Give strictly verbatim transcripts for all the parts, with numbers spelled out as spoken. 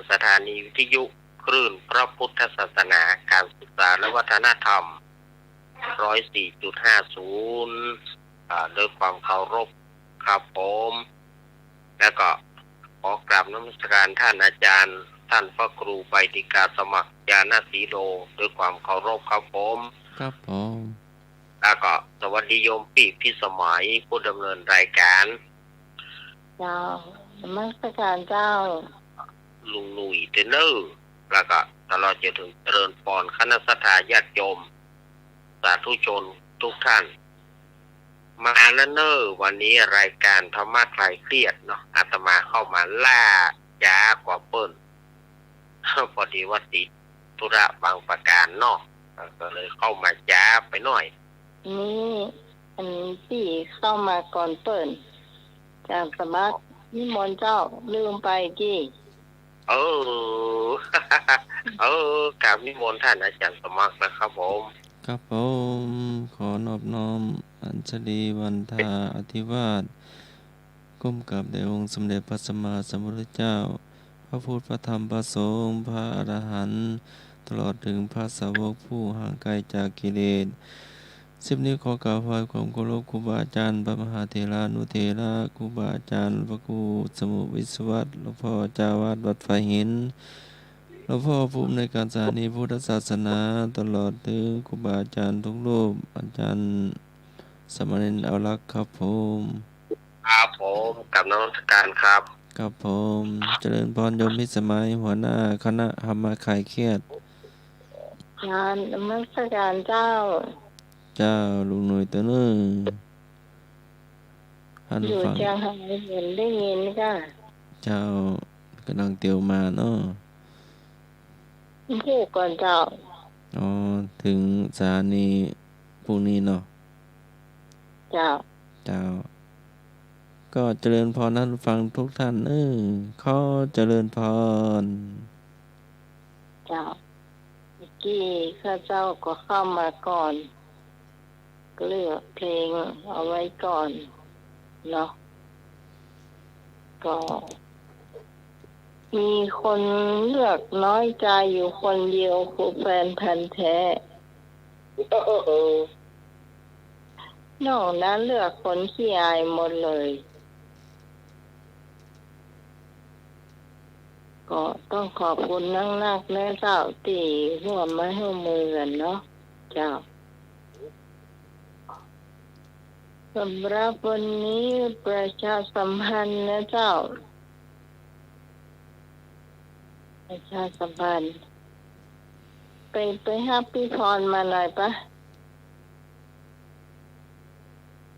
สถานีวิทยุคลื่นพระพุทธศาสนา การศึกษาและวัฒนธรรม ร้อยสี่จุดห้าศูนย์ อ่า ด้วยความเคารพครับผม แล้วก็ขอกราบนมัสการท่านอาจารย์ ท่านพระครูใบดิกาสมัคร ญาณสีโล ด้วยความเคารพครับผม ครับผม แล้วก็สวัสดีโยมปี้พิสมัย ผู้ดำเนินรายการ เจ้า นมัสการเจ้า ลุงหนุ่ยเตอร์เนอร์ แล้วก็ตลอดจนถึงเจริญพรคณะศรัทธาญาติโยม สาธุชนทุกท่าน มาแล้วเนอ วันนี้รายการธรรมะคลายเครียดเนาะ อาตมาเข้ามาล่าจ๊ากว่าเปิ้น พอดีว่าติดธุระบางประการเนาะ ก็เลยเข้ามาจ๊าไปหน่อย นี่ อันปี้เข้ามาก่อนเปิ้น อาจารย์สมัคร นิมนต์เจ้า ลืมไปกี้ เออ เออ กราบนิมนต์ท่านอาจารย์สมัครนะครับผม ครับผม ขอนอบน้อมอัญชลีวันทาอธิวาท ก้มกราบแด่องค์สมเด็จพระสัมมาสัมพุทธเจ้า พระพุทธ พระธรรม พระสงฆ์ พระอรหันต์ ตลอดถึงพระสาวกผู้ห่างไกลจากกิเลส สิบนิ้วขอกราบไหว้ความเคารพครูบาอาจารย์ พระมหาเถรานุเถระ ครูบาอาจารย์ พระครูสมุห์วิศวัตร หลวงพ่อเจ้าอาวาสวัดฝายหิน หลวงพ่อผู้อำนวยการสถานีพุทธศาสนา ตลอดถึงครูบาอาจารย์ทุกรูป อาจารย์สามเณรอาวรักษ์ครับผม ครับผม กราบนมัสการครับ ครับผม เจริญพรโยมพิสมัย หัวหน้าคณะธรรมะคลายเครียด เจ้า นมัสการเจ้า เจ้า ลุงหนุ่ยเตอร์เนอร์ หัน อยู่ ฟัง เจียงฮายเห็นได้ยินค่ะ เจ้า ก๋ำลังเตียวมาเนาะ พูดก่อนเจ้า อ๋อ ถึงสถานีพรุ่งนี้เนาะ เจ้า เจ้า ก็เจริญพรท่านผู้ฟังทุกท่าน เออ ขอเจริญพร เจ้า เมื่อกี้ข้าเจ้าก็เข้ามาก่อน เลือกเพลงเอาไว้ก่อนเนาะ ก็มีคนเลือกน้อยใจอยู่คนเดียว คือแฟนพันธุ์แท้ นอกนั้นเลือกคนขี้อายหมดเลย ก็ต้องขอบคุณนักๆ นะเจ้า ตี้ร่วมไม้ร่วมมือกั๋นเนาะ เจ้า สำหรับวันนี้ประชาสัมพันธ์นะเจ้า ประชาสัมพันธ์ ไป ไปฮับปี้พรมาหน่อยปะ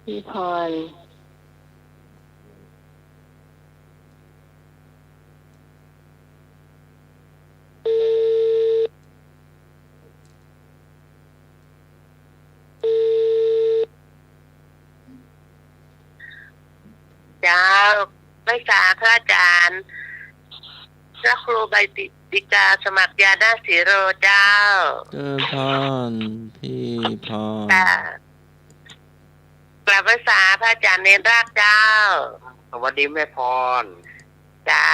ปี้พร เจ้า ไหว้สาพระอาจารย์ พระครูใบดิกาสมัคร ญาณสีโล เจ้า เจริญพร ปี้พร ค่ะ กราบไหว้สาพระอาจารย์เณรรักษ์เจ้า สวัสดีแม่พร เจ้า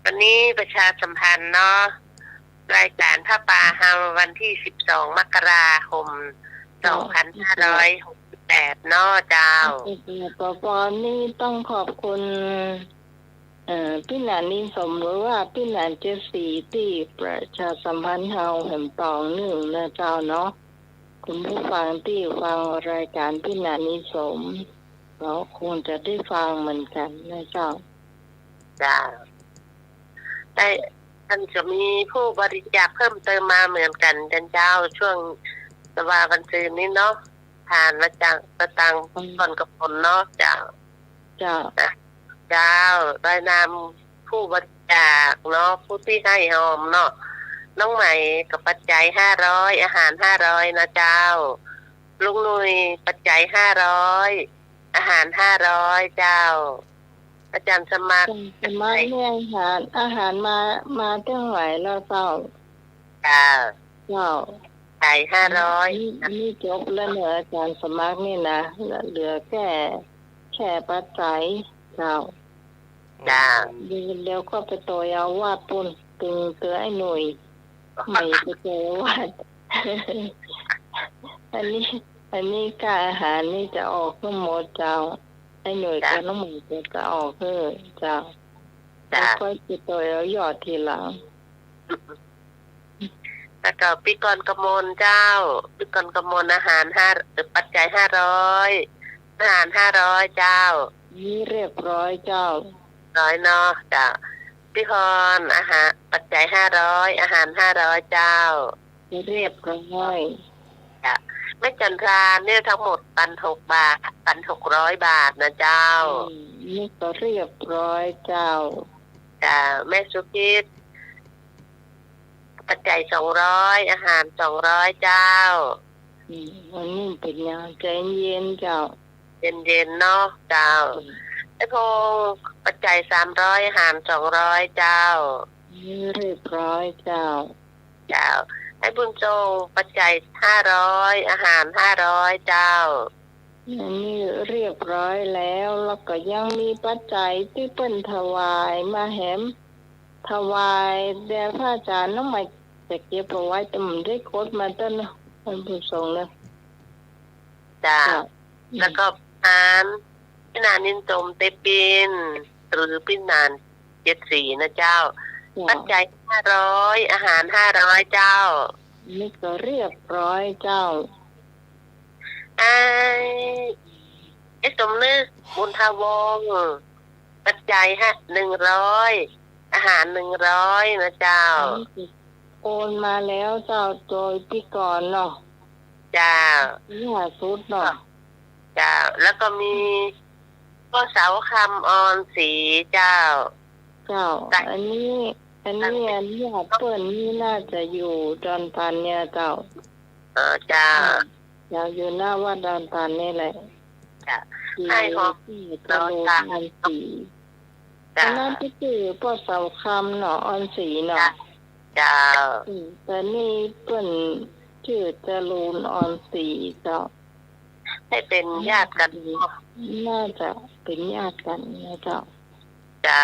วันนี้ประชาสัมพันธ์เนาะ รายการผ้าป่าเฮาวันตี้สิบสอง มกราคม สองพันห้าร้อยหกสิบแปด เนาะเจ้า ประชาสัมพันธ์นี้ต้องขอบคุณ เอ่อ ปี้หนานิสม หรือว่าปี้หนาเจ็ดสี ตี้ประชาสัมพันธ์เฮาแหมต่อเนื่องนะเจ้าเนาะ คุณผู้ฟังตี้ฟังรายการปี้หนานิสม ก็คงจะได้ฟังเหมือนกันนะเจ้า เจ้า แต่ท่านจะมีผู้บริจาคเพิ่มเติมมาเหมือนกันเจ้า ช่วง แต่ว่าวันซืนนี้เนาะ ทานมาจากสตางค์ อืม ก่อนกำหนดเนาะเจ้า เจ้า นะ เจ้า รายนามผู้บริจาคเนาะ ผู้ตี้ให้ฮอมเนาะ น้องไหมก็ปัจจัยห้าร้อย อาหารห้าร้อยนะเจ้า ลุงหนุ่ยปัจจัยห้าร้อย อาหารห้าร้อยเจ้า อาจารย์สมัคร อาจารย์สมัครเนี่ย อาหาร อาหารมา มาเต้าไหร่แล้วเจ้า เจ้า เจ้า ปัจจัยห้าร้อย นี่ นี่จบแล้วเนาะ อาจารย์สมัครนี่นะ เหลือ เหลือแค่ แค่ปัจจัย เจ้า จ้า เดี๋ยว เดี๋ยวก็ไปต่อยอาวาสปู๊น ตึงเตื้อไอ้หนุ่ย ใหม่ไปต่อยอาวาส อันนี้ อันนี้ก้าอาหารนี่จะออกทั้งหมดเจ้า ไอ้หนุ่ย จ้ะ กับน้องใหม่ก็จะออกเฮ้อเจ้า จ้ะ แล้วค่อยไปต่อยเอายอดทีหลัง แล้วก็ปี้กรณ์กมลเจ้า ปี้กรณ์กมลอาหารห้า เอ่อ ปัจจัยห้าร้อย อาหารห้าร้อยเจ้า นี่เรียบร้อยเจ้า ร้อยเนาะ จ้ะ ปี้พร อาหาร ปัจจัยห้าร้อย อาหารห้าร้อยเจ้า เรียบร้อย จ้ะ แม่จันทราเนี่ยทั้งหมดพันหกบาท พันหกร้อยบาทนะเจ้า อืม นี่ก็เรียบร้อยเจ้า จ้ะ แม่สุพิษ ปัจจัยสองร้อย อาหารสองร้อยเจ้า อืม อันนี้เป็นอย่างใจเย็นเจ้า เย็นๆ เนาะเจ้า อืม ไอ้พงษ์ ปัจจัยสามร้อย อาหารสองร้อยเจ้า นี่เรียบร้อยเจ้า เจ้า ไอ้บุญทรง ปัจจัยห้าร้อย อาหารห้าร้อยเจ้า อันนี้เรียบร้อยแล้ว แล้วก็ยังมีปัจจัยตี้เปิ้นถวายมาแหม ถวายแด่พระอาจารย์ น้องใหม่จะเก็บเอาไว้ แต่บ่ได้กดมาเต้นเนาะ ท่านผู้ชมเนาะ จ้ะ จ้ะ แล้วก็อาหาร ปี้นานินจมเตปิน หรือปี้นานเจ็ดสีนะเจ้า จ้ะ ปัจจัยห้าร้อย อาหารห้าร้อยเจ้า นี่ก็เรียบร้อยเจ้า ไอ้ ไอ้สมนึก บุญทวงศ์ ปัจจัยห้า หนึ่งร้อย อาหารหนึ่งร้อยนะเจ้า อันนี้คือโอนมาแล้วเจ้า โดยปี้กรณ์เนาะ เจ้า ล่าสุดเนาะ เจ้า แล้วก็มีป้อเสาคำ ออนศรีเจ้า เจ้า จ้ะ อันนี้ อันนี้ อันนี้เปิ้นนี่น่าจะอยู่ดอนตันเนี่ยเจ้า เออ เจ้า เจ้า อยู่หน้าวัดดอนตันนี่แหละ จ้ะ อยู่ ให้หอม ตี้จรูญ ออนศรี จ้ะ อันนั้นก็คือป้อเสาคำเนาะ ออนศรีเนาะ จ้ะ เจ้า อืม แต่นี่เปิ้นจื้อจรูญ ออนศรีเจ้า ให้เป็นญาติกั๋น น่าจะเป็นญาติกั๋นนะเจ้า จ้า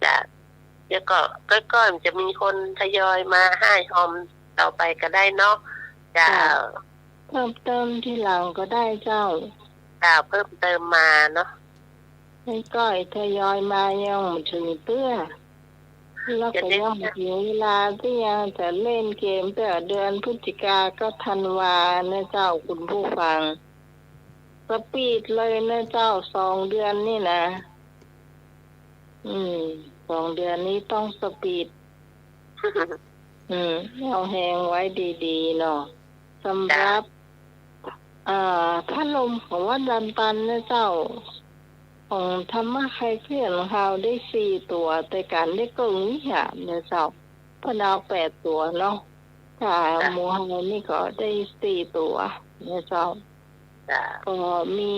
จ้ะ เดี๋ยวก็ ก้อยๆ มันจะมีคนทยอยมาห้ายหอมต่อไปก็ได้เนาะ เจ้า เจ้า เพิ่มเติมทีหลังก็ได้เจ้า เจ้า เพิ่มเติมมาเนาะ ก้อยๆ ทยอยมายังบ่เถิงเตื้อ แล้วก็ยังบ่เถิงเวลาตี้ยังจะเล่นเกม แต่เดือนพฤศจิกาก็ธันวานะเจ้า คุณผู้ฟัง สปีดเลยนะเจ้า สองเดือนนี่นะ อืม สองเดือนนี้ต้องสปีด อืม เอาแฮงไว้ดีๆ เนาะ สำหรับ จ้ะ อ่า พัดลมของวัดดอนตันนะเจ้า ของธรรมะคลายเครียดของเฮาได้สี่ตั๋ว แต่ก๋านได้เกิ่งวิหารนะเจ้า เปิ้นเอาแปดตั๋วเนาะ ถ้า จ้ะ หมู่เฮานี่ก็ได้สี่ตั๋วนะเจ้า จ้ะ ก็มี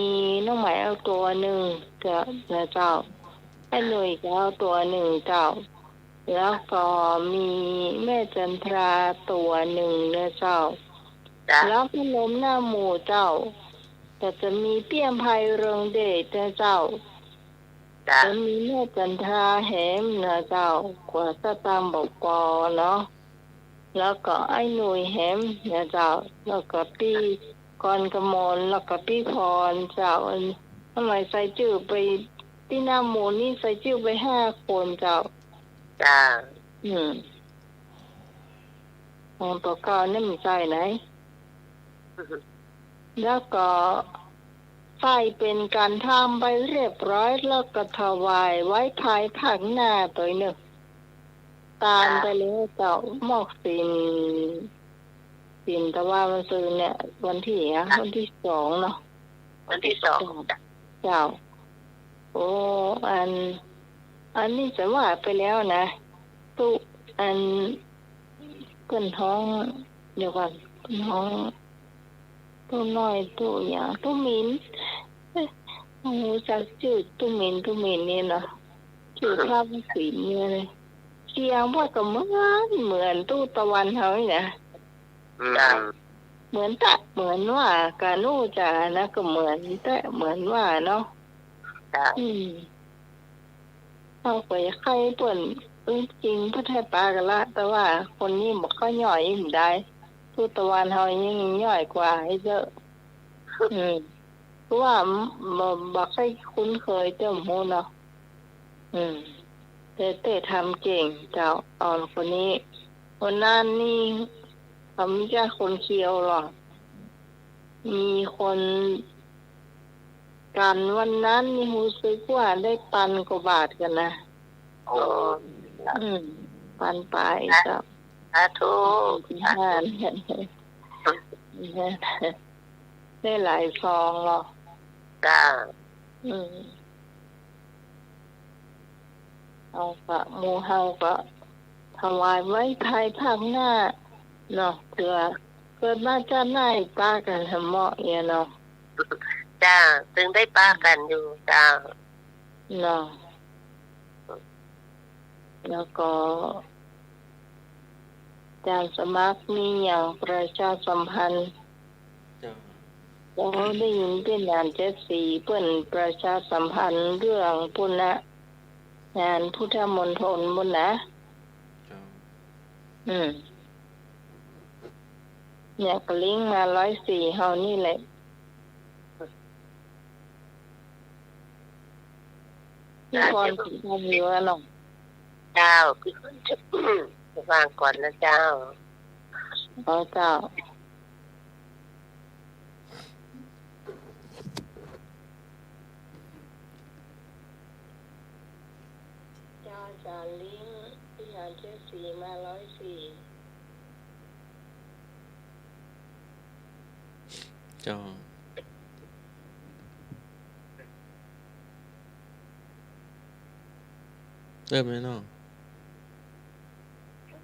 น้องไหมเอาตั๋วนึ่งเจ้า นะเจ้า ไอ้หนุ่ยก็เอาตั๋วนึ่งเจ้า แล้วก็มีแม่จันทราตั๋วนึ่งนะเจ้า จ้ะ แล้วพัดลมหน้าหมู่เจ้า ก็จะมีเปี้ยงไพเรืองเดชนะเจ้า จ้ะ แล้วมีแม่จันทราแหมนะเจ้า กั๋วสตางค์บ่ปอเนาะ แล้วก็ไอ้หนุ่ยแหมนะเจ้า แล้วก็ปี้กรณ์กมล แล้วก็ปี้พรเจ้า อัน ทำไมใส่จื้อไป ตี้หน้าหมู่นี่ใส่จื้อไปห้าคนเจ้า จ้ะ อืม ของตั๋วเก่านี่มันใส่ไหน แล้วก็ใส่เป๋นก๋านธรรมไปเรียบร้อย แล้วก็ถวายไว้ภายภาคหน้าตวยเนาะ ตานไปแล้วเจ้า มอกศีล ศีลตะวันวันซืนเนี่ย วันตี้อะ วันตี้สองเนาะ วันตี้สอง เจ้า โอ้ อัน อันนี้จะว่าไปแล้วนะ ตุ๊ อัน เปิ้นฮ้อง เดี๋ยวก่อน เปิ้นฮ้อง ตุ๊น้อย ตุ๊หยัง ตุ๊หมิน เอ๊ะ บ่ฮู้จักจื้อตุ๊หมิน ตุ๊หมินนี่เนาะ จื้อพระวสินทร์เนี่ยเลย เสียงว่าก็เหมือน เหมือนตุ๊ตะวันเฮานี่นะ อืม เหมือนตะ เหมือนว่า กาหนูจ๋านะ ก็เหมือนแต๊เหมือนว่าเนาะ จ้ะ อืม าก็อยากใค่เปิ้น เออ จริง เปิ้นไถ่ปากั๋นละ แต่ว่าคนนี้บ่ค่อยย่อย อิ่มได้ ทูตตะวันเฮายิ่งย่อยกว่าอี้เต๊อะ อืม คือว่าบ่ บ่ค่อยคุ้นเคยเจ้าหมู่เนาะ อืม แต่ แต่ทำเก่งเจ้า อ่อนคนนี้ คนนั้นนี่ เขามีแต่คนเคี้ยวหรอก มีคนกั๋นวันนั้นนี่ ฮู้สึกว่าได้ปันกว่าบาทกั๋นนะ โอ้ อืม ปันไปเจ้า สาธุ ได้หลายซองหรอก เจ้า อืม เอาก็ หมู่เฮาก็ถวายไว้ภายภาคหน้าเนาะ เผื่อเกิดมาจาติหน้าปะกั๋นแหมเนาะ เจ้า ตึงได้ปะกั๋นอยู่เจ้า เนาะ แล้วก็ อาจ๋ารย์สมัครมีหยังประชาสัมพันธ์ เจ้า ก็ได้ยินเป๋นงานเจ็ดสี เปิ้นประชาสัมพันธ์เรื่องปุ้นนะ งานพุทธมณฑลปุ้นนะ เจ้า อืม เนี่ย ก็ลิงก์มาร้อยสี่เฮานี่แหละ พี่พร พี่พรอยู่อะเนาะ เจ้า พี่พรจะ จะวางก่อนนะเจ้า อ๋อ เจ้า เจ้า อาจ๋ารย์ลิงก์ พี่พรเจ็ดสีมาร้อยสี่ เจ้า เริ่มเลยเนาะ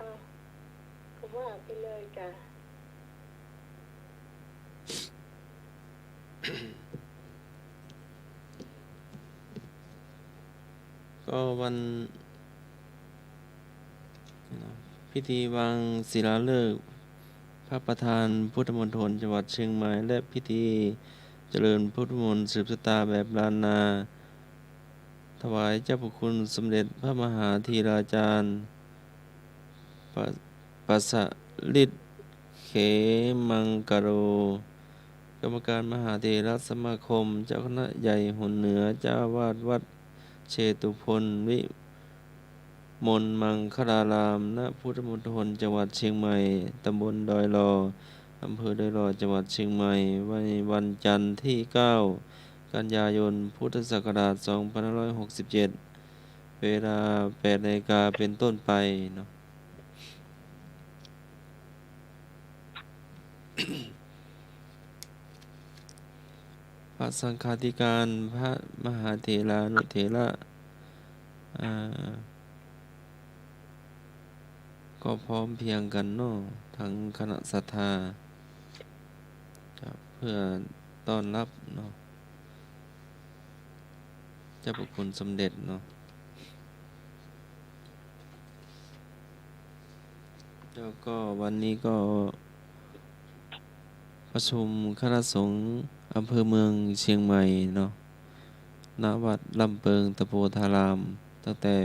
อ่ะ ก็ว่าไปเลยจ้ะ ก็วัน พิธีวางศิลาฤกษ์พระประธานพุทธมณฑลจังหวัดเชียงใหม่ และพิธีเจริญพุทธมนต์สืบชะตาแบบล้านนา ถวายเจ้าพระคุณสมเด็จพระมหาเถราจารย์ ปะ ปะสะลิด เขมังกะโร กรรมการมหาเถรสมาคม เจ้าคณะใหญ่หนเหนือ เจ้าอาวาสวัดเชตุพนวิมลมังคลาราม ณ พุทธมณฑลจังหวัดเชียงใหม่ ตำบลดอยหล่อ อำเภอดอยหล่อ จังหวัดเชียงใหม่ วัน วันจันทร์ที่เก้ากันยายน พุทธศักราชสองพันห้าร้อยหกสิบเจ็ด เวลาแปดนาฬิกาเป็นต้นไปเนาะ พระสังฆาธิการ พระมหาเถรานุเถระ อ่า ก็พร้อมเพรียงกั๋นเนาะ ทั้งคณะศรัทธา ครับ เพื่อต้อนรับเนาะ เจ้าพระคุณสมเด็จเนาะ แล้วก็วันนี้ก็ประชุมคณะสงฆ์อำเภอเมืองเชียงใหม่เนาะ ณ วัดล่ำเปิงตะโพธาราม ตั้งแต่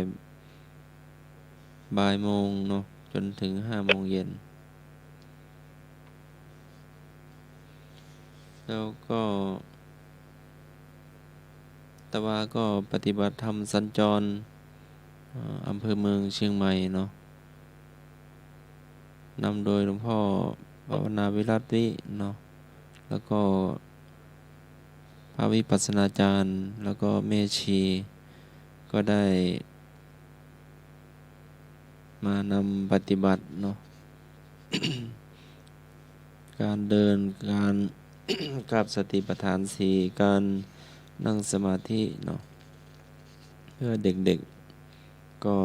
บ่ายโมงเนาะ จ๋นถึงห้าโมงเย็น แล้วก็ ตะวาก็ปฏิบัติธรรมสัญจร เอ่อ อำเภอเมืองเชียงใหม่เนาะ นำโดยหลวงพ่อภาวนาวิรัตน์วิเนาะ แล้วก็พระวิปัสสนาจารย์ แล้วก็แม่ชี ก็ได้ มานำปฏิบัติเนาะ การเดิน การ กราบสติปัฏฐานสี่ การนั่งสมาธิเนาะ เพื่อเด็กๆ ก็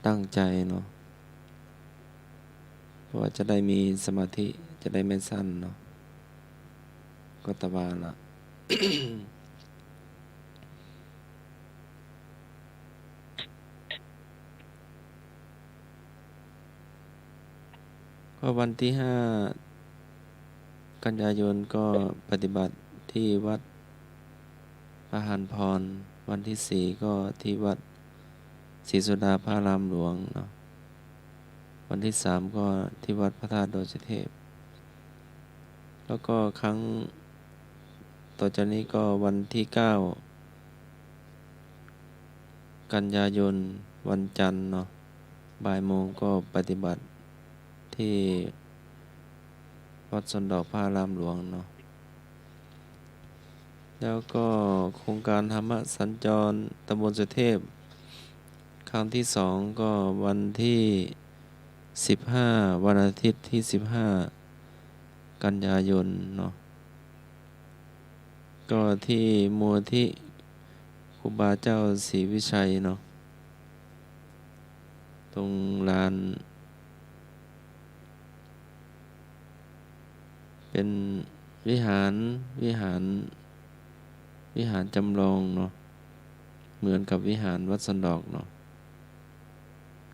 ตั้งใจเนาะ เพราะว่าจะได้มีสมาธิ จะได้ไม่สั้นเนาะ ก็ตะวาละ ก็วันที่ห้ากันยายนก็ปฏิบัติที่วัดพระหานพร วันตี้สี่ก็ตี้วัดศรีสุดาพระอารามหลวงเนาะ วันตี้สามก็ตี้วัดพระธาตุดอยสุเทพ แล้วก็ครั้งต่อจากนี้ก็วันตี้เก้ากันยายน วันจันทร์เนาะ บ่ายโมงก็ปฏิบัติตี้วัดสวนดอกพระอารามหลวงเนาะ แล้วก็โครงการธรรมสัญจรตำบลสุเทพ ครั้งตี้สองก็วันตี้สิบห้า วันอาทิตย์ตี้สิบห้ากันยายนเนาะ ก็ตี้มูลนิธิครูบาเจ้าศรีวิชัยเนาะ ตรงลาน เป๋นวิหาร วิหาร วิหารจำลองเนาะ เหมือนกับวิหารวัดสวนดอกเนาะ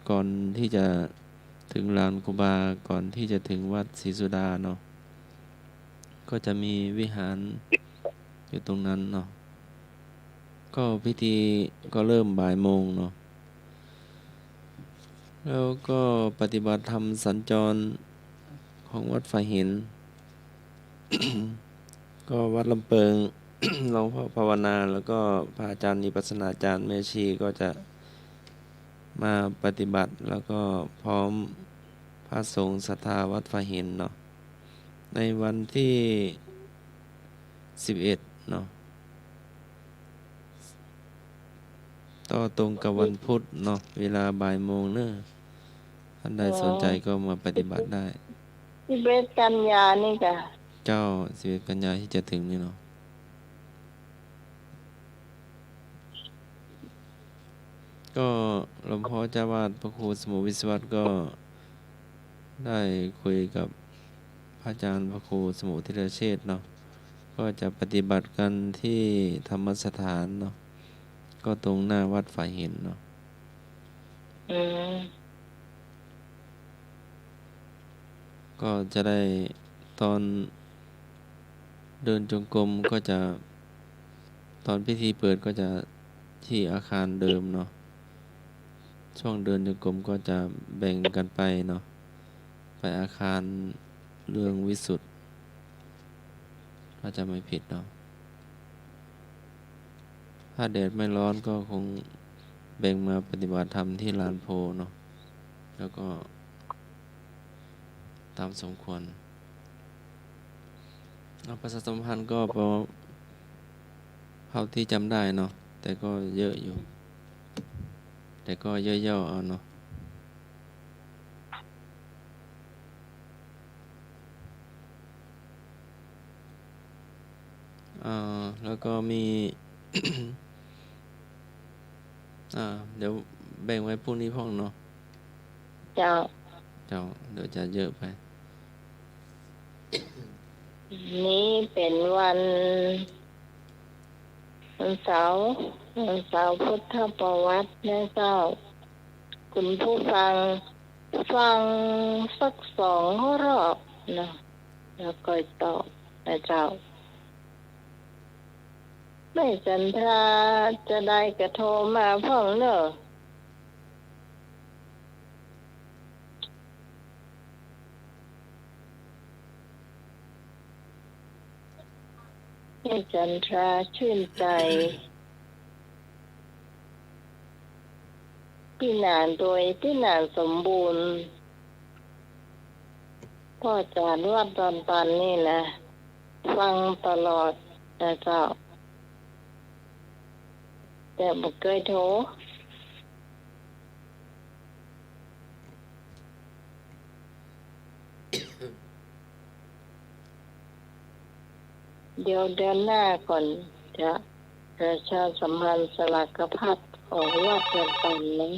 ก่อนตี้จะเถิงลานครูบา ก่อนตี้จะเถิงวัดศรีสุดาเนาะ ก็จะมีวิหารอยู่ตรงนั้นเนาะ ก็พิธีก็เริ่มบ่ายโมงเนาะ แล้วก็ปฏิบัติธรรมสัญจรของวัดฝายหิน ก็วัดลำเปิง หลวงพ่อภาวนา แล้วก็พระอาจารย์วิปัสสนาจารย์แม่ชีก็จะมาปฏิบัติ แล้วก็พร้อมพระสงฆ์ศรัทธาวัดฝายหินเนาะ ในวันตี้สิบเอ็ดเนาะ ก็ตรงกับวันพุธเนาะ เวลาบ่ายโมงเนาะ ท่านใดสนใจก็มาปฏิบัติได้ สิบเอ็ดกันยานี่กา เจ้า สิบเอ็ดกันยาตี้จะเถิงนี่เนาะ ก็หลวงพ่อเจ้าวาดพระครูสมุทรวิศวัตรก็ได้คุยกับพระอาจารย์พระครูสมุทรธีรเชษฐเนาะ ก็จะปฏิบัติกันตี้ธรรมสถานเนาะ ก็ตรงหน้าวัดฝายหินเนาะ อืม ก็จะได้ตอนเดินจงกรมก็จะ ตอนพิธีเปิดก็จะตี้อาคารเดิมเนาะ ช่วงเดินจงกรมก็จะแบ่งกันไปเนาะ ไปอาคารเรืองวิสุทธิ์ ถ้าจำไม่ผิดเนาะ ถ้าแดดไม่ร้อนก็คงแบ่งมาปฏิบัติธรรมตี้ลานโพธิ์เนาะ แล้วก็ตามสมควร เอาประชาสัมพันธ์ก็พอเท่าตี้จำได้เนาะ แต่ก็เยอะอยู่ แต่ก็ย่อๆ เอาเนาะ อ่า แล้วก็มี อ่า เดี๋ยวแบ่งไว้พรุ่งนี้พ่องเนาะ เจ้า เจ้า เดี๋ยวจะเยอะไป นี้เป๋นวัน วันเสาร์ วันเสาร์พุทธประวัตินะเจ้า คุณผู้ฟัง ฟังสักสองรอบนะ แล้วก็ตอบนะเจ้า แม่จันทราจะได้กระโทรมาพ่องเนอะ แม่จันทราชื่นใจ ตี้หน้าโดยตี้หน้าสมบูรณ์ พ่อจ๋าวัดดอนตันนี่นะ ฟังตลอดนะเจ้า แต่บ่เกยโทร เดี๋ยวเดือนหน้าก่อนจะประชาสัมพันธ์สลากพัดของวัดดอนตันนะ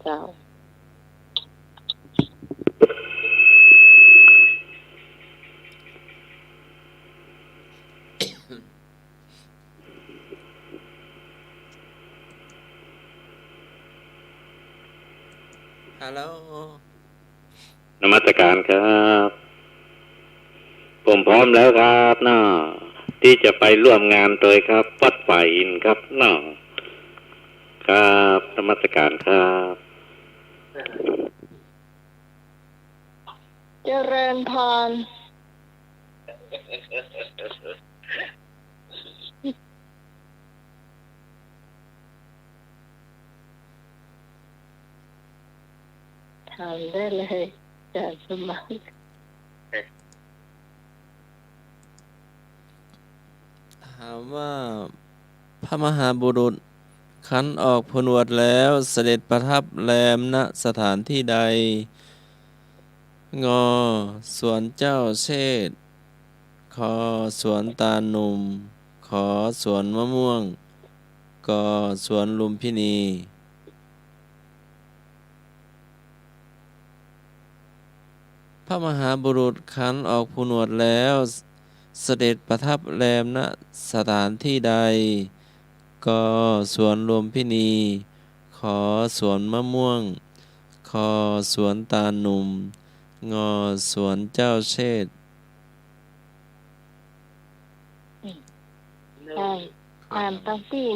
เจ้า ฮัลโหล นมัสการครับ ผมพร้อมแล้วครับเนาะ ตี้จะไปร่วมงานโตยครับ วัดฝายหินครับเนาะ ครับ นมัสการครับ เจริญพร ถามได้เลย อาจารย์สมาน ถามว่า พระมหาบุรุษครั้นออกผนวดแล้ว เสด็จประทับแรม ณ สถานที่ใด งอ สวนเจ้าเชษฐ ขอ สวนตาลหนุ่ม ขอ สวนมะม่วง กอ สวนลุมพินี พระมหาบุรุษครั้นออกผนวดแล้ว เสด็จประทับแรม ณ สถานที่ใด กอ สวนลุมพินี ขอ สวนมะม่วง คอ สวนตาลหนุ่ม งอ สวนเจ้าเชษฐ อ่าน อ่านตั้งตี้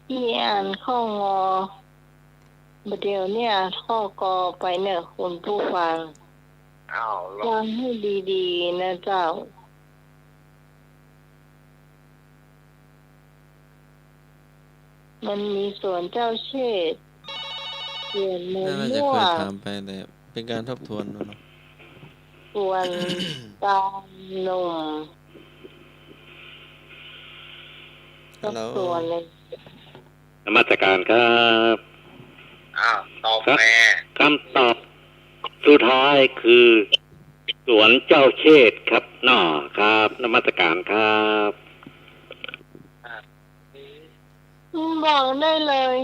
ตี้อ่านข้องอ บ่าเดี่ยวเนี่ยข้อกอไปเนี่ย คุณผู้ฟัง อ้าว ฟังหื้อดีๆ นะเจ้า มันมีสวนเจ้าเชษฐ สวนมะม่วง น่าจะเคยถามไป แต่เป็นการทบทวนดูเนาะ สวนตาลหนุ่ม ฮัลโหล สักสวนหนึ่ง นมัสการครับ อ้าว ตอบ ครับ แม่ คำตอบสุดท้ายคือ สวนเจ้าเชษฐครับเนาะ ครับ นมัสการครับ บอกได้เลย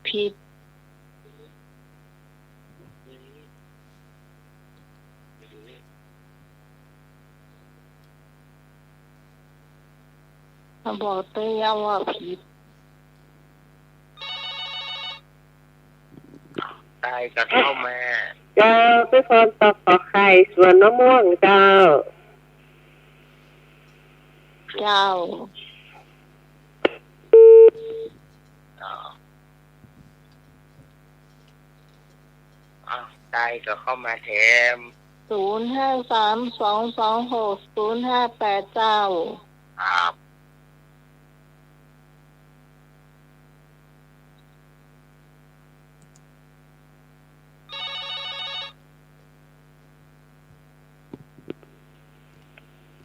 ผิด บอกได้ยังว่าผิด ได้ก็เข้ามา เจ้า ไปฟอนตอบขอไข่ สวนมะม่วงเจ้า เจ้า อ้าว อ้าว ได้ก็เข้ามาแถม ศูนย์ห้าสามสองสองหกศูนย์ห้าแปด เจ้า ครับ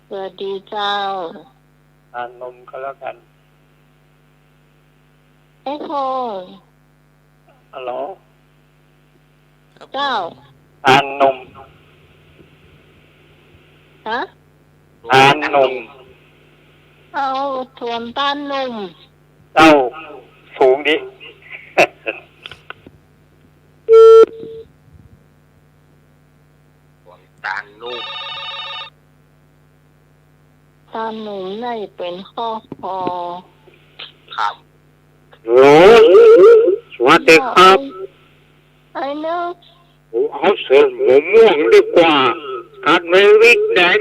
สวัสดีเจ้า ตาลหนุ่มก็แล้วกัน เอ๊ะ พงษ์ ฮัลโหล ครับ เจ้า ผม ตาลหนุ่ม ฮะ ตาลหนุ่ม เอา สวนตาลหนุ่ม เจ้า สูงดิ ตาลหนุ่ม ตาลหนุ่มได้เป๋นข้อคอ ครับ ฮัลโหล สวัสดีครับ ไอ้เนอะ ผมเอาสวนมะม่วงดีกว่า ตัดไว้วิกแดง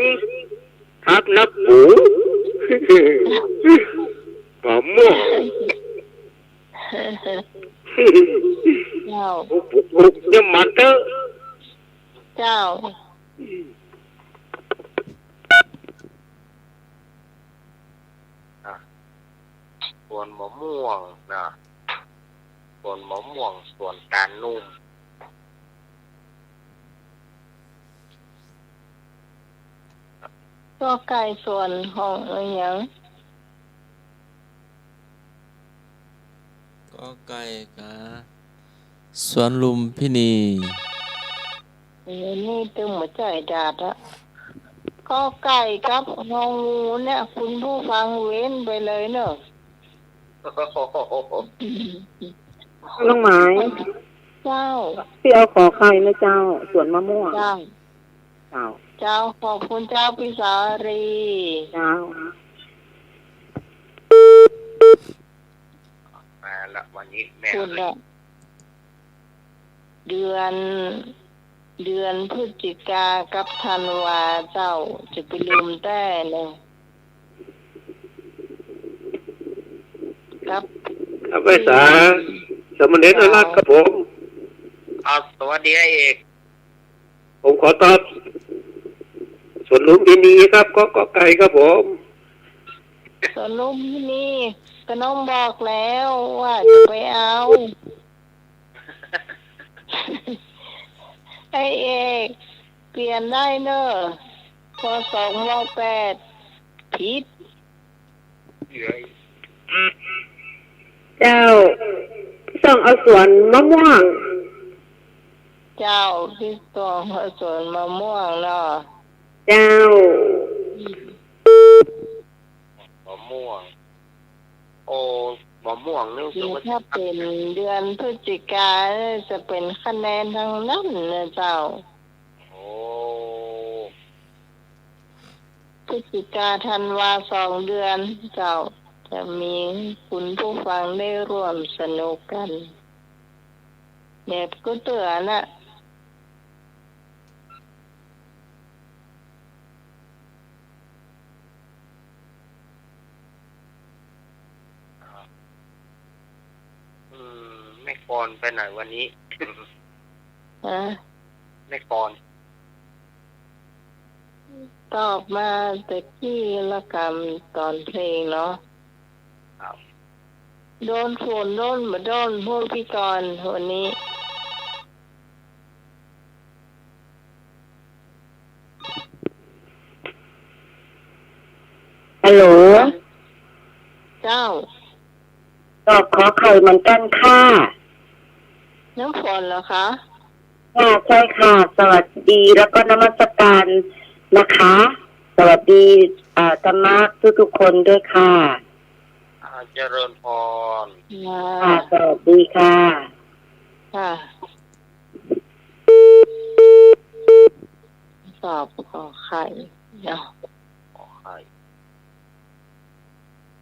ทับหน้าปู มะม่วง เจ้า ปลูก ปลูกเนี่ยมันเถอะ เจ้า อ่ะ สวนมะม่วงนะ สวนมะม่วง สวนตาลหนุ่ม กอไก่ สวนของอะหยัง กอไก่กา สวนลุมพินี เออ นี่ตึงหัวใจดาดอะ กอไก่กับงองูเนี่ย คุณผู้ฟังเว้นไปเลยเนอะ น้องหมาย เจ้า พี่เอาขอไข่นะเจ้า สวนมะม่วง เจ้า เจ้า เจ้า ขอบคุณเจ้าพี่สาลี เจ้า มาละ วันนี้แม่ คุณน่ะ เดือน เดือนพฤศจิกากับธันวาเจ้า จะไปลืมแต๊เลย ครับ ครับ ไหว้สา สามเณรอรักษ์ครับผม อ้าว สวัสดีอาเอก ผมขอตอบ สวนลุมพินีครับ ก ก ไก่ครับผม สวนลุมพินี ก็น้องบอกแล้วว่าจะไปเอา ไอ้เอก เปลี่ยนได้เนอะ ว สอง ว แปด ผิด เจ้า พี่ส่องเอาสวนมะม่วง เจ้า พี่ส่องเอาสวนมะม่วงเนาะ เจ้า อืม มะม่วง โอ้ มะม่วงนี่รู้สึกว่า ถ้าเป๋นเดือนพฤศจิกาจะเป๋นคะแนนตังนั้นนะเจ้า โอ้ พฤศจิกา ธันวา สองเดือนเจ้า จะมีคุณผู้ฟังได้ร่วมสนุกกั๋น แบบกู้เตื้อน่ะ อืม แม่กรไปไหนวันนี้ ฮะ แม่กร ตอบมาแต่กี้ละกั๋น ต๋อนเพลงเนาะ ครับ โดนฝนโดนบ่โดน พวกพี่กรณ์วันนี้ ฮัลโหล เจ้า ตอบขอไข่เหมือนกั๋นค่ะ น้ำฝนเหรอคะ ค่ะ ใช่ค่ะ สวัสดี แล้วก็นมัสการนะคะ สวัสดี อ่า ธรรมะทุกๆ คนด้วยค่ะ อ่า เจริญพร ค่ะ ค่ะ สวัสดีค่ะ ค่ะ ตอบขอไข่เนาะ ขอไข่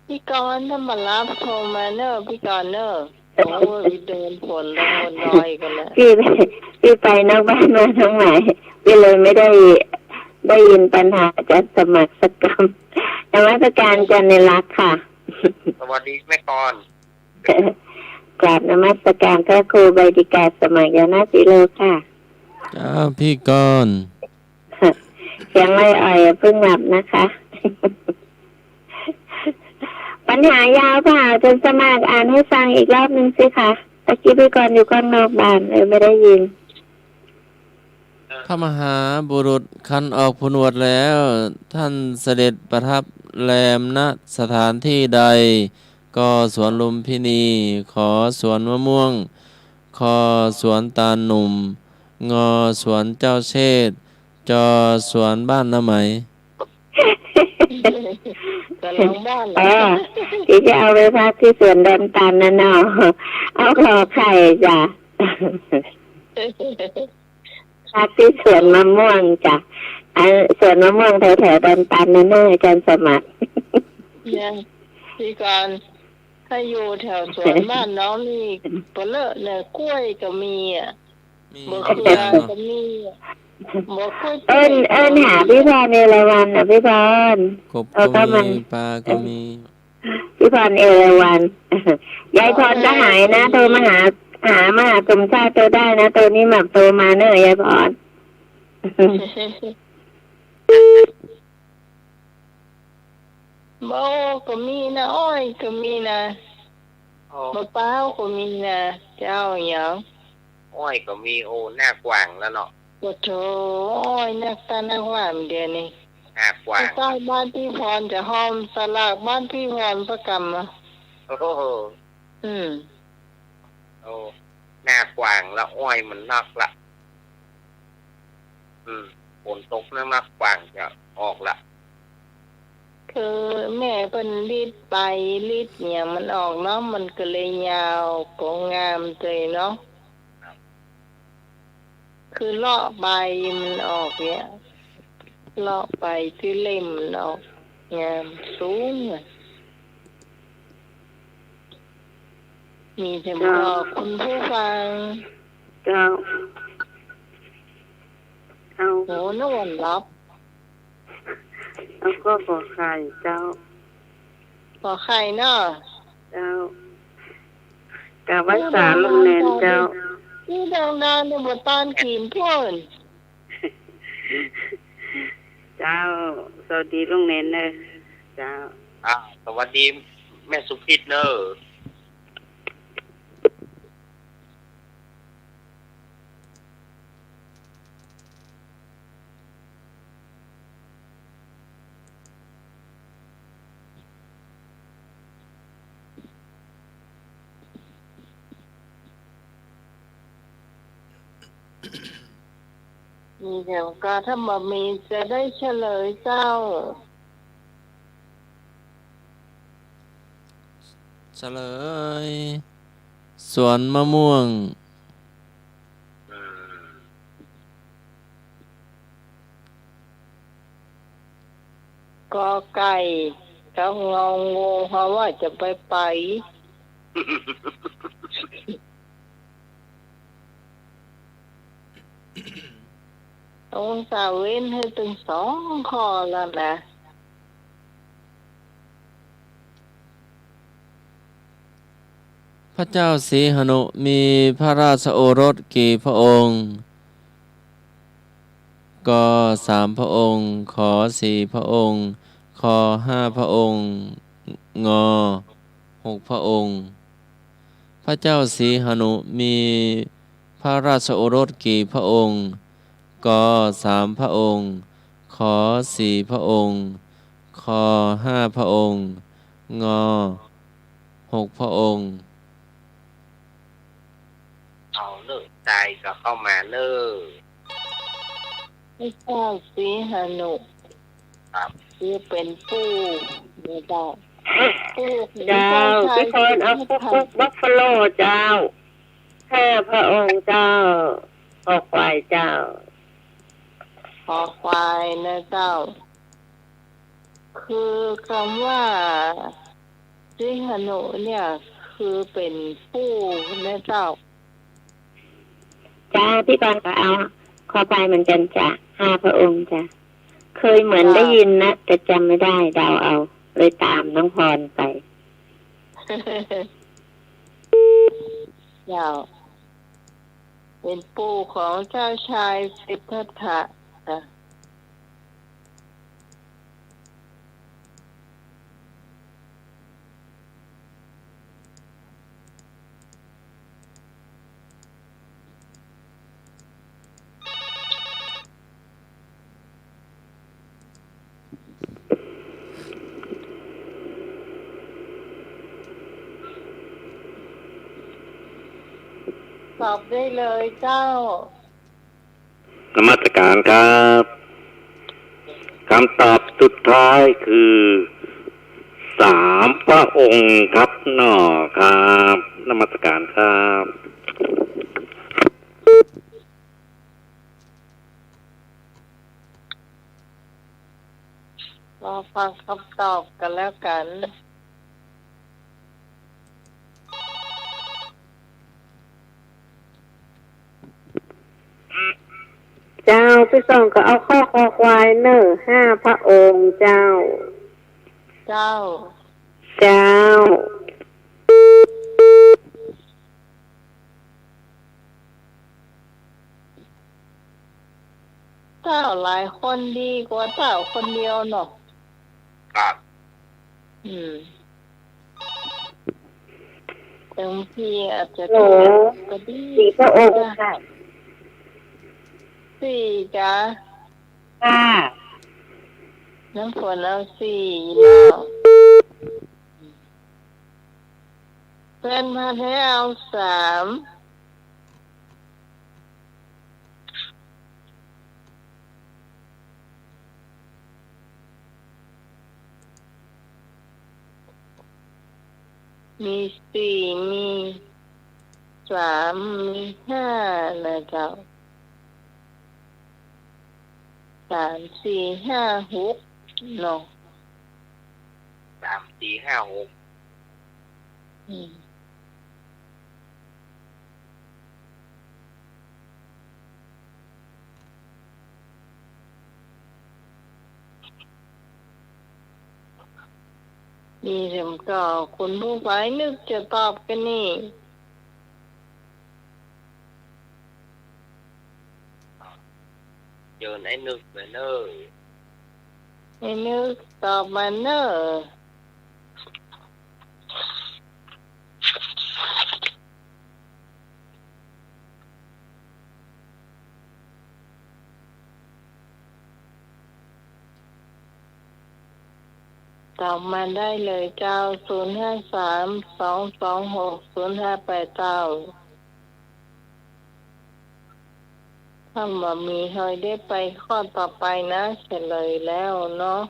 พี่กรณ์ถ้าบ่ฮับโทรมาเน่อ พี่กรณ์เน่อ โอ้ย โดนฝนลงบนดอยกั๋นนะ พี่ พี่ไปนอกบ้านมาน้องไหม พี่เลยไม่ได้ ได้ยินปัญหาจะสมัครสักกำ นมัสการอาจารย์ในรักค่ะ สวัสดีแม่กร กราบนมัสการพระครูใบดิกา สมัครอยู่หน้าศรีโลค่ะ ครับ พี่กร เสียงอ่อยๆ อย่าเพิ่งหลับนะคะ ปัญหายาวเปล่า อาจารย์สมัคร อ่านให้ฟังอีกรอบนึงสิคะ ตะกี้พี่กรณ์อยู่ข้างนอกบ้าน เลยไม่ได้ยิน พระมหาบุรุษครั้นออกผนวดแล้ว ท่านเสด็จประทับแรม ณ สถานที่ใด ก็สวนลุมพินี ข สวนมะม่วง ค สวนตาลหนุ่ม ง สวนเจ้าเชษฐ จ สวนบ้านนาไหม ก็หลังบ้านแหละ เออ ที่จะเอาไปพักที่สวนดอนตาลน่ะเนาะ เอาขอไข่จ้ะ พักที่สวนมะม่วงจ้ะ อ่า สวนมะม่วงแถวๆ ดอนตาลน่ะเนาะ อาจารย์สมัคร เนี่ย พี่กรณ์ ถ้าอยู่แถวสวนบ้านน้องนี่ เปาะเลอะเนี่ย กล้วยก็มีอะ มี บ่าเขือก็มีอะ บ่าเขือ เอิ้น เอิ้นหาพี่พรเอราวัณน่ะ พี่พร กบก็มี ปลาก็มี พี่พรเอราวัณ ยายพรก็หายนะ โทรมาหา หา มาหาสมชายโตได้นะ โตนี้หมากโตมาเน่อ ยายพร บ่าก็มีนะ อ้อยก็มีนะ อ๋อ มะพร้าวก็มีนะ เจ้าหยัง อ้อยก็มี โอ้ หน้ากว้างแล้วเนาะ โอ้โธ่ อ้อยนักตานักว่าเดี๋ยวนี้ หน้ากว้าง ใต้บ้านพี่พรจะห้อมสลากบ้านพี่พรประกำอะ โอ้โห อืม โอ้ หน้ากว้างละ อ้อยมันนักละ อืม ฝนตกนักๆ กว้างจะออกละ คือแม่เปิ้นลิดใบลิดเนี่ยมันออกเนาะ มันก็เลยยาวก็งามเลยเนาะ ครับ คือเลาะใบมันออกเนี่ย เลาะใบตี้เล่มมันออก งามสูงอะ มีแต่ เจ้า บอกคุณผู้ฟัง เจ้า เอา โห นอนหลับ เอาก็ขอไข่เจ้า ขอไข่เนาะ เจ้า กราบไหว้สาลุงเณรเจ้า ตี้ดังๆ เนี่ย บ่ตานกี่เปิ้น เจ้า สวัสดีลุงเณรเน่อ เจ้า อ่า สวัสดีแม่สุพิษเน่อ มีแล้วก็ ถ้าบ่มีจะได้เฉลยเจ้า เฉลย สวนมะม่วง กอไก่ กับงองู เฮาว่าจะไปไป องศาเว้นหื้อตึงสองข้อแล้วนะ พระเจ้าสีหนุมีพระราชโอรสกี่พระองค์ ก สามพระองค์ ข สี่พระองค์ ค ห้าพระองค์ ง หกพระองค์ พระเจ้าสีหนุมีพระราชโอรสกี่พระองค์ ก สามพระองค์ ข สี่พระองค์ ค ห้าพระองค์ ง หกพระองค์ เอาเน่อ ใครก็เข้ามาเน่อ พระเจ้าสีหนุ ครับ คือเป๋นปู่ เจ้า ปู่ของ เจ้า เจ้าชาย พี่พร เอา สิทธัตถะ ปุ๊กปุ๊กบัฟฟาโลเจ้า ห้าพระองค์เจ้า คอควายเจ้า คอควายนะเจ้า คือกำว่า สีหนุเนี่ย คือเป๋นปู่นะเจ้า เจ้า พี่พรก็เอาคอควายเหมือนกั๋นจ้ะ ห้าพระองค์จ้ะ เคยเหมือนได้ยินนะ แต่จำไม่ได้ เดาเอา เลยต๋ามน้องพรไป เจ้า เป๋นปู่ของเจ้าชายสิทธัตถะจ้ะ ตอบได้เลยเจ้า นมัสการครับ คำตอบสุดท้ายคือ สามพระองค์ครับหน่อครับ นมัสการครับ รอฟังคำตอบกันแล้วกัน เจ้า พี่สองก็เอาข้อคอควายเน่อ ห้าพระองค์เจ้า เจ้า เจ้า เจ้าหลายคนดีกว่าเจ้าคนเดียวเนาะ ครับ อืม บางทีอาจจะ ฮัลโหล ถูกก็ดี สี่พระองค์ค่ะ สี่จ้ะ ค่ะ น้ำฝนเอาสี่เนาะ เปิ้นมาให้เอาสาม มีสี่ มีสาม มีห้านะเจ้า สาม สี่ ห้า หก เนาะ สาม สี่ ห้า หก อืม เ มีแหมก่อ คุณผู้ฟังนึกจะตอบกั๋นนี่ โยนไอ้นึกมาเน่อ ไอ้นึกตอบมาเน่อ ตอบมาได้เลยเจ้า ศูนย์ห้าสาม สองสองหก ศูนย์ห้าแปด เจ้า ถ้าบ่มี เฮาได้ไปข้อต่อไปนะ เฉลยแล้วเนาะ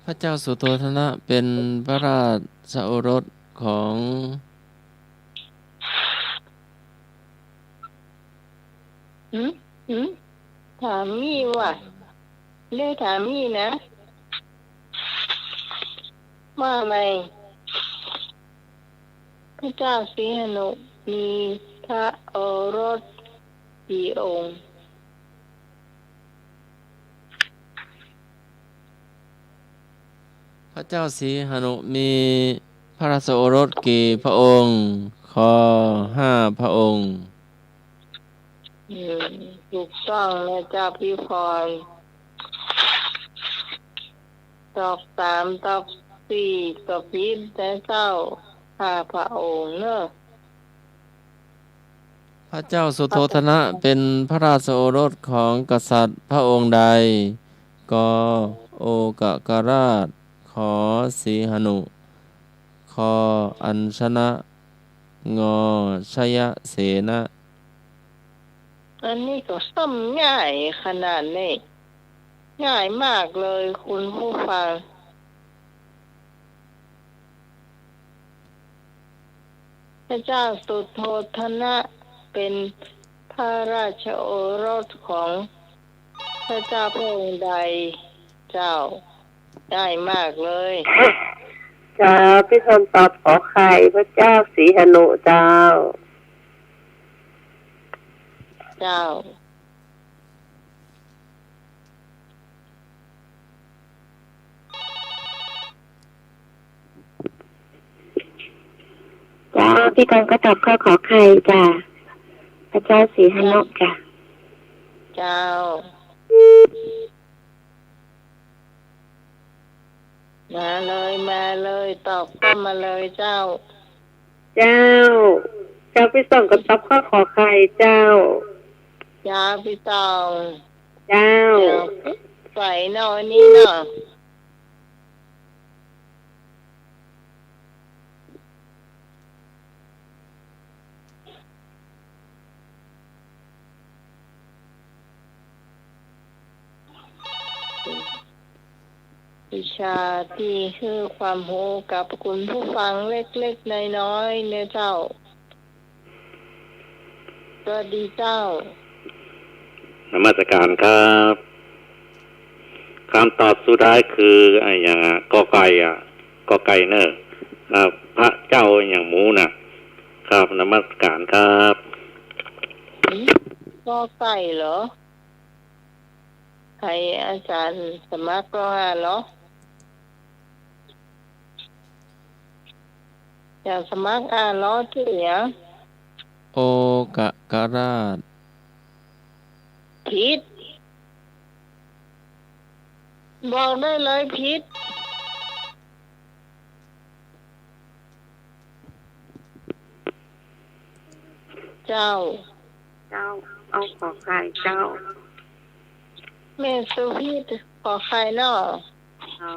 พระเจ้าสุโธทนะเป๋นพระราชโอรสของ หืม หืม ถามมี้ว่ะ ได้ถามมี้นะ ว่าไง พระเจ้าสีหนุมีพระโอรสกี่องค์ พระเจ้าสีหนุมีพระราชโอรสกี่พระองค์ ข้อ ห้าพระองค์ อืม ถูกต้องนะเจ้าพี่พร ตอบสาม ตอบสี่ ตอบผิดนะเจ้า ห้าพระองค์เนอะ พระเจ้าสุโธทนะเป๋นพระราชโอรสของกษัตริย์พระองค์ใด ก โอกกราช ข สีหนุ ค อัญชนะ ง ชยเสนะ อันนี้ก็ซ้ำง่ายขนาดนี้ ง่ายมากเลยคุณผู้ฟัง พระเจ้าสุโธทนะเป๋นพระราชโอรสของพระเจ้าพระองค์ใดเจ้า ง่ายมากเลย เจ้า พี่ชนตอบขอไข่ พระเจ้าสีหนุเจ้า เจ้า เจ้า พี่กรณ์ก็ตอบข้อขอไข่จ้ะ พระเจ้าสีหนุจ้ะ เจ้า มาเลย มาเลย ตอบข้อมาเลยเจ้า เจ้า เจ้า พี่สองก็ตอบข้อขอไข่เจ้า เจ้า พี่สอง เจ้า เจ้า ใส่หน่อยนี่เนาะ วิชาตี้หื้อความฮู้กับคุณผู้ฟังเล็กๆ น้อยๆ เนี่ยเจ้า สวัสดีเจ้า นมัสการครับ กำตอบสุดท้ายคืออะหยังอะ กอไก่อะ กอไก่เน่อ ครับ พระเจ้าอะหยังหมูน่ะ ครับ นมัสการครับ หืม กอไก่เหรอ ใผอาจ๋ารย์สมัครก็อ่านเหรอ จ๋ารย์สมัครอ่านเหรอ จื้อหยัง โอกกราช ผิด บอกได้เลยผิด เจ้า เจ้า เอาขอไข่เจ้า แม่สุพิษ ขอไข่เนาะ อ๋อ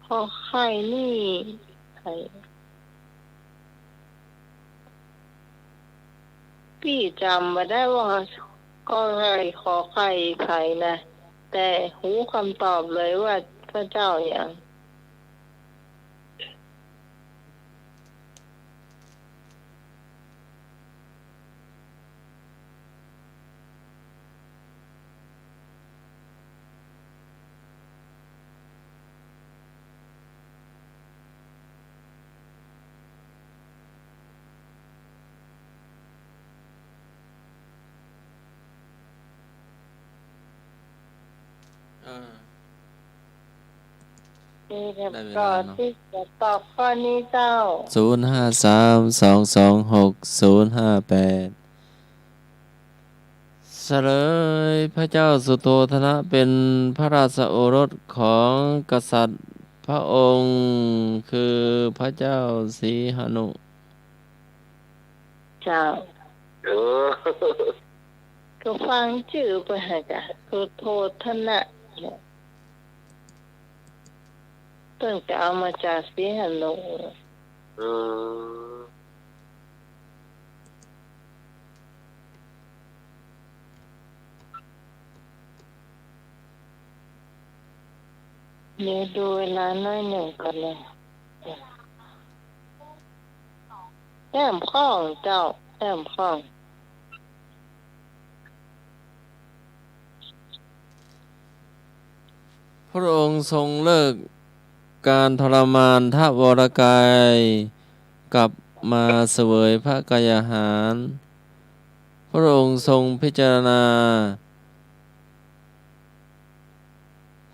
ขอไข่นี่ ไข่ ปี้จ๋ำบ่ได้ว่ากอไก่ขอไข่ใผนะ แต่ฮู้กำตอบเลยว่าพระเจ้าหยัง นี่เรียบร้อย ได้เวลาเนาะ ตี้จะตอบข้อนี้เจ้า ศูนย์ห้าสาม สองสองหก ศูนย์ห้าแปด เสลยพระเจ้าสุโธทนะเป็นพระราชโอรสของกษัตริย์พระองค์คือพระเจ้าสีหนุ เจ้า เออ ก็ฟังจื้อเปิ้นหั้นกะ สุโธทนะเนี่ย เปิ้นก็เอามาจากสีหนุ อืม เดี๋ยวดูเวลาหน้อยนึ่งก่อนนะ แต้มข้องเจ้า แต้มข้อง พระองค์ทรงเลิกการทรมานทวรกาย กลับมาเสวยพระกายาหาร พระองค์ทรงพิจารณา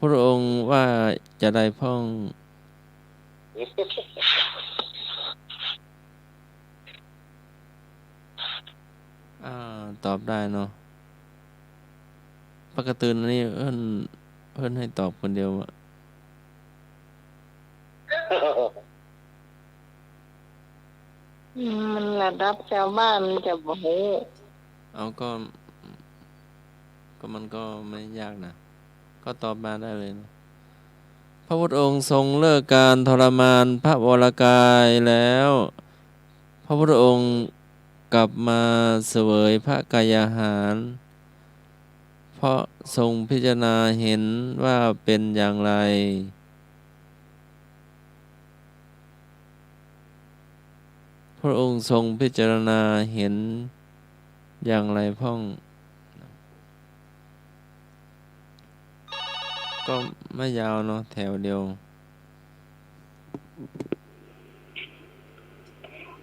พระองค์ว่าจะใดพ่อง อ่า ตอบได้เนาะ ปกตินี่เอิ้น เอิ้นหื้อตอบคนเดียวอะ อืม มันระดับชาวบ้านมันจะบ่ฮู้ เอาก็ ก็มันก็ไม่ยากนะ ก็ตอบมาได้เลยนะ พระพุทธองค์ทรงเลิกการทรมานพระวรกายแล้ว พระพุทธองค์กลับมาเสวยพระกายาหาร เพราะทรงพิจารณาเห็นว่าเป็นอย่างไร พระองค์ทรงพิจารณาเห็นอย่างไรพ่อง ก็ไม่ยาวเนาะ แถวเดียว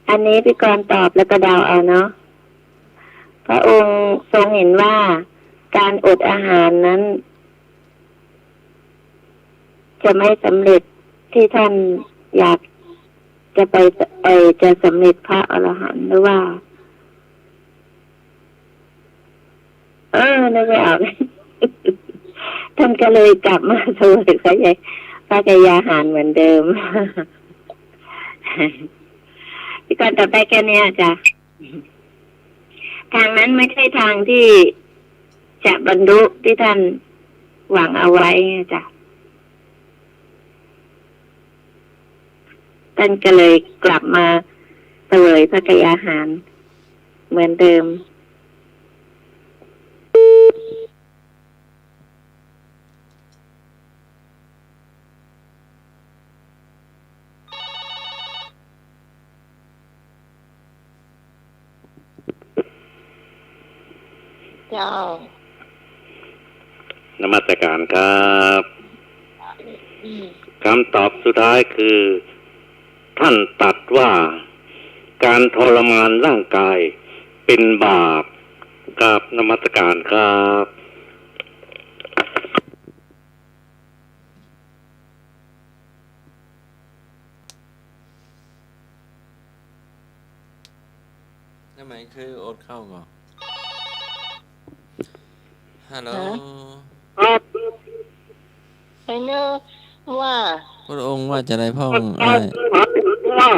อันนี้พี่กรณ์ตอบแล้วก็เดาเอาเนาะ พระองค์ทรงเห็นว่าการอดอาหารนั้น จะไม่สำเร็จที่ท่านอยากจะไป เอ่อ จะสำเร็จพระอรหันต์หรือว่า เออ นึกไม่ออก ท่านก็เลยกลับมาเสวยพระกายาหารเหมือนเดิม พี่กรณ์ตอบได้แค่เนี้ยจ้ะ ทางนั้นไม่ใช่ทางที่จะบรรลุที่ท่านหวังเอาไว้อะจ้ะ ท่านก็เลยกลับมาเสวยพระกายาหารเหมือนเดิม เจ้า นมัสการครับ อืม คำตอบสุดท้ายคือ ท่านตรัสว่า การทรมานร่างกายเป็นบาป กราบนมัสการครับ นั่นหมายคืออดข้าวก่อ ฮัลโหล ฮะ ครับ ไอ้เนอะว่า พระองค์ว่าจะใดพ่อง ว่า อ้าย ว่า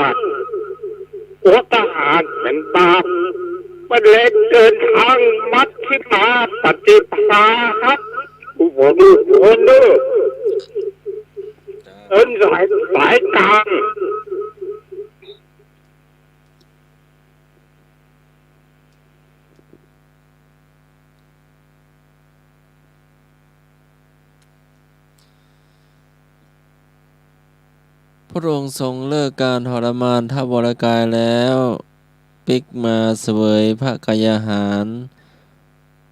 อดอาหารเป็นบาป มันเลยเดินทางมัชฌิมาปฏิปทาครับ หัวลูกหัวเลิก เอิ้นสาย สายกลาง พระองค์ทรงเลิกการทรมานทวรกายแล้ว ปิ๊กมาเสวยพระกายาหาร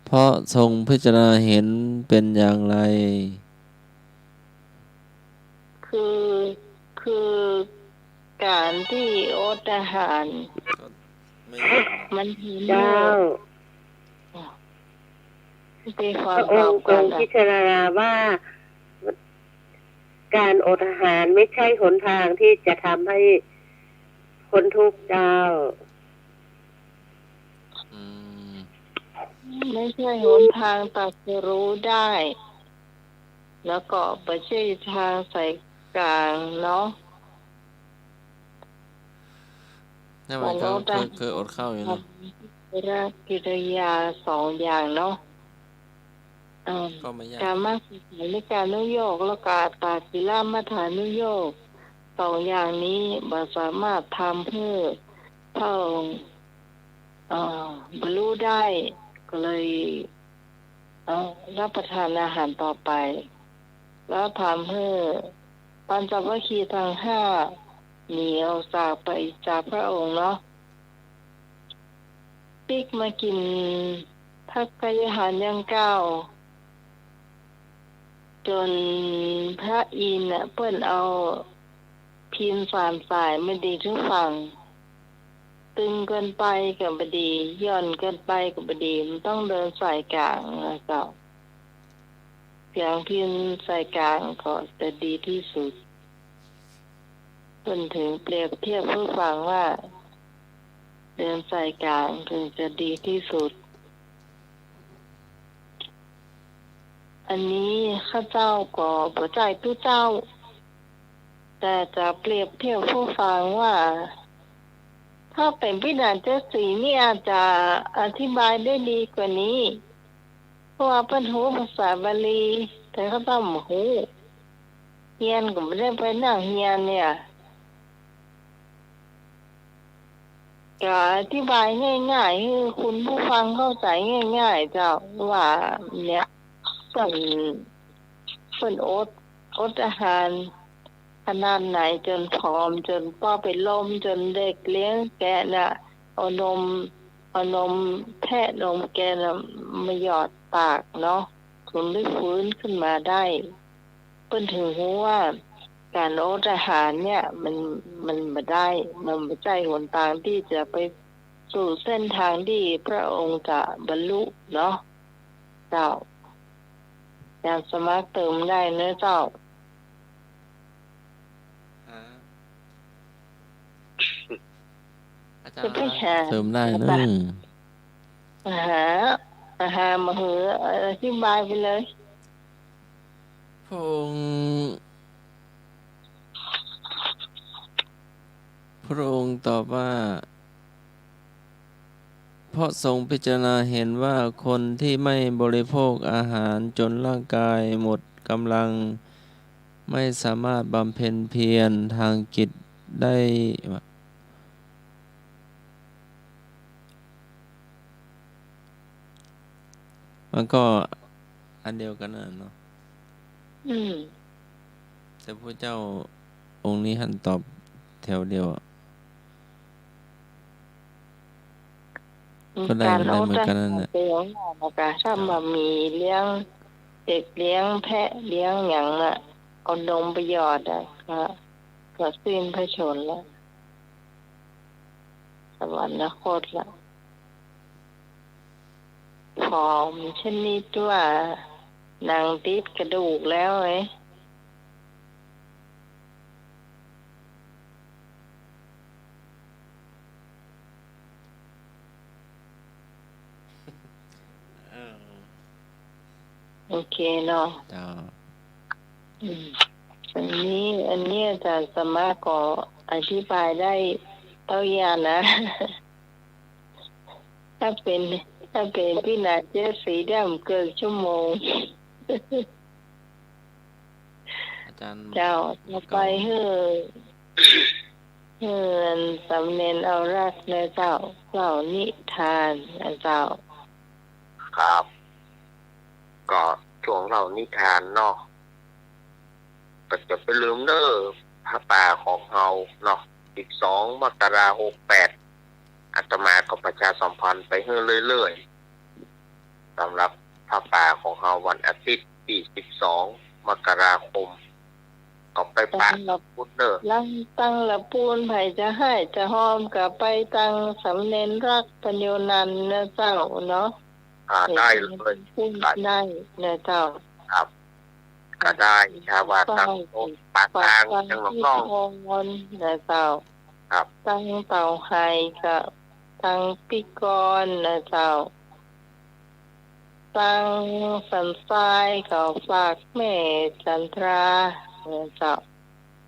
เพราะทรงพิจารณาเห็นเป็นอย่างไร คือ คือการตี้อดอาหาร ก็ไม่ยากนะ มันเห็น เจ้า โลก พระองค์ทรงพิจารณาว่า การอดอาหารไม่ใช่หนทางที่จะทำให้พ้นทุกข์เจ้า อืม ไม่ใช่หนทางตรัสรู้ได้ แล้วก็บ่ใจ้ทางสายกลางเนาะ นั่นหมายความ การอดอาหาร คือ คืออดข้าวอยู่นะ เป็นกิริยาสองอย่างเนาะ เอ่อ ก็ไม่ยาก กามกิริยานุโยค แล้วก็อัตตกิลมัฏฐานุโยค สองอย่างนี้บ่สามารถทำหื้อพระองค์ เอ่อ บรรลุได้ ก็เลย เอ่อ รับประทานอาหารต่อไป แล้วทำหื้อปัญจวัคคีย์ทั้งห้าหนีออกจากไปจากพระองค์เนาะ ปิ๊กมากิ๋นภักกายอาหารอย่างเก่า จ๋นพระอินทร์น่ะ เปิ้นเอาพิณฑ์สามสายมาดีดหื้อฟัง ตึงเกินไปก็บ่ดี หย่อนเกินไปก็บ่ดี มันต้องเดินสายกลางนะเจ้า เสียงพิณฑ์สายกลางก็จะดีที่สุด เปิ้นถึงเปรียบเทียบหื้อฟังว่า เดินสายกลางถึงจะดีที่สุด อันนี้ข้าเจ้าก็บ่ใจ้ตุ๊เจ้า แต่จะเปรียบเทียบหื้อฟังว่า ถ้าเป๋นพิณาเจ็ดสีนี่อาจจะอธิบายได้ดีกว่านี้ เพราะว่าเปิ้นฮู้ภาษาบาลี แต่ข้าเจ้าบ่ฮู้ เฮียนก็บ่ได้ไปนั่งเฮียนเนี่ย ก็อธิบายง่ายๆ หื้อคุณผู้ฟังเข้าใจ๋ง่ายๆ เจ้า ว่าเนี่ย เปิ้น เปิ้นอด อดอาหารขนาดไหน จ๋นผอม จ๋นป้อเป๋นลม จ๋นเด็กเลี้ยงแกะน่ะ เอานม เอานมแพะนมแกะน่ะมาหยอดปากเนาะ ถึงได้ฟื้นขึ้นมาได้ เปิ้นถึงฮู้ว่าก๋านอดอาหารเนี่ย มัน มันบ่ได้ มันบ่ใจ้หนตางตี้จะไปสู่เส้นตางตี้พระองค์จะบรรลุเนาะ เจ้า อาจารย์สมัครเติมได้เนอะเจ้า ฮะ อาจารย์ จะไปหา เติมได้เนอะ อาหาร อาหารมาเหอะ อธิบายไปเลย พระองค์ พระองค์ตอบว่า เพราะทรงพิจารณาเห็นว่าคนที่ไม่บริโภคอาหารจนร่างกายหมดกำลัง ไม่สามารถบำเพ็ญเพียรทางจิตได้ มันก็อันเดียวกั๋นน่ะเนาะ อืม แต่พระเจ้าองค์นี้หั้นตอบแถวเดียวอะ ก็ได้ ก๋าน ก็ได้เหมือนกั๋นนั่นแหละ อดอาหารเป๋นอย่างนั้นน่ะ ถ้าบ่มีเลี้ยง เด็กเลี้ยงแพะเลี้ยงหยังน่ะ เอานมไปหยอดอะ ก็ ก็สิ้นพระชนม์ละ สวรรคตละ ผอมชนิดว่าหนังติดกระดูกแล้วเอ้ย เออ โอเคเนาะ เจ้า อืม อันนี้ อันนี้อาจารย์สามารถก็อธิบายได้เต้าอี้นะ ถ้าเป๋น ถ้าเป๋นพิณาเจ็ดสีได้บ่เกินชั่วโมง อาจารย์ เจ้า ต่อไปหื้อ หื้อสามเณรเอารักษณ์นะเจ้า เล่านิทานนะเจ้า ครับ ก็ช่วงเล่านิทานเนาะ ก็จะบ่ลืมเน้อ ผ้าป่าของเฮาเนาะ สิบสอง มกรา หกแปด อาตมาก็ประชาสัมพันธ์ไปหื้อเรื่อยๆ สำหรับผ้าป่าของเฮาวันอาทิตย์ตี้ สิบสอง มกราคม ก็ไปปะพุทธเน้อ หลังตั้งละปูน ใผจะฮ้ายจะฮอมก็ไปตังสามเณรรักษณ์ ปัญโญนันท์นะเจ้าเนาะ อ่า ได้เลย ได้นะเจ้า ครับ ก็ได้ ถ้าว่าตังโต๊ะปากกลาง ตังน้องๆ นะเจ้า ครับ ตังเต้าไฮ้ก็ ตังปี้กรณ์นะเจ้า ตังสันทรายก็ฝากแม่จันทรานะเจ้า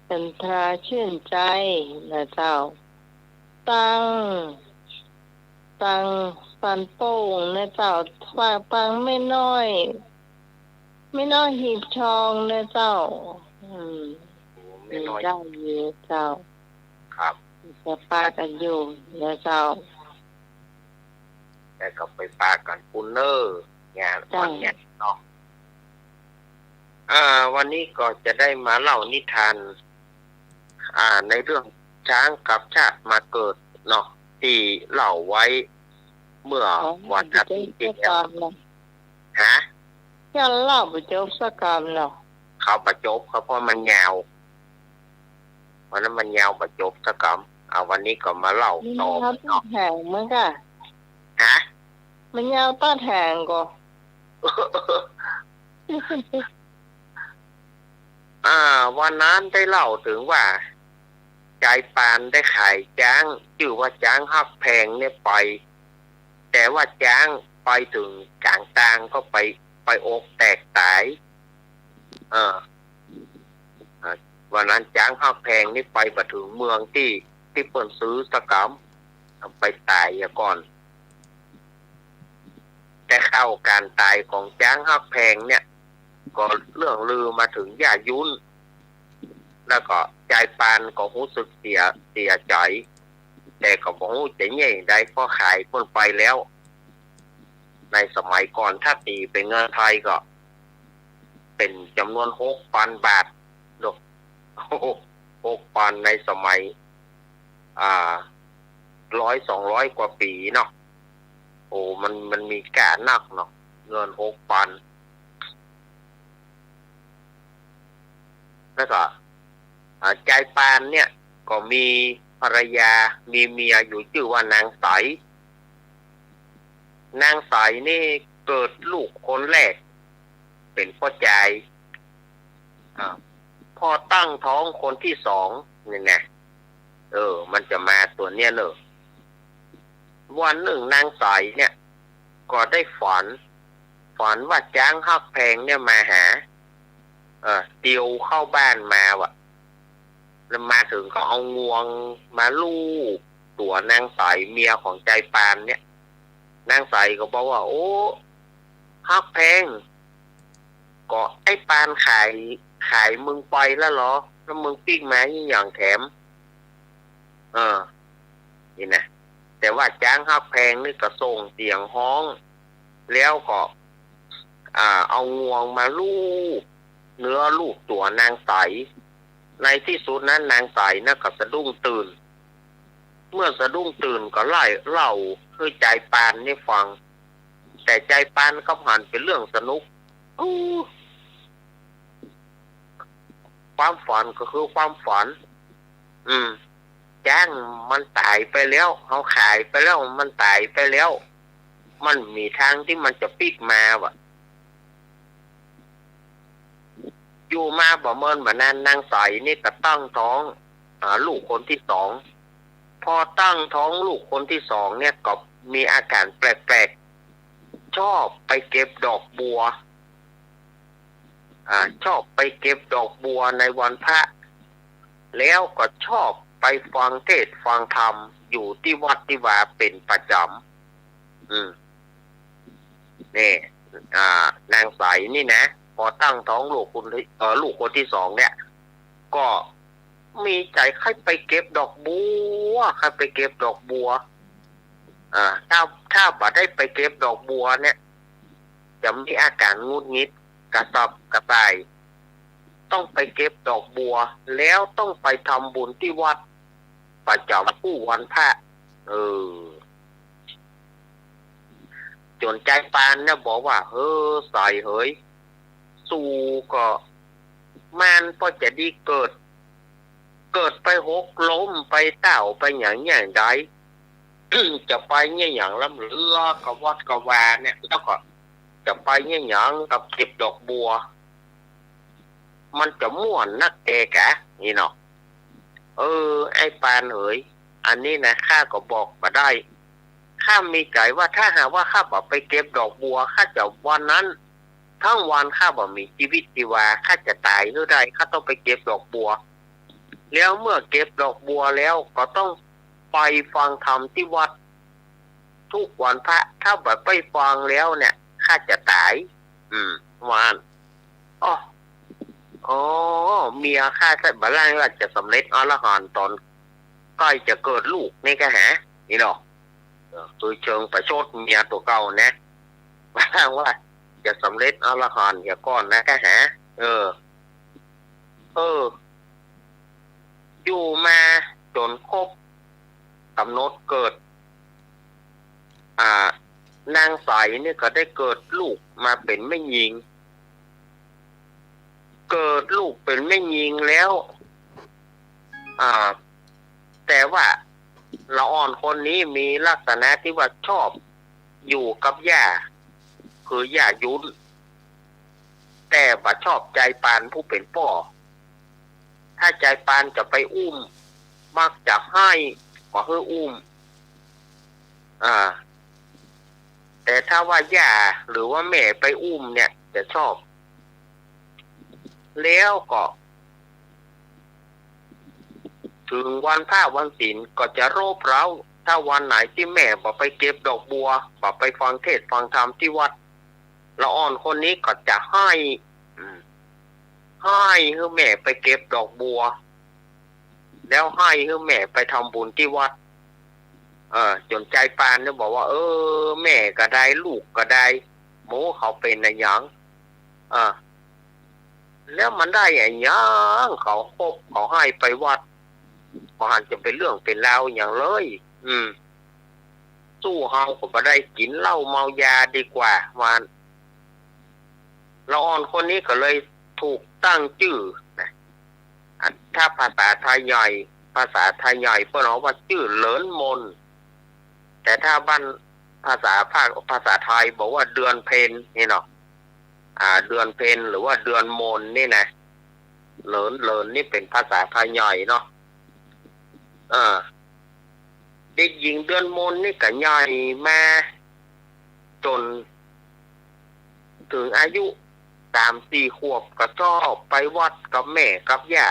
จันทราชื่นใจนะเจ้า ตัง ตังสันโป่งนะเจ้า ฝากตังแม่น้อย แม่น้อยหีบทองนะเจ้า อืม โอ้ แม่น้อย ได้อยู่เจ้า ครับ ก็ปากั๋นอยู่นะเจ้า แต่ก็ไปปากั๋นปู้นเน่อ เนี่ย เจ้า วันเนี่ยเนาะ อ่า วันนี้ก็จะได้มาเล่านิทาน อ่า ในเรื่องจ๊างกลับชาติมาเกิดเนาะ ตี้เล่าไว้เมื่อ อ๋อ วันอาทิตย์ตี้แล้ว บ่จบสักกำเนาะ ฮะ ย้อนเล่าบ่จบสักกำเนาะ เขาบ่จบ เขา เพราะมันยาว วันนั้นมันยาวบ่จบสักกำ อ่า วันนี้ก็มาเล่าต่อ มันยาวตัดแหงเหมือนกั๋น ฮะ มันยาวตัดแหงก่อ อ่า วันนั้นได้เล่าเถิงว่า จายปานได้ขายจ๊าง จื้อว่าจ๊างฮักแพงเนี่ยไป แต่ว่าจ๊างไปเถิงก๋างตางก็ไป ไปอกแตกต๋าย เออ อ่า วันนั้นจ๊างฮักแพงนี่ไปบ่เถิงเมืองตี้ ตี้เปิ้นซื้อสักกำ ไปต๋ายเหียก่อน แต่ข่าวก๋านต๋ายของจ๊างฮักแพงเนี่ย ก็เลื่องลือมาเถิงย่ายุ้น แล้วก็จายปานก็ฮู้สึกเสีย เสียใจ๋ แต่ก็บ่ฮู้จะเยียะใด เพราะขายเปิ้นไปแล้ว ในสมัยก่อนถ้าตี๋เป๋นเงินไทยก็ เป๋นจ๋ำนวนหกปันบาทเนาะ หกปันในสมัย อ่า ร้อยสองร้อยกว่าปี๋เนาะ โอ้ มัน มันมีก้านักเนาะ เงินหกปัน แล้วก็ อ่า จายปานเนี่ย ก็มีภรรยา มีเมียอยู่จื้อว่านางใส นางใสนี่เกิดลูกคนแรก เป๋นป้อจาย อ่า พอตั้งท้องคนตี้สองนี่นะ เออ มันจะมาตั๋วเนี้ยเนาะ วันนึ่งนางใสเนี่ย ก็ได้ฝัน ฝันว่าจ๊างฮักแพงเนี่ยมาหา เออ เตียวเข้าบ้านมาว่ะ แล้วมาเถิงก็เอางวงมาลูบตั๋วนางใส เมียของจายปานเนี่ย นางใสก็บอกว่า โอ้ ฮักแพง ก็ไอ้ปานขาย ขายมึงไปแล้วเหรอ แล้วมึงปิ๊กมาอี้หยังแถม เออ นี่นะ แต่ว่าจ๊างฮักแพงนี่ก็ส่งเสียงฮ้อง แล้วก็ อ่า เอางวงมาลูบเนื้อลูบตั๋วนางใส ในตี้สุดนั้นนางใสน่ะก็สะดุ้งตื่น เมื่อสะดุ้งตื่นก็ไล่เล่าหื้อจายปานนี่ฟัง แต่จายปานก็หันเป๋นเรื่องสนุก อู้ ความฝันก็คือความฝัน อืม จ๊างมันต๋ายไปแล้ว เฮาขายไปแล้ว มันต๋ายไปแล้ว มันบ่มีตางตี้มันจะปิ๊กมาว่ะ อยู่มาบ่เมินบ่นานนางใสนี่ก็ตั้งท้อง อ่า ลูกคนตี้สอง พอตั้งท้องลูกคนตี้สองเนี่ยก็มีอาก๋านแปลกๆ ชอบไปเก็บดอกบัว อ่า ชอบไปเก็บดอกบัวในวันพระ แล้วก็ชอบไปฟังเทศน์ฟังธรรมอยู่ตี้วัดตี้วาเป๋นประจ๋ำ อืม นี่ อ่า นางใสนี่นะ พอตั้งท้องลูกคนตี้ เอ่อ ลูกคนตี้สองเนี่ย ก็มีใจ๋ใค่ไปเก็บดอกบัว ใค่ไปเก็บดอกบัว อ่า ถ้า ถ้าบ่ได้ไปเก็บดอกบัวเนี่ย จะมีอาก๋านหงุดหงิด กระสับกระส่าย ต้องไปเก็บดอกบัว แล้วต้องไปทำบุญตี้วัดประจ๋ำกู้วันพระ เออ จ๋นจายปานเนี่ยบอกว่า เฮ้อ ใสเหย สูก็ มานป้อจะดีเกิด เกิดไปหกล้มไปเต้าไปหยังอย่างใด จะไปเยียะหยังล้ำเหลือ กะวัดกะวาเนี่ย แล้วก็จะไปเยียะหยังกับเก็บดอกบัว มันจะม่วนนักแลกา นี่เนาะ เออ ไอ้ปานเอ๋ย อันนี้นะ ข้าก็บอกบ่ได้ ข้ามีใจ๋ว่าถ้าหากว่าข้าบ่ไปเก็บดอกบัว ข้าจะวันนั้น ตึงวันข้าบ่มีจีวิตจีวา ข้าจะต๋ายหื้อได้ ข้าต้องไปเก็บดอกบัว แล้วเมื่อเก็บดอกบัวแล้วก็ต้องไปฟังธรรมตี้วัด ทุกวันพระ ถ้าบ่ไปฟังแล้วเนี่ย ข้าจะต๋าย อืม ว่าอั้น อ้อ อ๋อ เมียข้าใส่บ่าล่างว่าจะสำเร็จอรหันต์ต๋อนใก้จะเกิดลูกนี่กาหา นี่เนาะ เออ คือเชิงประชดเมียตั๋วเก่านะ บ่าล่างว่าจะสำเร็จอรหันต์เหียก่อนนะกาหา เออ เออ อยู่มาจ๋นครบก๋ำหนดเกิด อ่า นางใสนี่ก็ได้เกิดลูกมาเป๋นแม่ญิง เกิดลูกเป๋นแม่ญิงแล้ว อ่า แต่ว่าละอ่อนคนนี้มีลักษณะตี้ว่าชอบอยู่กับย่า คือย่ายุ้น แต่บ่ชอบจายปานผู้เป๋นป้อ ถ้าจายปานจะไปอุ้ม มักจะห้อยบ่หื้ออุ้ม อ่า แต่ถ้าว่าย่าหรือว่าแม่ไปอุ้มเนี่ยจะชอบ แล้วก็ ตึงวันพระวันศีลก็จะรบเร้า ถ้าวันไหนตี้แม่บ่ไปเก็บดอกบัว บ่ไปฟังเทศน์ฟังธรรมตี้วัด ละอ่อนคนนี้ก็จะห้อย อืม ห้อยหื้อแม่ไปเก็บดอกบัว แล้วห้อยหื้อแม่ไปทำบุญตี้วัด เออ จ๋นจายปานเนี่ยบอกว่า เออ แม่ก็ได้ ลูกก็ได้ หมู่เขาเป๋นอะหยัง เออ แล้วมันได้อะหยัง เขาคบเขาห้อยไปวัด บ่หันจะเป๋นเรื่องเป๋นราวหยังเลย อืม สู้เฮาก็บ่ได้ กิ๋นเหล้าเมายาดีกว่า ว่าอั้น ละอ่อนคนนี้ก็เลยถูกตั้งจื้อนะ อ่ะ ถ้าภาษาไทยใหญ่ ภาษาไทยใหญ่เปิ้นฮ้องว่าจื้อเหลินมน แต่ถ้าบ้านภาษาภาค ภาษาไทยบอกว่าเดือนเพ็ญนี่เนาะ อ่า เดือนเพ็ญหรือว่าเดือนมนนี่นะ เหลิน เหลินนี่เป๋นภาษาไทยใหญ่เนาะ เออ เด็กหญิงเดือนมนนี่ก็ใหญ่มาจ๋นตึงอายุสามสี่ขวบก็ชอบไปวัดกับแม่กับย่า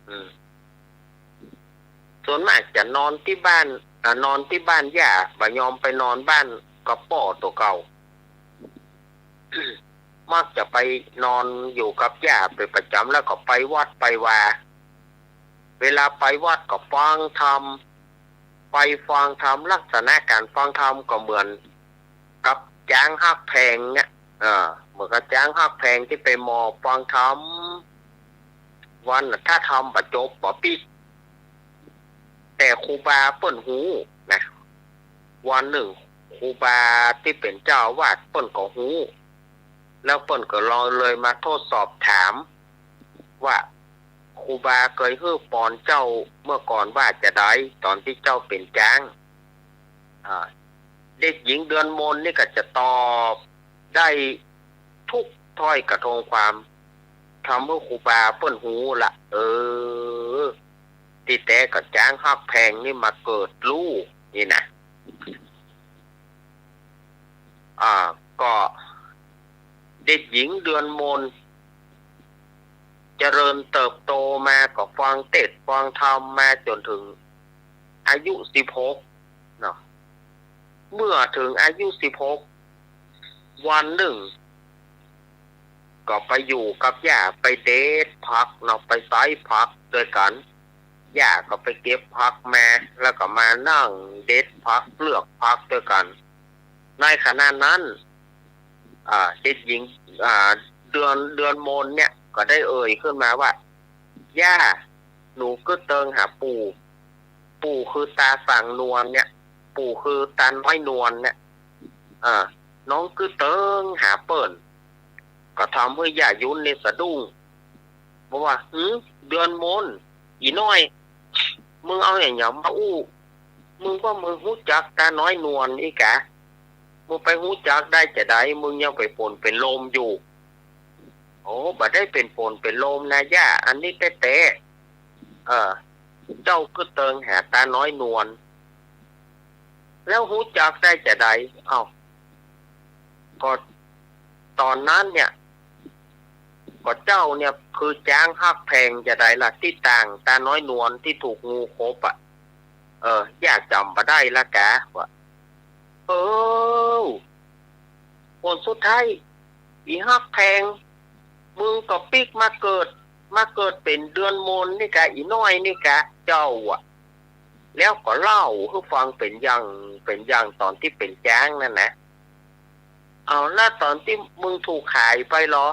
อืม ส่วนมากจะนอนตี้บ้าน อ่า นอนตี้บ้านย่า บ่ยอมไปนอนบ้านกับป้อตั๋วเก่า มักจะไปนอนอยู่กับย่าเป๋นประจ๋ำ แล้วก็ไปวัดไปวา เวลาไปวัดก็ฟังธรรม ไปฟังธรรม ลักษณะก๋านฟังธรรมก็เหมือนกับจ๊างฮักแพงเนี่ย เออ เหมือนกับจ๊างฮักแพงตี้ไปหมอบฟังธรรม วันน่ะถ้าธรรมบ่จบบ่ปิ๊ก แต่ครูบาเปิ้นฮู้นะ วันนึ่งครูบาตี้เป๋นเจ้าอาวาสเปิ้นก็ฮู้ แล้วเปิ้นก็ลองเลยมาทดสอบถามว่า ครูบาเกยหื้อปอนเจ้าเมื่อก่อนว่าจาใด ต๋อนตี้เจ้าเป๋นจ๊าง อ่า เด็กหญิงเดือนมนนี่ก็จะตอบได้ทุกถ้อยกระทงความ ทำหื้อครูบาเปิ้นฮู้ละ เออ ตี้แต๊ก็จ๊างฮักแพงนี่มาเกิดลูกนี่นะ อ่า ก็เด็กหญิงเดือนมน เจริญเติบโตมาก็ฟังเตสน์ฟังธรรมมาจ๋นเถิงอายุสิบหกเนาะ เมื่อเถิงอายุสิบหก วันนึ่ง ก็ไปอยู่กับย่า ไปเด็ดผักเนาะ ไปไซ้ผักตวยกั๋น ย่าก็ไปเก็บผักมา แล้วก็มานั่งเด็ดผัก เลือกผักตวยกั๋น ในขณะนั้น อ่า เด็กหญิง อ่า เดือน เดือนมนเนี่ยก็ได้เอ่ยขึ้นมาว่า ย่า หนูกึ๊ดเติงหาปู่ ปู่คือตาส่างนวลเนี่ย ปู่คือตาน้อยนวลเนี่ย อ่า น้องกึ๊ดเติงหาเปิ้น ก็ทำหื้อย่ายุ้นนี่สะดุ้ง บอกว่า หือ เดือนมน อี่น้อย มึงเอาอะหยังมาอู้ มึงว่ามึงฮู้จักตาน้อยนวลอี้กา มึงไปฮู้จักได้จาใด มึงยังเป๋นฝนเป๋นลมอยู่ โอ้ บ่ได้เป๋นฝนเป๋นลมนาย่า อันนี้แต๊ๆ เออ เจ้ากึ๊ดเติงหาตาน้อยนวล แล้วฮู้จักได้จาใด เอ้า ก็ต๋อนนั้นเนี่ย ก็เจ้าเนี่ยคือจ๊างฮักแพงจาใดล่ะ ตี้ต่างตาน้อยนวลตี้ถูกงูขบอะ เออ ย่าจ๋ำบ่ได้ละกา ว่า เออ ผลสุดท้าย อีฮักแพง มึงก็ปิ๊กมาเกิด มาเกิดเป๋นเดือนมนนี่กา อีน้อยนี่กา เจ้าอะ แล้วก็เล่าหื้อฟังเป๋นอย่าง เป๋นอย่างต๋อนตี้เป๋นจ๊างนั่นนะ เอา แล้วต๋อนตี้มึงถูกขายไปลอ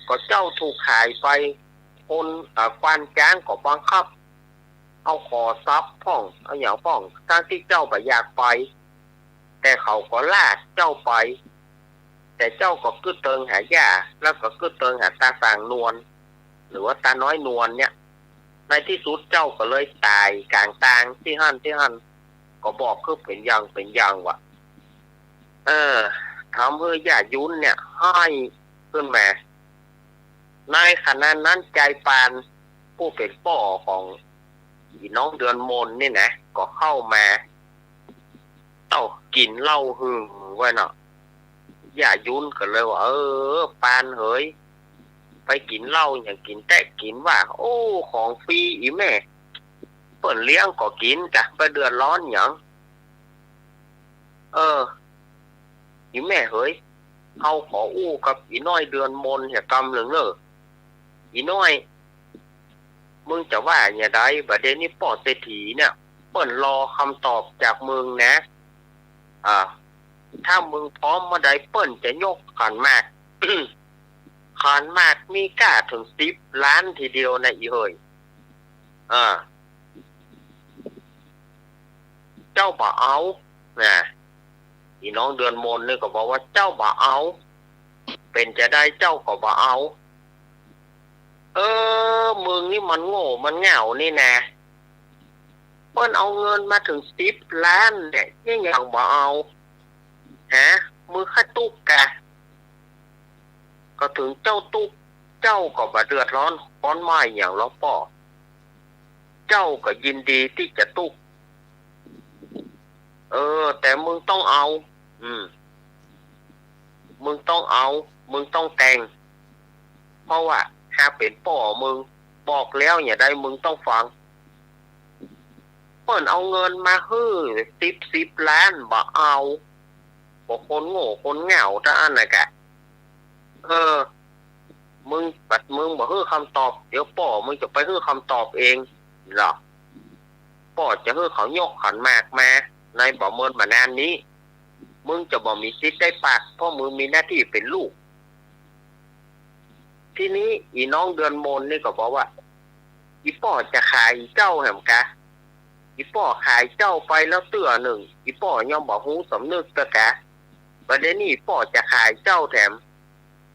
ก็เจ้าถูกขายไป คน เอ่อ ควานจ๊างก็บังคับ เอาขอทรัพย์พ่อง เอาหยังพ่อง ตึงตี้เจ้าบ่อยากไป แต่เขาก็ลากเจ้าไป แต่เจ้าก็กึ๊ดเติงหาย่า แล้วก็กึ๊ดเติงหาตาสางนวล หรือว่าตาน้อยนวลเนี่ย ในตี้สุดเจ้าก็เลยต๋ายก๋างตางตี้หั้นตี้หั้น ก็บอกคือเป๋นอย่างเป๋นอย่างว่า เออ ทำหื้อย่ายุ้นเนี่ยไห้ขึ้นมา ในขณะนั้นจายปาน ผู้เป๋นป้อของอีน้องเดือนมนนี่นะ ก็เข้ามา เอ้า กิ๋นเหล้าหึงไว้เนาะ ย่ายุ้นก็เลยว่า เออ ปานเหย ไปกิ๋นเหล้าหยัง กิ๋นแต๊กิ๋นว่า โอ้ ของฟรี อี่แม่เปิ้นเลี้ยงก็กิ๋นกา บ่เดือดร้อนหยัง เออ อี่แม่เหย เฮาขออู้กับอี่น้อยเดือนมนเหียกำนึ่งเน่อ อี่น้อย มึงจะว่าจาใด บ่าเดี่ยวนี้ป้อเศรษฐีเนี่ย เปิ้นรอคำตอบจากมึงนะ อ่า ถ้ามึงพร้อมเมื่อใด เปิ้นจะยกขันหมาก ขันหมากมีก้าเถิงสิบล้านทีเดียวนะอี่เหย อ่า เจ้าบ่เอา นะ อี่น้องเดือนมนนี่ก็บอกว่า เจ้าบ่เอา เป๋นจาใดเจ้าก็บ่เอา เออ มึงนี่มันโง่มันเหง้านี่นะ เปิ้นเอาเงินมาเถิงสิบล้านเนี่ย ยัง ยังบ่เอา ฮะ มึงใค่ตุ๊กกา ก็เถิงเจ้าตุ๊ก เจ้าก็บ่เดือดร้อน ฮ้อนไหม้หยังหรอกป้อ เจ้าก็ยินดีตี้จะตุ๊ก เออ แต่มึงต้องเอา อืม มึงต้องเอา มึงต้องแต่ง เพราะว่าหากเป๋นป้อมึง บอกแล้วจาใดมึงต้องฟัง เปิ้นเอาเงินมาหื้อสิบ สิบล้าน บ่เอา พวกคนโง่คนเหง้าตาอั้นน่ะกา เออ มึง บัดมึงบ่หื้อคำตอบ เดี๋ยวป้อมึงจะไปหื้อคำตอบเอง เนาะ ป้อจะหื้อเขายกขันหมากมา ในบ่เมินบ่นานนี้ มึงจะบ่มีสิทธิ์ได้ปาก เพราะมึงมีหน้าตี้เป๋นลูก ทีนี้อี่น้องเดือนมนนี่ก็บอกว่า อี่ป้อจะขายเจ้าแหมกา อี่ป้อขายเจ้าไปแล้วเตื้อนึ่ง อี่ป้อยังบ่ฮู้สำนึกเตื้อกา บ่าเดี่ยวนี้ป้อจะขายเจ้าแถม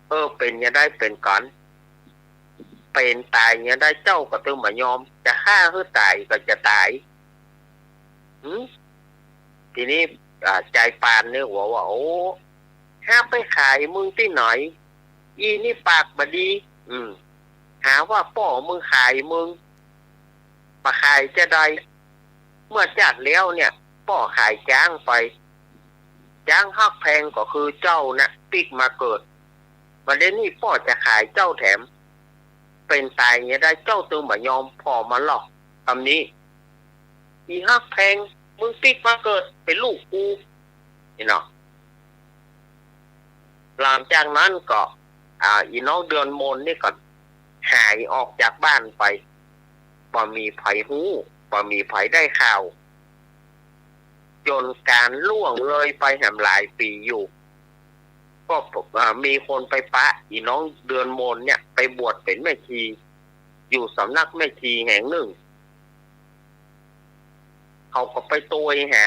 เออ เป๋นจาใดเป๋นกั๋น เป๋นต๋ายจาใดเจ้าก็ตึงบ่ยอม จะฆ่าหื้อต๋ายก็จะต๋าย หืม ทีนี้ อ่า จายปานนี่หัวว่า โอ้ หาไปขายมึงตี้ไหน อี่นี่ปากบ่ดี อืม หาว่าป้อมึงขายมึง บ่ขายจาใด เมื่อจาติแล้วเนี่ย ป้อขายจ๊างไป จ๊างฮักแพงก็คือเจ้าน่ะ ปิ๊กมาเกิด บ่าเดี่ยวนี้ป้อจะขายเจ้าแถม เป๋นต๋ายจาใดเจ้าตึงบ่ยอม ผ่อมันลอก กำนี้ อี่ฮักแพง มึงปิ๊กมาเกิดเป๋นลูกกู นี่เนาะ หลังจากนั้นก็ อ่า อี่น้องเดือนมนนี่ก็หายออกจากบ้านไป บ่มีใผฮู้ บ่มีใผได้ข่าว จ๋นก๋านล่วงเลยไปแหมหลายปี๋อยู่ ก็ อ่า มีคนไปปะอี่น้องเดือนมนเนี่ย ไปบวชเป๋นแม่ชี อยู่สำนักแม่ชีแห่งนึ่ง เขาก็ไปตวยหา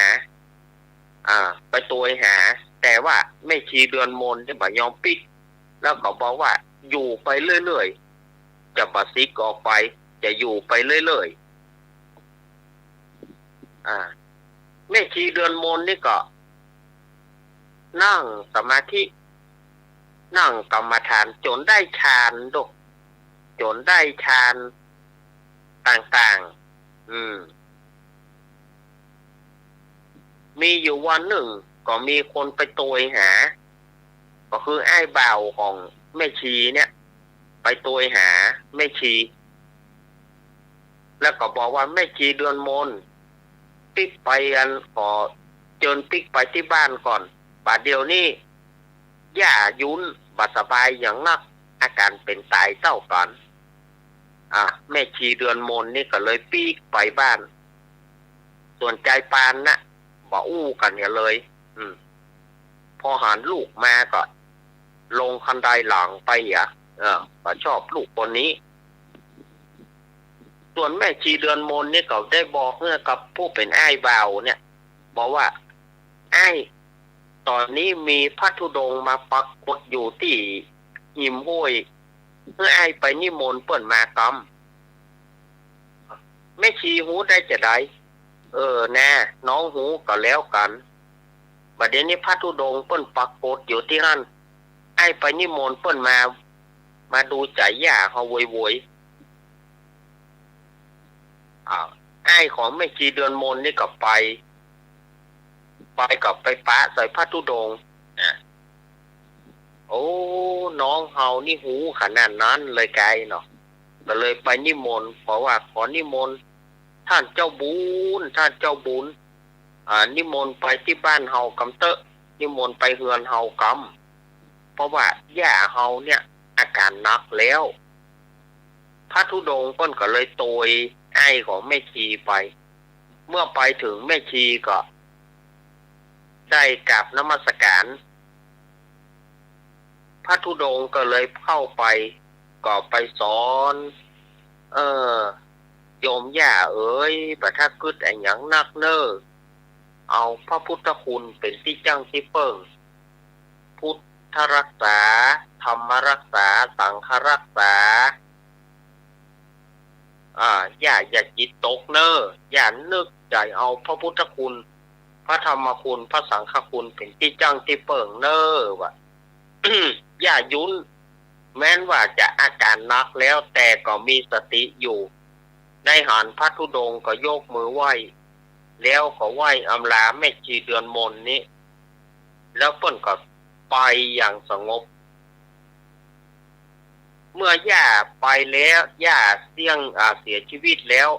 อ่า ไปตวยหา แต่ว่าแม่ชีเดือนมนนี่บ่ยอมปิ๊ก แล้วก็บอกว่าอยู่ไปเรื่อยๆ จะบ่สึกออกไป จะอยู่ไปเรื่อย อ่า แม่ชีเดือนมนนี่ก็ นั่งสมาธิ นั่งกรรมฐานจ๋นได้ฌานดอก จ๋นได้ฌานต่างๆ อืม มีอยู่วันนึ่งก็มีคนไปโตยหา ก็คืออ้ายบ่าวของแม่ชีเนี่ย ไปโตยหาแม่ชี แล้วก็บอกว่า แม่ชีเดือนมน ปิ๊กไปอัน ขอเจิญปิ๊กไปตี้บ้านก่อน บ่าเดี่ยวนี้ ย่ายุ้นบ่สบายอย่างนัก อาก๋านเป๋นต๋ายเต้ากั๋น อ่ะ แม่ชีเดือนมนนี่ก็เลยปิ๊กไปบ้าน ส่วนจายปานนะ บ่อู้กั๋นเหียเลย อืม พอหันลูกมาก็ ลงคันไดหลังไปเหีย เออ บ่ชอบลูกคนนี้ ส่วนแม่ชีเดือนมนนี่ก็ได้บอกหื้อกับผู้เป๋นอ้ายบ่าวเนี่ย บอกว่า อ้าย ต๋อนนี้มีพระธุดงค์มาปรากฏอยู่ตี้ฮิมห้วย หื้ออ้ายไปนิมนต์เปิ้นมากำ แม่ชีฮู้ได้จาใด เออ แน่ น้องฮู้ก็แล้วกั๋น บ่าเดี่ยวนี้พระธุดงค์เปิ้นปรากฏอยู่ตี้หั้น อ้ายไปนิมนต์เปิ้นมา มาดูใจ๋ย่าเฮาโวยๆ อ้าว อ้ายของแม่ชีเดือนมนนี่ก็ไป ไปก็ไปปะใส่พระธุดงค์ อ่ะ โอ้ น้องเฮานี่ฮู้ขนาดนั้นเลยกายเนาะ ก็เลยไปนิมนต์ บอกว่า ขอนิมนต์ ท่านเจ้าบุญ ท่านเจ้าบุญ อ่า นิมนต์ไปตี้บ้านเฮากำเต๊อะ นิมนต์ไปเฮือนเฮากำ เพราะว่าย่าเฮาเนี่ยอาก๋านหนักแล้ว พระธุดงค์เปิ้นก็เลยโตยอ้ายของแม่ชีไป เมื่อไปเถิงแม่ชีก็ได้กราบนมัสการ พระธุดงค์ก็เลยเข้าไป ก็ไปสอน เออ โยมย่าเอ๋ย บ่ถ้ากึ๊ดอะหยังนักเน่อ เอาพระพุทธคุณเป๋นตี้จั้งตี้เปิ้ง พุทธรักษา ธรรมรักษา สังฆรักษา อ่า อย่า อย่าจิตตกเน่อ อย่านึกใจ๋เอาพระพุทธคุณ พระธรรมคุณ พระสังฆคุณเป๋นตี้จั้งตี้เปิ้งเน่อ ว่า ย่ายุ้น แม้นว่าจะอาก๋านหนักแล้ว แต่ก็มีสติอยู่ ได้หันพระธุดงค์ก็ยกมือไหว้ แล้วก็ไหว้อำลาแม่ชีเดือนมนนี้ แล้วเปิ้นก็ไปอย่างสงบ เมื่อย่าไปแล้ว ย่าเสี้ยง อ่า เสียชีวิตแล้ว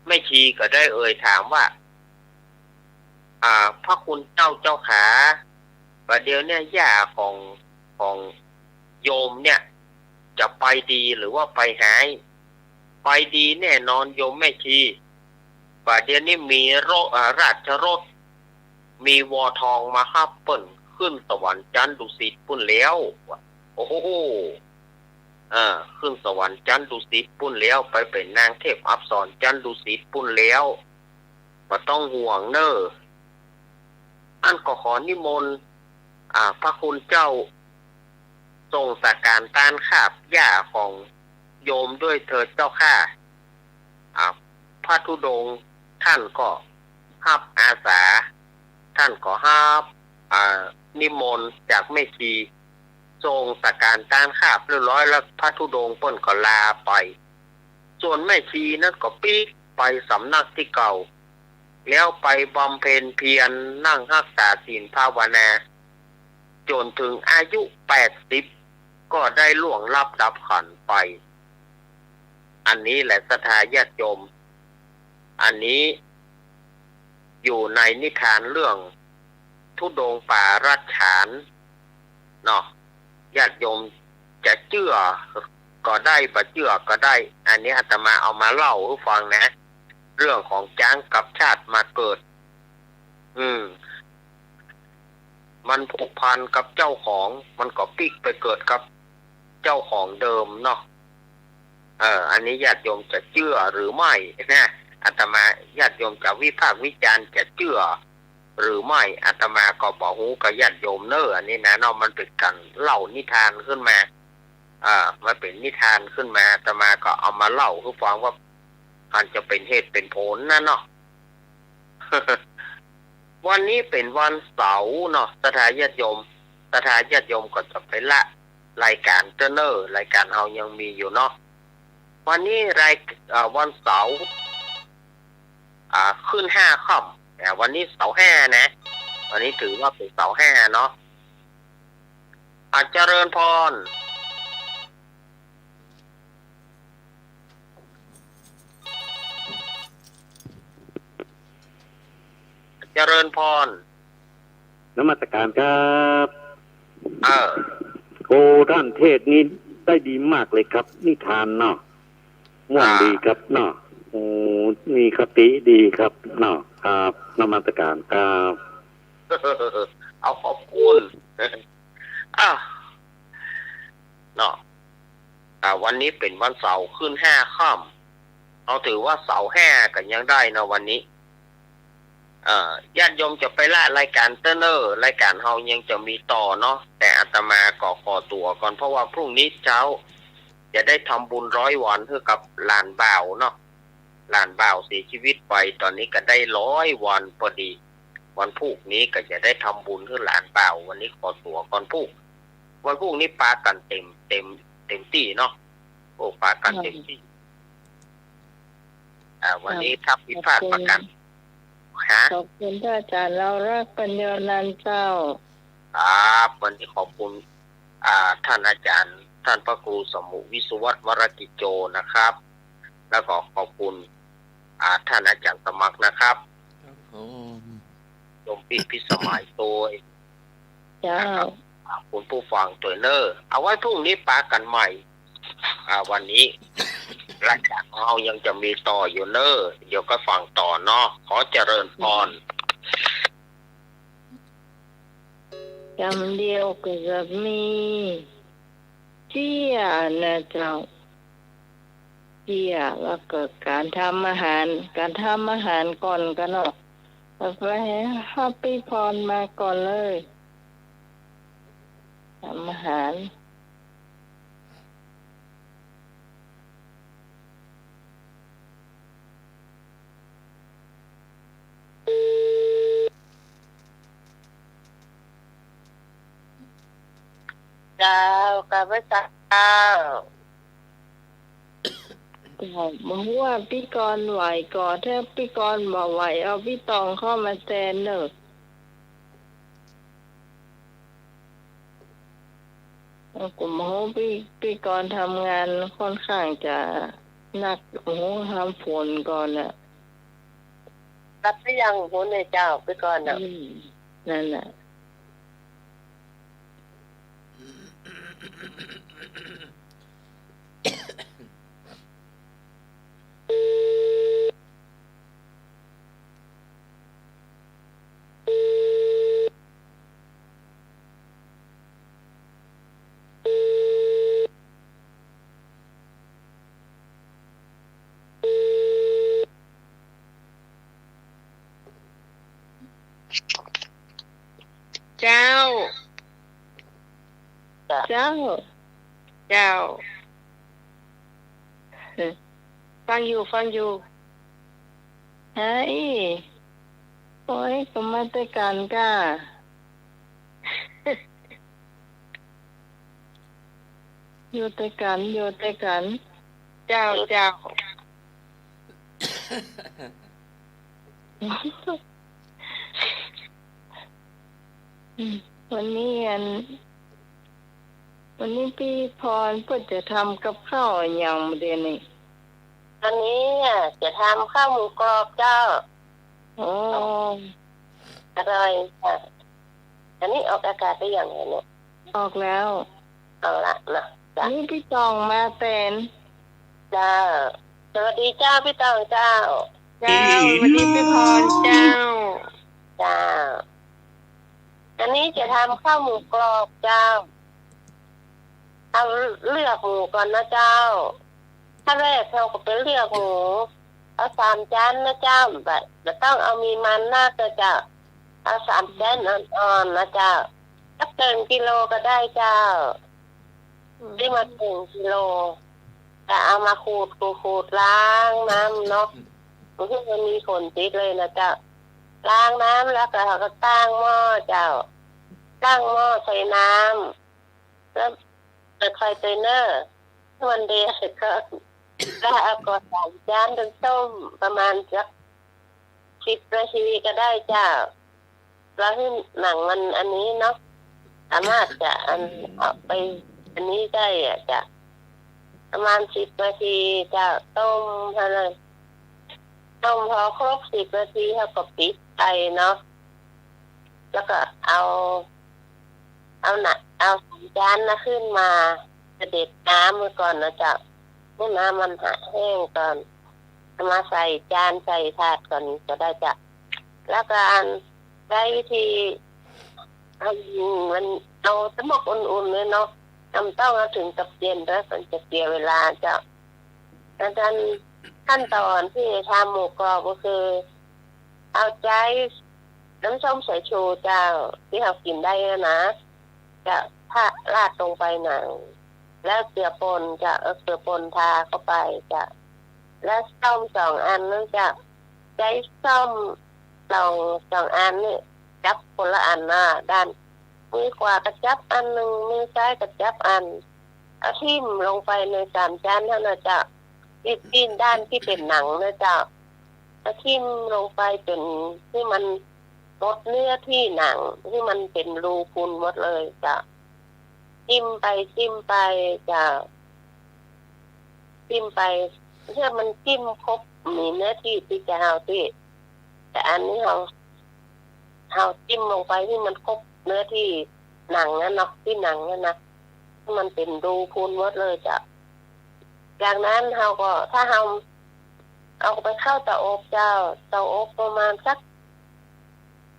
แม่ชีก็ได้เอ่ยถามว่า อ่า พระคุณเจ้าเจ้าขา บ่าเดี่ยวเนี่ยย่าของ ของโยมเนี่ย จะไปดีหรือว่าไปฮ้าย ไปดีแน่นอนโยมแม่ชี บ่าเดี่ยวนี้มีรถ อ่า ราชรถ มีวอทองมาฮับเปิ้นขึ้นสวรรค์จั๊นดุสิตปุ้นแล้ว โอ้โห เออ ขึ้นสวรรค์จั๊นดุสิตปุ้นแล้ว ไปเป๋นนางเทพอัปสรจั๊นดุสิตปุ้นแล้ว บ่ต้องห่วงเน่อ อั้นก็ขอนิมนต์ อ่า พระคุณเจ้า ส่งสาก๋านตานคาบย่าของโยมด้วยเถิดเจ้าข้า อ่า พระธุดงค์ท่านก็ฮับอาสา ท่านก็ฮับ อ่า นิมนต์จากแม่ชี ส่งสาก๋านตานคาบเรียบร้อยแล้ว พระธุดงค์เปิ้นก็ลาไป ส่วนแม่ชีนั้นก็ปิ๊กไปสำนักตี้เก่า แล้วไปบำเพ็ญเพียรนั่งฮักษาศีลภาวนา จ๋นเถิงอายุแปดสิบ ก็ได้ล่วงลับดับขันธ์ไป อันนี้แหละศรัทธาญาติโยม อันนี้อยู่ในนิทานเรื่องธุดงค์ป่ารัจฉานเนาะ ญาติโยมจะเจื้อก็ได้ บ่เจื้อก็ได้ อันนี้อาตมาเอามาเล่าหื้อฟังนะ เรื่องของจ๊างกลับชาติมาเกิด อืม มันผูกพันกับเจ้าของ มันก็ปิ๊กไปเกิดกับเจ้าของเดิมเนาะ เออ อันนี้ญาติโยมจะเจื้อหรือไม่นะ อาตมา ญาติโยมจะวิพากษ์วิจารณ์จะเจื้อหรือไม่ อาตมาก็บ่ฮู้กับญาติโยมเน่อ อันนี้นะเนาะ มันเป๋นก๋านเล่านิทานขึ้นมา อ่า มันเป๋นนิทานขึ้นมา อาตมาก็เอามาเล่าหื้อฟังว่า มันจะเป๋นเหตุเป๋นผลนะเนาะ วันนี้เป๋นวันเสาร์เนาะ ศรัทธาญาติโยม ศรัทธาญาติโยมก็จะไปละรายก๋านเต๊อะเน่อ รายก๋านเฮายังมีอยู่เนาะ วันนี้ราย เอ่อ วันเสาร์ อ่า ขึ้นห้าค่ำ อ่า วันนี้เสาร์ห้านะ วันนี้ถือว่าเป๋นเสาร์ห้าเนาะ อ่า เจริญพร เจริญพร นมัสการครับ เออ โอ้ ท่านเทศน์นี่ได้ดีมากเลยครับ นิทานเนาะ ม่วนดีครับเนาะ โอ้ มีคติดีครับเนาะ ครับ นมัสการครับ เอาขอบคุณ อ้าว เนาะ อ่า วันนี้เป๋นวันเสาร์ขึ้นห้าค่ำ เอาถือว่าเสาร์ห้าก็ยังได้เนาะวันนี้ เอ่อ ญาติโยมจะไปละรายก๋านเต๊อะเน่อ รายก๋านเฮายังจะมีต่อเนาะ แต่อาตมาก็ขอตั๋วก่อน เพราะว่าพรุ่งนี้เจ๊าจะได้ทำบุญร้อยวันหื้อกับหลานบ่าวเนาะ หลานบ่าวเสียชีวิตไป ต๋อนนี้ก็ได้ร้อยวันพอดี วันพูกนี้ก็จะได้ทำบุญหื้อหลานบ่าว วันนี้ขอตั๋วก่อนพูก วันพูกนี้ปากั๋นเต๋ม เต๋ม เต๋มตี้เนาะ โอ้ ปากั๋นเต๋มตี้ อ่า วันนี้ถ้าผิดพลาดประก๋าน ฮะ ขอบคุณพระอาจารย์ เฮารักปัญญานันท์เจ้า ครับ วันนี้ขอบคุณ อ่า ท่านอาจารย์ ท่านพระครูสมุวิศวัตร วรกิจโจนะครับ แล้วก็ขอบคุณ อ่า ท่านอาจารย์สมัครนะครับ ครับผม โยมปี้พิสมัยโตย เจ้า นะครับ ขอบคุณผู้ฟังตวยเน่อ เอาไว้พรุ่งนี้ปากั๋นใหม่ อ่า วันนี้รายก๋านของเฮายังจะมีต่ออยู่เน่อ เดี๋ยวก็ฟังต่อเนาะ ขอเจริญพร กำเดียวก็จะมี เจี้ยนะเจ้า เจี้ย แล้วก็ก๋านทำอาหาร ก๋านทำอาหารก่อนกั๋นเนาะ แล้วไปฮับปี้พรมาก่อนเลย ทำอาหาร เจ้า ข้าพเจ้า เจ้า บ่ฮู้ว่าปี้กรณ์ไหวก่อ ถ้าปี้กรณ์บ่ไหว เอาปี้ตองเข้ามาแตนเน่อ เออ ก็บ่ฮู้ ปี้ ปี้กรณ์ทำงานค่อนข้างจะหนัก โอ้โห ทำฝนก่อนน่ะ รับหรือยัง ฮู้เนี่ยเจ้า ปี้กรณ์น่ะ อืม นั่นน่ะ เจ้า เจ้า เจ้า ฟังอยู่ ฟังอยู่ ไอ้ โอ้ย ก็มาแต่กั๋นก้า อยู่แต่กั๋น อยู่แต่กั๋น เจ้า เจ้า อืม วันนี้อัน วันนี้ปี้พรเปิ้นจะทำกับข้าวอะหยังบ่าเดี่ยวนี้ วันนี้อะจะทำข้าวหมูกรอบเจ้า โอ้ อร่อยค่ะ อันนี้ออกอากาศไปยังเนี่ย ออกแล้ว เอาละนะ จ้ะ นี่ปี้ตองมาแตน เจ้า สวัสดีเจ้า ปี้ตองเจ้า เจ้า สวัสดีปี้พรเจ้า เจ้า อันนี้จะทำข้าวหมูกรอบเจ้า เอาเลือกหมูก่อนนะเจ้า ขั้นแรกเฮาก็ไปเลือกหมู เอาสามจ๊านนะเจ้า บ่ บ่ต้องเอามีมันนักนะเจ้า เอาสามจ๊านอ่อนๆ นะเจ้า สักเกิ่งกิโลก็ได้เจ้า อืม ซื้อมาเกิ่งกิโล ก็เอามาขูด ขูด ขูด ล้างน้ำเนาะ บ่หื้อมันมีขนติดเลยนะเจ้า ล้างน้ำแล้วก็ ก็ตั้งหม้อเจ้า ตั้งหม้อใส่น้ำ แล้วเปิดไฟเตยเน่อ มันเดือดก็ แล้วเอาก็สามจานเป็นต้มประมาณสักสิบนาทีก็ได้เจ้า แล้วหื้อหนังมันอันนี้เนาะ สามารถจะอัน เอาไปอันนี้ได้อะเจ้า ประมาณสิบนาทีเจ้า ต้มเท่านั้น ต้มพอครบสิบนาทีเฮาก็ปิดไฟเนาะ แล้วก็เอา เอาน่ะ เอาสามจานน่ะขึ้นมา สะเด็ดน้ำไว้ก่อนนะเจ้า หื้อน้ำมันหะแห้งก่อน เอามาใส่จานใส่ถาดก่อนก็ได้เจ้า แล้วก็อัน ใช้วิธี เอา มัน เอาแต่หมกอุ่นๆ เลยเนาะ บ่ต้องเอาเถิงกับเย็นเด้อ มันจะเสียเวลาเจ้า อาจารย์ ขั้นตอนที่ทำหมูกรอบก็คือ เอาใจ๊น้ำส้มสายชูเจ้า ตี้เฮากิ๋นได้นะนะ จะทะ ราดลงไปหนัง แล้วเกลือป่นจะ เอาเกลือป่นทาเข้าไปจะ แล้วส้อมสองอันนั้นจะ ใจ๊ส้อมสอง สองอันนี่ จับคนละอันนะด้าน มือขวาก็จับอันนึ่ง มือซ้ายก็จับอัน เอาทิ่มลงไปในสามจานหั้นนะเจ้า ตี้ ตี้ด้านตี้เป๋นหนังนะเจ้า เอาทิ่มลงไปจ๋นหื้อมันหมดเนื้อตี้หนัง หื้อมันเป๋นรูพุนหมดเลยเจ้า ทิ่มไป ทิ่มไปเจ้า ทิ่มไป หื้อมันทิ่มครบ มีเนื้อตี้ตี้จะเอาตี้ แต่อันนี้เฮา เฮาทิ่มลงไปหื้อมันครบเนื้อตี้หนังนั้นเนาะ ตี้หนังนั้นนะ หื้อมันเป๋นรูพุนหมดเลยเจ้า จากนั้นเฮาก็ ถ้าเฮาเอาไปเข้าเตาอบเจ้า เตาอบประมาณสัก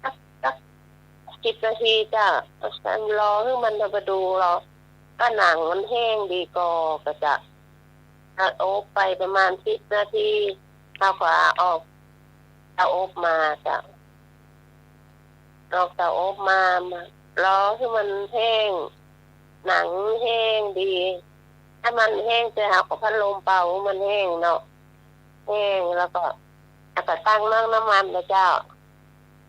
สัก สักสิบนาทีเจ้า รอหื้อมัน เฮาไปดู รอ ถ้าหนังมันแห้งดีก่อ ก็จะ เตาอบไปประมาณสิบนาที เฮาก็ออกเตาอบมาเจ้า ออกเตาอบมา มารอหื้อมันแห้ง หนังแห้งดี ถ้ามันแห้งเสียเฮาก็พัดลมเป่าหื้อมันแห้งเนาะ แห้งแล้วก็ แล้วก็ตั้งนึ่งน้ำมันนะเจ้า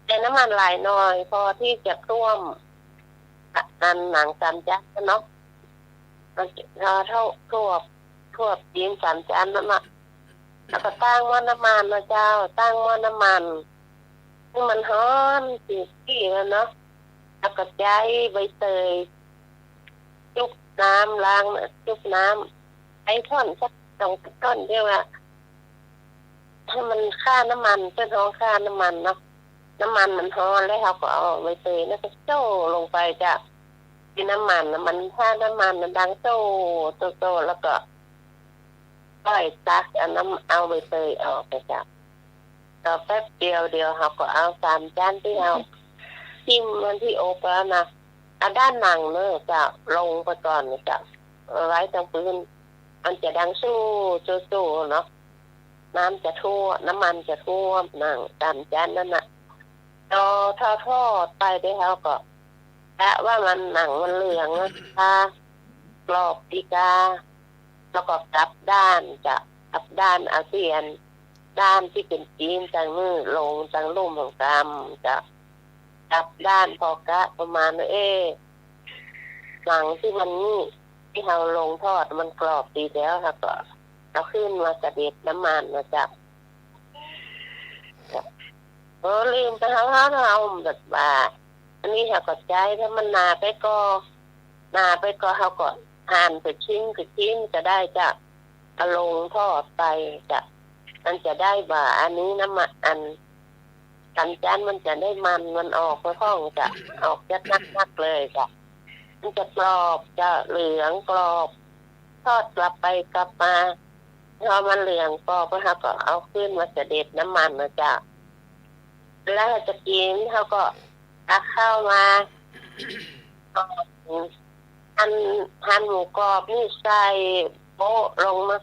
แต่น้ำมันหลายหน่อย พอตี้จะท่วม อันหนังสามจานเนาะ มันจะ เท่า ท่วม ท่วมจี๋นสามจานนั้นน่ะ แล้วก็ตั้งหม้อน้ำมันนะเจ้า ตั้งหม้อน้ำมัน หื้อมันฮ้อนตี้ๆ แล้วเนาะ แล้วก็ใจ๊ใบเตย จุ๊บน้ำล้างน่ะ จุ๊บน้ำ ใจ๊ถ่อนสักสองถ่อนเดียวอะ หื้อมันฆ่าน้ำมัน เปิ้นฮ้องฆ่าน้ำมันเนาะ น้ำมันมันฮ้อน แล้วเฮาก็เอาใบเตยนั้นก็โจ้ลงไปเจ้า ตี้น้ำมันน่ะ มันฆ่าน้ำมัน มันดังโจ้ โจ้ โจ้ แล้วก็ค่อยตักเอาน้ำ เอาใบเตยออกนะเจ้า ต่อแป๊บเดียว เดี๋ยวเฮาก็เอาสามจานตี้เฮาทิ่มมันตี้อบแล้วนะ เอาด้านหนังเน่อเจ้า ลงไปก่อนนะเจ้า เอาไว้ตรงปื๊น มันจะดังโจ้ โจ้ โจ้เนาะ น้ำจะท่วม น้ำมันจะท่วมหนังสามจานนั้นน่ะ ต่อ ทอด ทอดไปตี้เฮาก็ กะว่ามันหนังมันเหลืองนะ กากรอบดีกา แล้วก็กลับด้านเจ้า กลับด้าน เอาตี้อัน ด้านตี้เป๋นจี๋นตางนี้ลงตางลุ่มตางต่ำเจ้า กลับด้าน พอกะประมาณว่า เอ๊ะ หนังตี้มันนี่ ตี้เฮาลงทอดมันกรอบดีแล้ว เฮาก็เอาขึ้นมาสะเด็ดน้ำมันนะเจ้า เออ ลืมไป เฮา เฮา เฮาแบบว่า อันนี้เฮาก็ใจ๊ ถ้ามันหนาไปก่อ หนาไปก่อ เฮาก็หั่นเป๋นชิ้น เป๋นชิ้นก็ได้เจ้า เอาลงทอดไปเจ้า มันจะได้ว่า อันนี้น้ำมัน อัน สามจานมันจะได้มัน มันออกไปพ่องเจ้า ออกจะนักๆ เลยเจ้า มันจะกรอบเจ้า เหลืองกรอบ ทอดกลับไปกลับมา พอมันเหลืองกรอบแล้วเฮาก็เอาขึ้นมาสะเด็ดน้ำมันนะเจ้า แล้วเฮาจะกิ๋น เฮาก็ตักข้าวมา หั่น หั่นหมูกรอบนี่ใส่โปะลงมา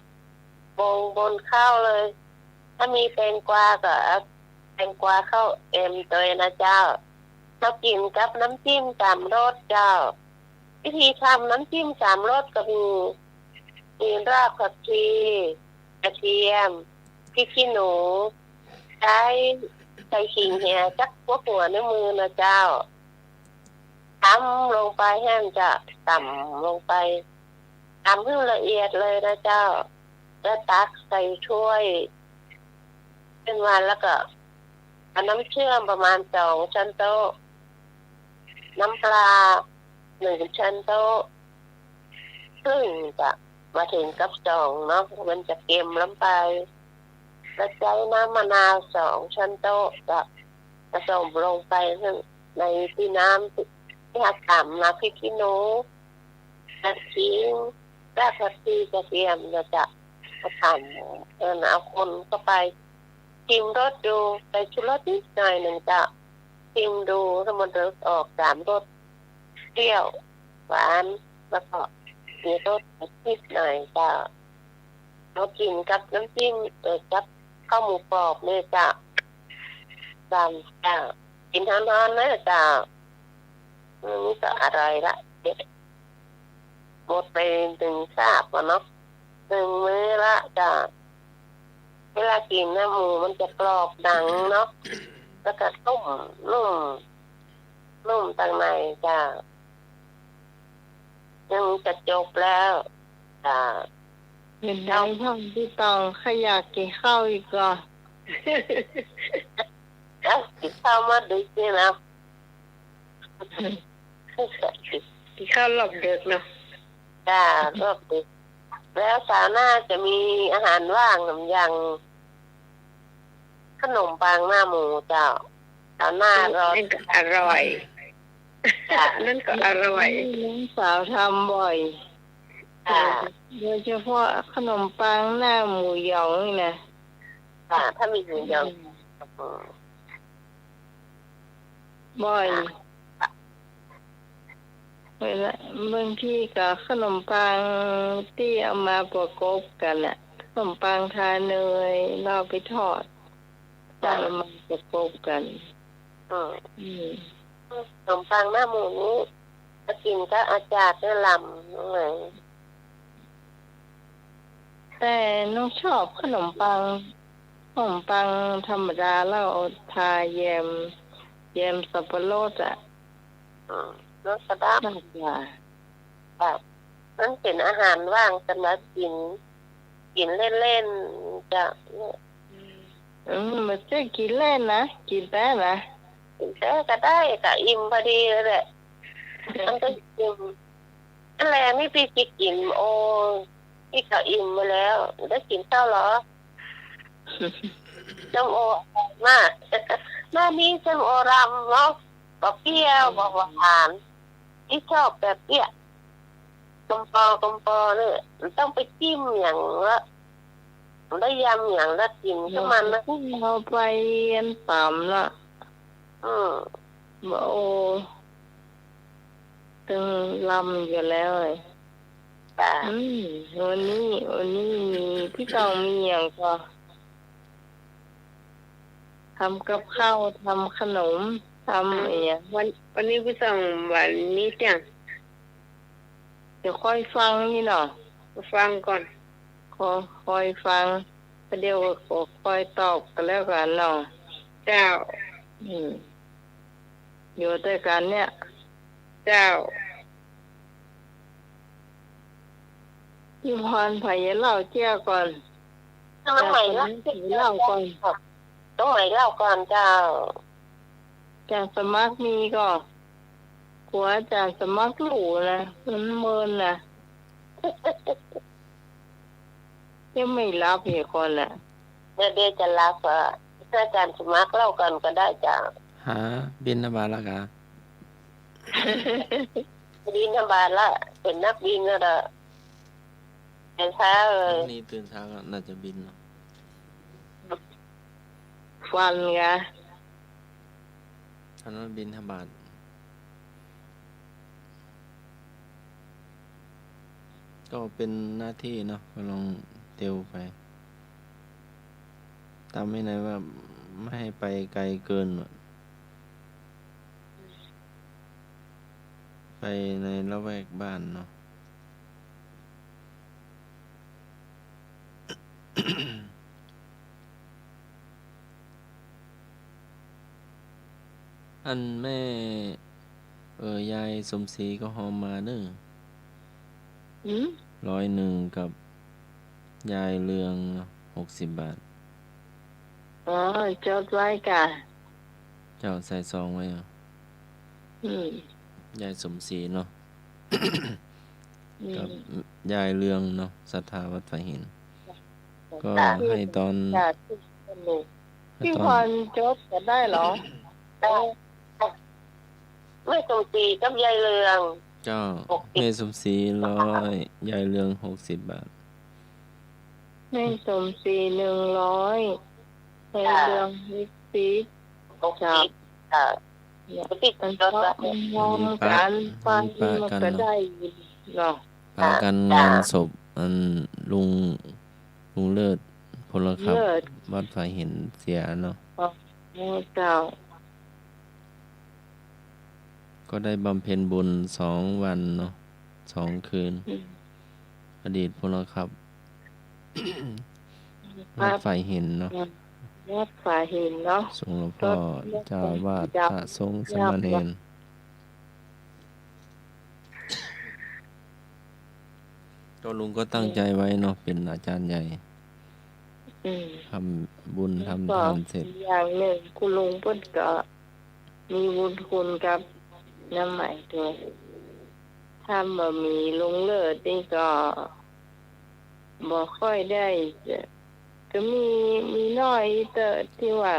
ปงบนข้าวเลย ถ้ามีแตงกวาก็เอาแตงกวาเข้าแอมตวยนะเจ้า เฮากิ๋นกับน้ำจิ้มสามรสเจ้า วิธีทำน้ำจิ้มสามรสก็มี มีรากผักชี กระเทียม พริกขี้หนู ใจ๊ ใส่ขิงเหียจักหัวหัวในมือนะเจ้า ต๋ำลงไปแห้งจะต๋ำลงไป ต๋ำหื้อละเอียดเลยนะเจ้า แล้วตักใส่ถ้วยขึ้นมา แล้วก็เอาน้ำเชื่อมประมาณสองช้อนโต๊ะ น้ำปลาหนึ่งช้อนโต๊ะครึ่งจะมาถึงกับสองเนาะ มันจะเค็มล้ำไป แล้วใจ๊น้ำมะนาวสองช้อนโต๊ะจะผสมลงไปในตี้น้ำตี้หักต๋ำมา พริกขี้หนู กระเทียม รากผักชี กระเทียมนะเจ้า มาต๋ำ เออ เอาคนเข้าไป ชิมรสดู ใส่ชูรสนิดหน่อยนึ่งเจ้า ชิมดูถ้ามันรสออกสามรส เปรี้ยว หวาน แล้วก็มีรสเผ็ดนิดหน่อยเจ้า เอากิ๋นกับน้ำจิ้ม เอ่อ กับข้าวหมูกรอบเนี่ยเจ้า ต๋ำเจ้า กิ๋นฮ้อนๆ นะเจ้า อืม นี่ก็อร่อยละ หมดไปหนึ่งคาบอะเนาะ หนึ่งมื้อละเจ้า เวลากิ๋นนะ หมูมันจะกรอบหนังเนาะ แล้วก็นุ่ม นุ่ม นุ่มตังในเจ้า ยังจะจบแล้ว อ่า เห็นได้พ่องตี้ต๋อง ข้าอยากกิ๋นข้าวอีกก่อ เอ้า กิ๋นข้าวมาดึกนี่นะ กิ๋นข้าวรอบดึกเนาะ จ้า รอบดึก แล้วเสาร์หน้าจะมีอาหารว่างหรือยัง ขนมปังหน้าหมูเจ้า เสาร์หน้า อืม รอ นั่นก็อร่อย จ้ะ นั่นก็อร่อย น้องสาวทำบ่อย จ้ะ โดยเฉพาะขนมปังหน้าหมูหยองนี่นะ จ้ะ ถ้ามีหมูหยอง อืม อืม บ่อย จ้ะ เวลา บางทีก็ขนมปังตี้เอามาประกบกั๋นน่ะ ขนมปังทาเนย แล้วเอาไปทอด จ้ะ แล้วเอามาประกบกั๋น อืม อืม ขนมปังหน้าหมูนี้ ถ้ากิ๋นกับอาจ๋าดเนี่ยลำ น้องเหมย แต่น้องชอบขนมปัง ขนมปังธรรมดา แล้วเอาทาแยม แยมสับปะรดอะ อืม รสดำ มากกว่า แบบ มันเป๋นอาหารว่างสำหรับกิ๋น กิ๋นเล่นๆ เจ้า เนี่ย อืม บ่ใจ้กิ๋นเล่นนะ กิ๋นแต๊นะ กิ๋นแต๊ก็ได้ ก็อิ่มพอดีเลยแหละ มันก็อิ่ม อันแลนี่ตี้จะกิ๋น โอ้ ตี้ก็อิ่มมาแล้ว ได้กิ๋นข้าวเหรอ ส้มโออร่อยมาก หน้านี้ส้มโอลำเนาะ บ่เปรี้ยว บ่หวาน ตี้ชอบแบบเนี้ย กำปอกำปอเนี่ย มันต้องไปจิ้มอย่างละ ได้ยำอย่างละกิ๋นกับมันนะ เอาไปอันต๋ำละ อืม บ่ โอ้ ตึงลำอยู่แล้ว จ้ะ อืม วันนี้ วันนี้มี ตี้ต๋องมีอย่างก่อ ทำกับข้าว ทำขนม ทำ อืม อะหยัง วัน วันนี้ตี้ต๋องวันนี้เตี้ยง เดี๋ยวค่อยฟังนี่เนาะ ฟังก่อน ขอ ค่อยฟัง เดี๋ยวก็ค่อยตอบก็แล้วกั๋นเนาะ เจ้า อืม อยู่ตวยกั๋นเนี่ย เจ้า ตี้พร ใผเล่าเจ้าก่อน น้องเหมยเล่า เล่าก่อน น้องเหมยเล่าก่อนเจ้า อาจ๋ารย์สมัครมีก่อ กั๋วอาจ๋ารย์สมัครหลูนะ มันเมินนะ ยังไม่หลับอีกคนน่ะ เดี๋ยว เดี๋ยวจะหลับอ่ะ อาจ๋ารย์สมัครเล่าก่อนก็ได้เจ้า หาบิณฑบาตแล้วกา บิณฑบาตละ เป๋นนักบินแล้วละ แต่เช้าเลย พรุ่งนี้ตื่นเช้าก็น่าจะบินเนาะ ฟันกะ อันนั้นบิณฑบาต ก็เป๋นหน้าตี้เนาะ ก็ลองเตียวไป ต๋ามวินัยว่าไม่ให้ไปไกลเกิน ไปในละแวกบ้านเนาะ อันแม่ เออ ยายสมศรีก็หอมมาเน่อ หืม ร้อยนึ่งกับยายเรืองเนาะ หกสิบบาท อ๋อ จดไว้ก่ะ เจ้าใส่ซองไว้เหรอ อืม ยายสมศรีเนาะ อืม กับยายเรืองเนาะ ศรัทธาวัดฝายหิน ก็ จ้ะ ให้ตอน จ้ะ ให้ตอน พี่พรจดก็ได้เหรอ ได้ แม่สมศรีกับยายเรือง เจ้า หกสิบ แม่สมศรีร้อย ยายเรืองหกสิบบาท แม่สมศรีหนึ่งร้อย ยายเรืองหกสิบ หกสิบ เจ้า ค่ะ เนี่ย มันติด มัน จดไว้ ก็มันรวมกัน อันนี้ปะ ฟัง อันนี้ปะ มัน กัน ก็ เนาะ ได้เนาะ ปะกัน จ้ะ งานศพ อันลุง ลุงเลิศ พลขับ เลิศ วัดฝายหินเสียเนาะ อ๋อ เจ้า ก็ได้บำเพ็ญบุญสองวันเนาะ สองคืน อืม อดีตพลขับ ครับ วัดฝายหินเนาะ วัดฝายหินเนาะ สงฆ์หลวงพ่อ รถ เจ้าอาวาส รถ พระสงฆ์ สามเณร ก็ลุงก็ตั้งใจไว้เนาะ เป็นอาจารย์ใหญ่ อืม ทำบุญ แล้วก็ ทำทานเสร็จ อย่างหนึ่ง คุณลุงเปิ้นก็มีบุญคุณกับน้าใหม่ด้วย ถ้าบ่มีลุงเลิศนี่ก็บ่ค่อยได้จะ ก็มี มีน้อยเต๊อะ ตี้ว่า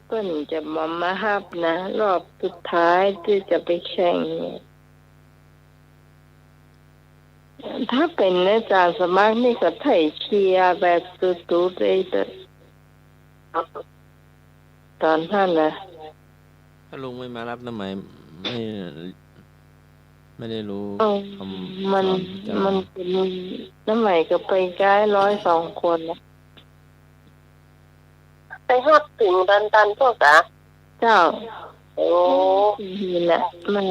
เปิ้นจะบ่มาฮับนะ รอบสุดท้ายตี้จะไปแข่งเนี่ย ถ้าเป๋นอาจ๋ารย์สมัครนี่ก็ไถ่เชียร์แบบสุดๆ เลยเต๊อะ ต๋นนั้นนะ ถ้าลุงไม่มาฮับน้าใหม่ ไม่ ไม่ได้ฮู้ เออ คำ มัน สอนเจ้า มันจะมี น้าใหม่ก็ไปก้ายร้อยสองคนนะ ไปฮับเถิงดอนตันโป้นกา เจ้า โอ้ นี่แหละ มา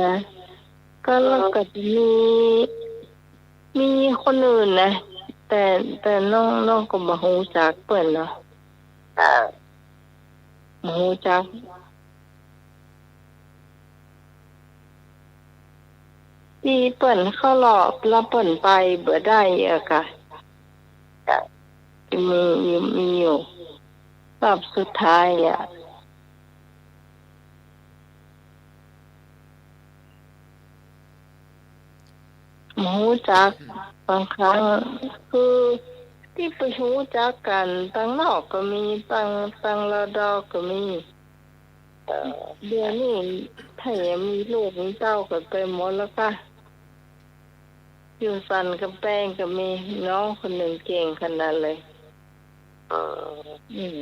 ก็ อืม แล้วก็จะมี มีคนอื่นนะ แต่ แต่น้อง น้องก็บ่ฮู้จักเปิ้นเนาะ อ่า บ่ฮู้จัก ตี้เปิ้นเข้ารอบ แล้วเปิ้นไปบ่ได้อะกะ จ้ะ มี มี มีอยู่ รอบสุดท้ายอะ บ่ฮู้จัก บางครั้ง คือตี้ไปฮู้จักกั๋นตังนอกก็มี ตัง ตังรอดอก็มี เอ่อ เดี๋ยวนี้ถ้ายังมีลูกมีเต้ากั๋นไปหมดแล้วกา อยู่สันกำแปงก็มี น้องคนนึ่งเก่งขนาดเลย เอ่อ อืม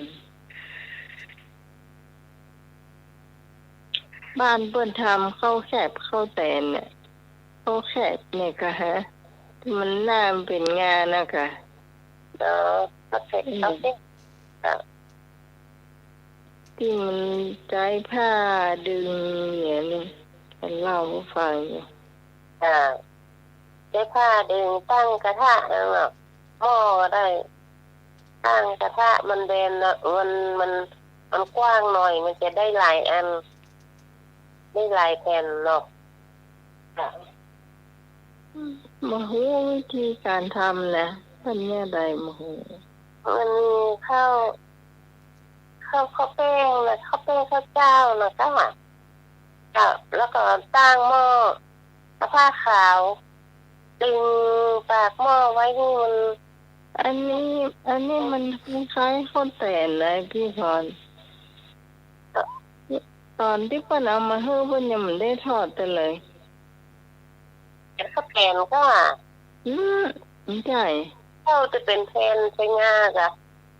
บ้านเปิ้นทำข้าวแคบข้าวแตนเนี่ย ข้าวแคบเนี่ยกาฮะ ตี้มันหน้ามันเป๋นงานะกา เนาะ ข้าวแคบ อืม ข้าวแคบ ค่ะ ตี้มันใจ๊ผ้าดึงเนี่ยนี่ มันเล่าหื้อฟังอยู่ ค่ะ ใจ๊ผ้าดึง ตั้งกระทะนั่นน่ะ หม้อก็ได้ ตั้งกระทะมันแบนน่ะ มัน มัน มันกว้างหน่อย มันจะได้หลายอัน ได้หลายแผ่นเนาะ ค่ะ บ่ฮู้วิธีก๋านทำนะ มันแนวใดบ่ฮู้ มันมีข้าว ข้าว ข้าวแป้งนะ ข้าวแป้งข้าวเจ้านะเจ้า เจ้า แล้วก็ตั้งหม้อ เอาผ้าขาว ดึงปากหม้อไว้หื้อมัน อันนี้ อันนี้มันคล้ายๆ ข้าวแตนนะพี่พร ต๋อนตี้เปิ้นเอามาหื้อเปิ้นยังบ่ได้ทอดเตื้อเลย ข้าวแตนก็ อืม ใจ้ ข้าวจะเป๋นแผ่น ใจ๊งากะ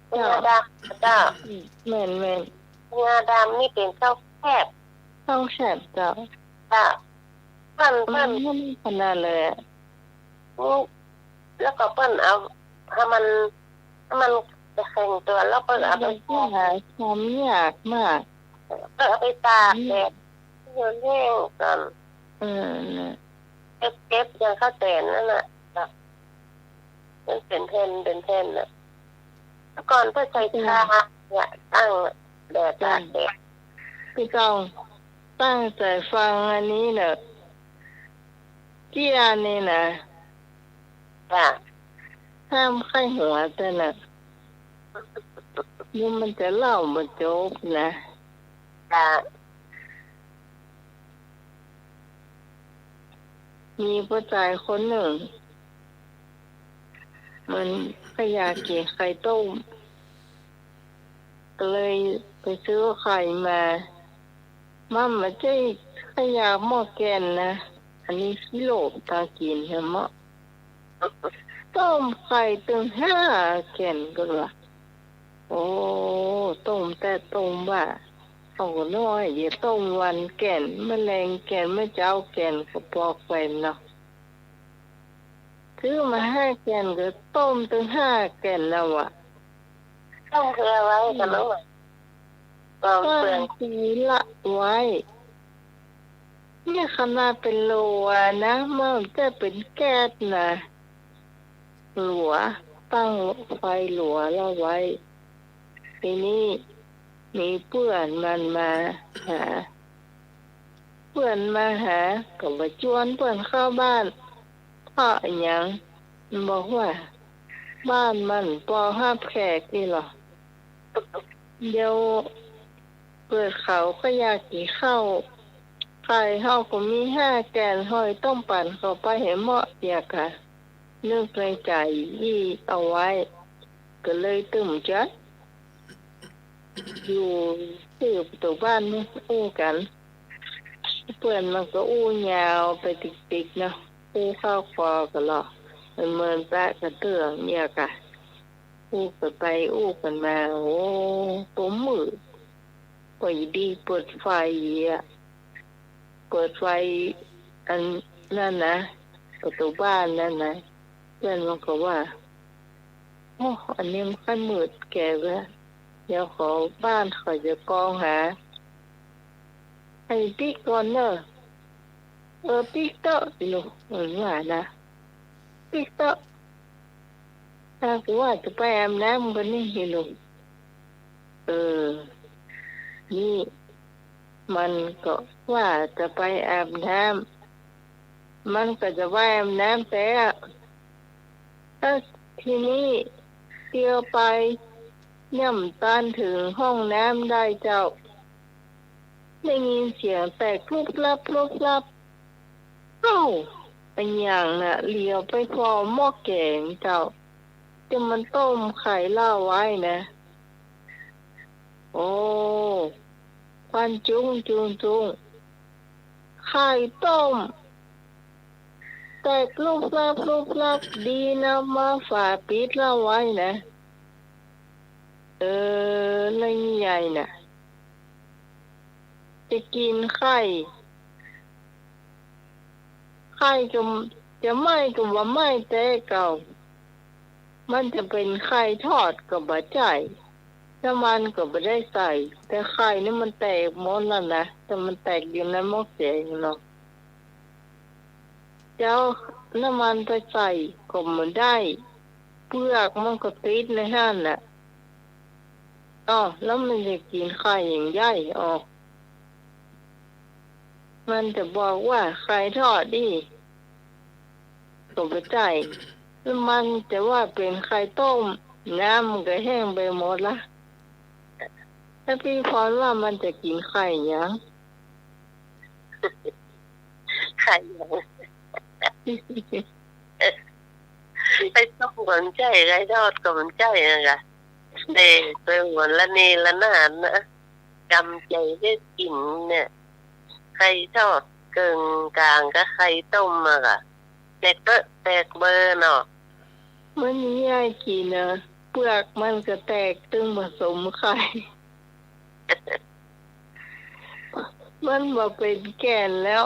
ใจ๊งาดำ เจ้า อืม แม่นๆ ใจ๊งาดำนี่เป๋นข้าวแคบ ข้าวแคบเจ้า เจ้า เปิ้น เปิ้น มันขนาดเลยอะ นี่ แล้วก็เปิ้นเอา หื้อมัน หื้อมันจะแข็งตั๋ว แล้วเปิ้นเอาไป มันจะหาทำยากมาก เปิ้นเอาไปตากแดด หืม หื้อมันแห้งก่อน เออ น่ะ เก็บ เก็บอย่างข้าวแตนนั่นน่ะ มันเป๋นแผ่น เป๋นแผ่นน่ะ เมื่อก่อนเปิ้นใส่ จ้ะ ถ่านเนี่ย ตั้งแดด จ้ะ ตากแดด ไม่ต้องตั้งใจ๋ฟังอันนี้เน่อ เกี้ยนี่นะ จ้ะ ห้ามใค่หัวเต้อเน่อ เดี๋ยวมันจะเล่าบ่จบนะ จ้ะ มีป้อจายคนนึ่ง มันใค่อยากกิ๋นไข่ต้ม ก็เลยไปซื้อไข่มา มันบ่ใจ้ไข่อยากหม้อแก่นนะ อันนี้ขี้โลภตากิ๋นแหมเนาะ ต้มไข่ตึงห้าแก่นก็ว่า โอ้ ต้มแต๊ต้มว่า เอาก็น้อย เดี๋ยวต้มวันแก่น มะแลงแก่น มะเจ๊าแก่น ก็ปอแก่นเนาะ ซื้อมาห้าแก่นก็ต้มตึงห้าแก่นแล้วอะ ต้มเผื่อไว้ก่อนเนาะ อืม ปอกเปลือก ตั้งใจ๋ละไว้ เนี่ยขนาดเป๋นหลัวนะ มันจะเป๋นแก๊สนะ หลัว ตั้งไฟหลัวละไว้ ทีนี้มีเปื้อนมันมาหา เปื้อนมาหา ก็บ่จวนเปื้อนเข้าบ้าน เพราะอะหยัง มันบอกว่า บ้านมันปอฮับแขกนี่หรอ เดี๋ยวเปื้อนเขาก็อยากกิ๋นข้าว ไข่เฮาก็มีห้าแก่น เฮาต้องปั๋นเขาไปหื้อหมดเสียก่า นึกในใจ๋อี้เอาไว้ ก็เลยตึงใจ๋ อยู่ตี้ประตู๋บ้านนี่อู้กั๋น เปื้อนมันก็อู้ยาวไปติ๊กๆ เนาะ อู้เข้าคอกั๋นลอ เมินๆ ปะกั๋นเตื้อเยียะก่า อู้กั๋นไปอู้กั๋นมา โอ้ ปอมืด ปอดีเปิดไฟอะ เปิดไฟอันนั้นนะ ประตู๋บ้านนั้นนะ เปื้อนมันก็ว่า โอ้ อันนี้มันค่อยมืดแก่แล้ว เดี๋ยวขอบ้านเขาจะกองหา ให้ปิ๊กก่อนเน่อ เออ ปิ๊กเต๊อะ อีหลู มันว่านะ ปิ๊กเต๊อะ ถ้ากูว่าจะไปอาบน้ำก่อนนี่ อีหลู เออ นี่ มันก็ว่าจะไปอาบน้ำ มันก็จะไปอาบน้ำแต๊ แล้วทีนี้เตียวไป ยังบ่ตันเถิงห้องน้ำได้เจ้า ได้ยินเสียงแตกพลุบพลับพลุบพลับ เอ้า อะหยังน่ะ เหลียวไปผ่อหม้อแก๋นเจ้า ตี้มันต้มไข่เหล้าไว้นะ โอ้ ควันจุ้งจุ้งจุ้ง ไข่ต้ม แตกพลุบพลับพลุบพลับ ดีนะว่าฝาปิดเหล้าไว้นะ เออ แล้วยายน่ะ จะกิ๋นไข่ ไข่ก็จะไหม้ก็บ่ไหม้แต๊เก่า มันจะเป๋นไข่ทอดก็บ่ใจ้ น้ำมันก็บ่ได้ใส่ แต่ไข่นี่มันแตกหมดแล้วนะ แต่มันแตกอยู่ในหม้อแก๋นเนาะ จะเอาน้ำมันไปใส่ก็บ่ได้ เปลือกมันก็ติดในหั้นน่ะ อ้อ แล้วมันจะกิ๋นไข่หยังได้ อ้อ มันจะบอกว่าไข่ทอดอี้ ก็บ่ใจ้ แล้วมันจะว่าเป๋นไข่ต้ม น้ำมันก็แห้งไปหมดละ แล้วปี้พรว่ามันจะกิ๋นไข่หยัง ไข่หยัง ไข่ต้มก็บ่ใจ้ ไข่ทอดก็บ่ใจ้นะกะ แต่ไปหัวละเนระนาดนะ กำใจ๋ได้กิ๋นเนี่ย ไข่ทอดเกิ่งก๋างกับไข่ต้มอะกะ แตกเต๊อะแตกเบอเนาะ มันมียายกิ๋นนะ เปลือกมันก็แตกตึงผสมไข่ มันบ่เป๋นแก่นแล้ว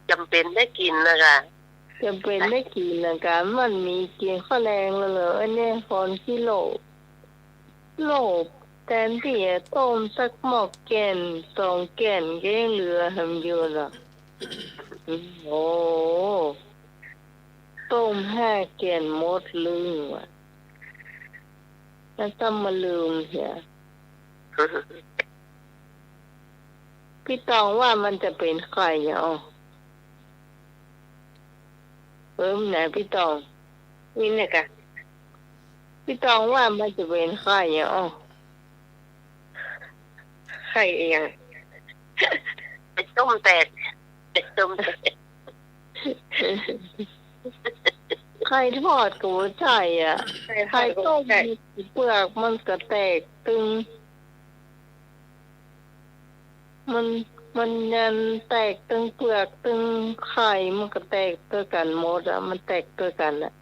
จ๋ำเป๋นได้กิ๋นนะกะ จ๋ำเป๋นได้กิ๋นนะกะ มันมีกิ๋นข้าวแลงแล้วเหรอ อันนี้คนขี้โลภ โลภ แตนตี้จะต้มสักหม้อแก่นสองแก่นก็ยังเหลือหำอยู่เนาะ โอ้ ต้มห้าแก่นหมดลึงว่ะ แล้วต้องมาลืมเหีย ปี้ตองว่ามันจะเป๋นใค่อะ เออ ไหนปี้ตอง นี่เนี่ยกะ ปี้ตองว่ามันจะเป๋นใค่อะ ใค่อะหยัง เป๋นต้มแตก เป๋นต้มแตก ใค่ทอดก็บ่ใจ้อะ ใค่ทอดก็บ่ใจ้ ใค่ต้มเปลือกมันก็แตกตึง มัน มันยันแตกตึงเปลือกตึงไข่ มันก็แตกตวยกั๋นหมดอะ มันแตกตวยกั๋นอะ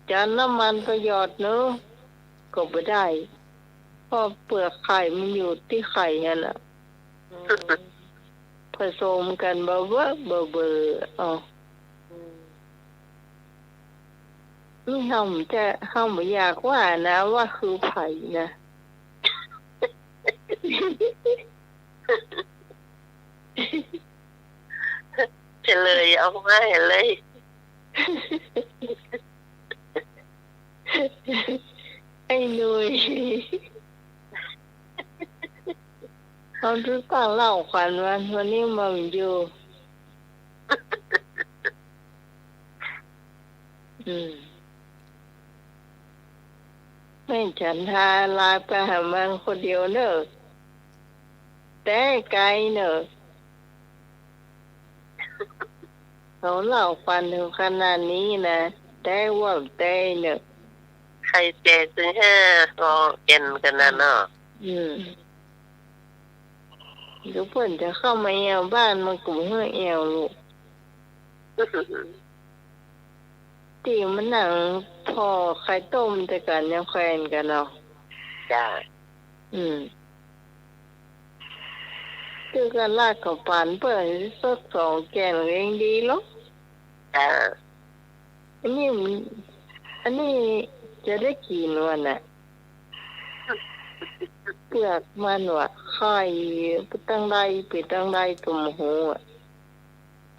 จะเอาน้ำมันไปหยอดเนาะ ก็บ่ได้ เพราะเปลือกไข่มันอยู่ตี้ไข่หั้นน่ะ อืม ผสมกั๋นเบ้อเบ้อเบ้อเบ้อ อ้อ อืม นี่เฮาจะ เฮาบ่อยากว่านะ ว่าคือใผนะ เฉลยออกมาหั้นเลย ไอ้หนุ่ย เฮาจะตั้งเล่าขวัญมัน วันนี้มันอยู่ อืม แม่ฉันทาไลน์ไปหามันคนเดียวเน่อ แต๊ไกลเน่อ เขาเล่าขวัญเถิงขนาดนี้นะ แต๊ว่าแต๊เน่อ ใค่แต๊ตึงห้า ก็แก่นกั๋นน่ะเนาะ อืม เดี๋ยวเปิ้นจะเข้ามาแอ่วบ้าน มันก็บ่หื้อแอ่วลูก ตี้มานั่งผ่อใค่ต้มตวยกั๋นยังแควนกั๋นเนาะ จ้า อืม ตึงกั๋นราดข้าวป๋านเปิ้นสักสองแก่นก็ยังดีลอ จ้า อันนี้มัน อันนี้จะได้กิ๋นวะน่ะ เปลือกมันวะ ไข่ตังใดเป๋นตังใดก็บ่ฮู้อะ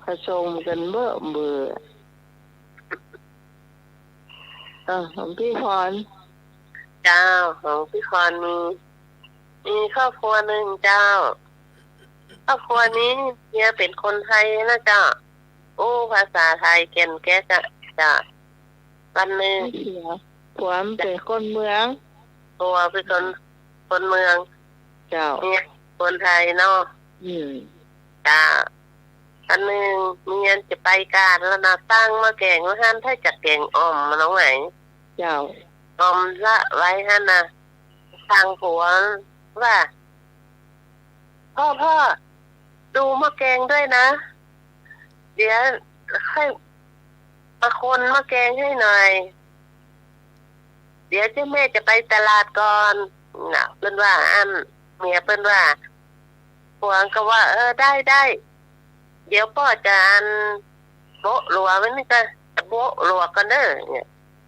ผสมกั๋นเบ้อเบ้อ อ่ะ ของปี้พร เจ้า ของปี้พรมี มีครอบครัวนึ่งเจ้า ครอบครัวนี้เมียเป๋นคนไทยนะเจ้า อู้ภาษาไทยแก่นแก๊กอะเจ้า วันนึ่ง ผัว ผัวมันเป๋นคนเมือง ผัวเป๋นคน คนเมือง เจ้า เมียคนไทยเนาะ อืม เจ้า วันนึ่งเมียจะไปกาดแล้วนะ ตั้งหม้อแก๋งไว้หั้น ถ้าจะแก๋งอ่อมมันเอาไง เจ้า อ่อมละไว้หั้นนะ สั่งผัวว่า "พ่อ พ่อ ดูหม้อแก๋งด้วยนะ เดี๋ยวค่อยมาคนหม้อแก๋งให้หน่อย เดี๋ยวเจ้าแม่จะไปตลาดก่อน" น่ะ เปิ้นว่าอั้น เมียเปิ้นว่า ผัวก็ว่า "เออ ได้ ได้ เดี๋ยวป้อจะอันโบ๊ะหลัวไว้นี่ก็ จะโบ๊ะหลัวก่อนเน่อ" เนี่ย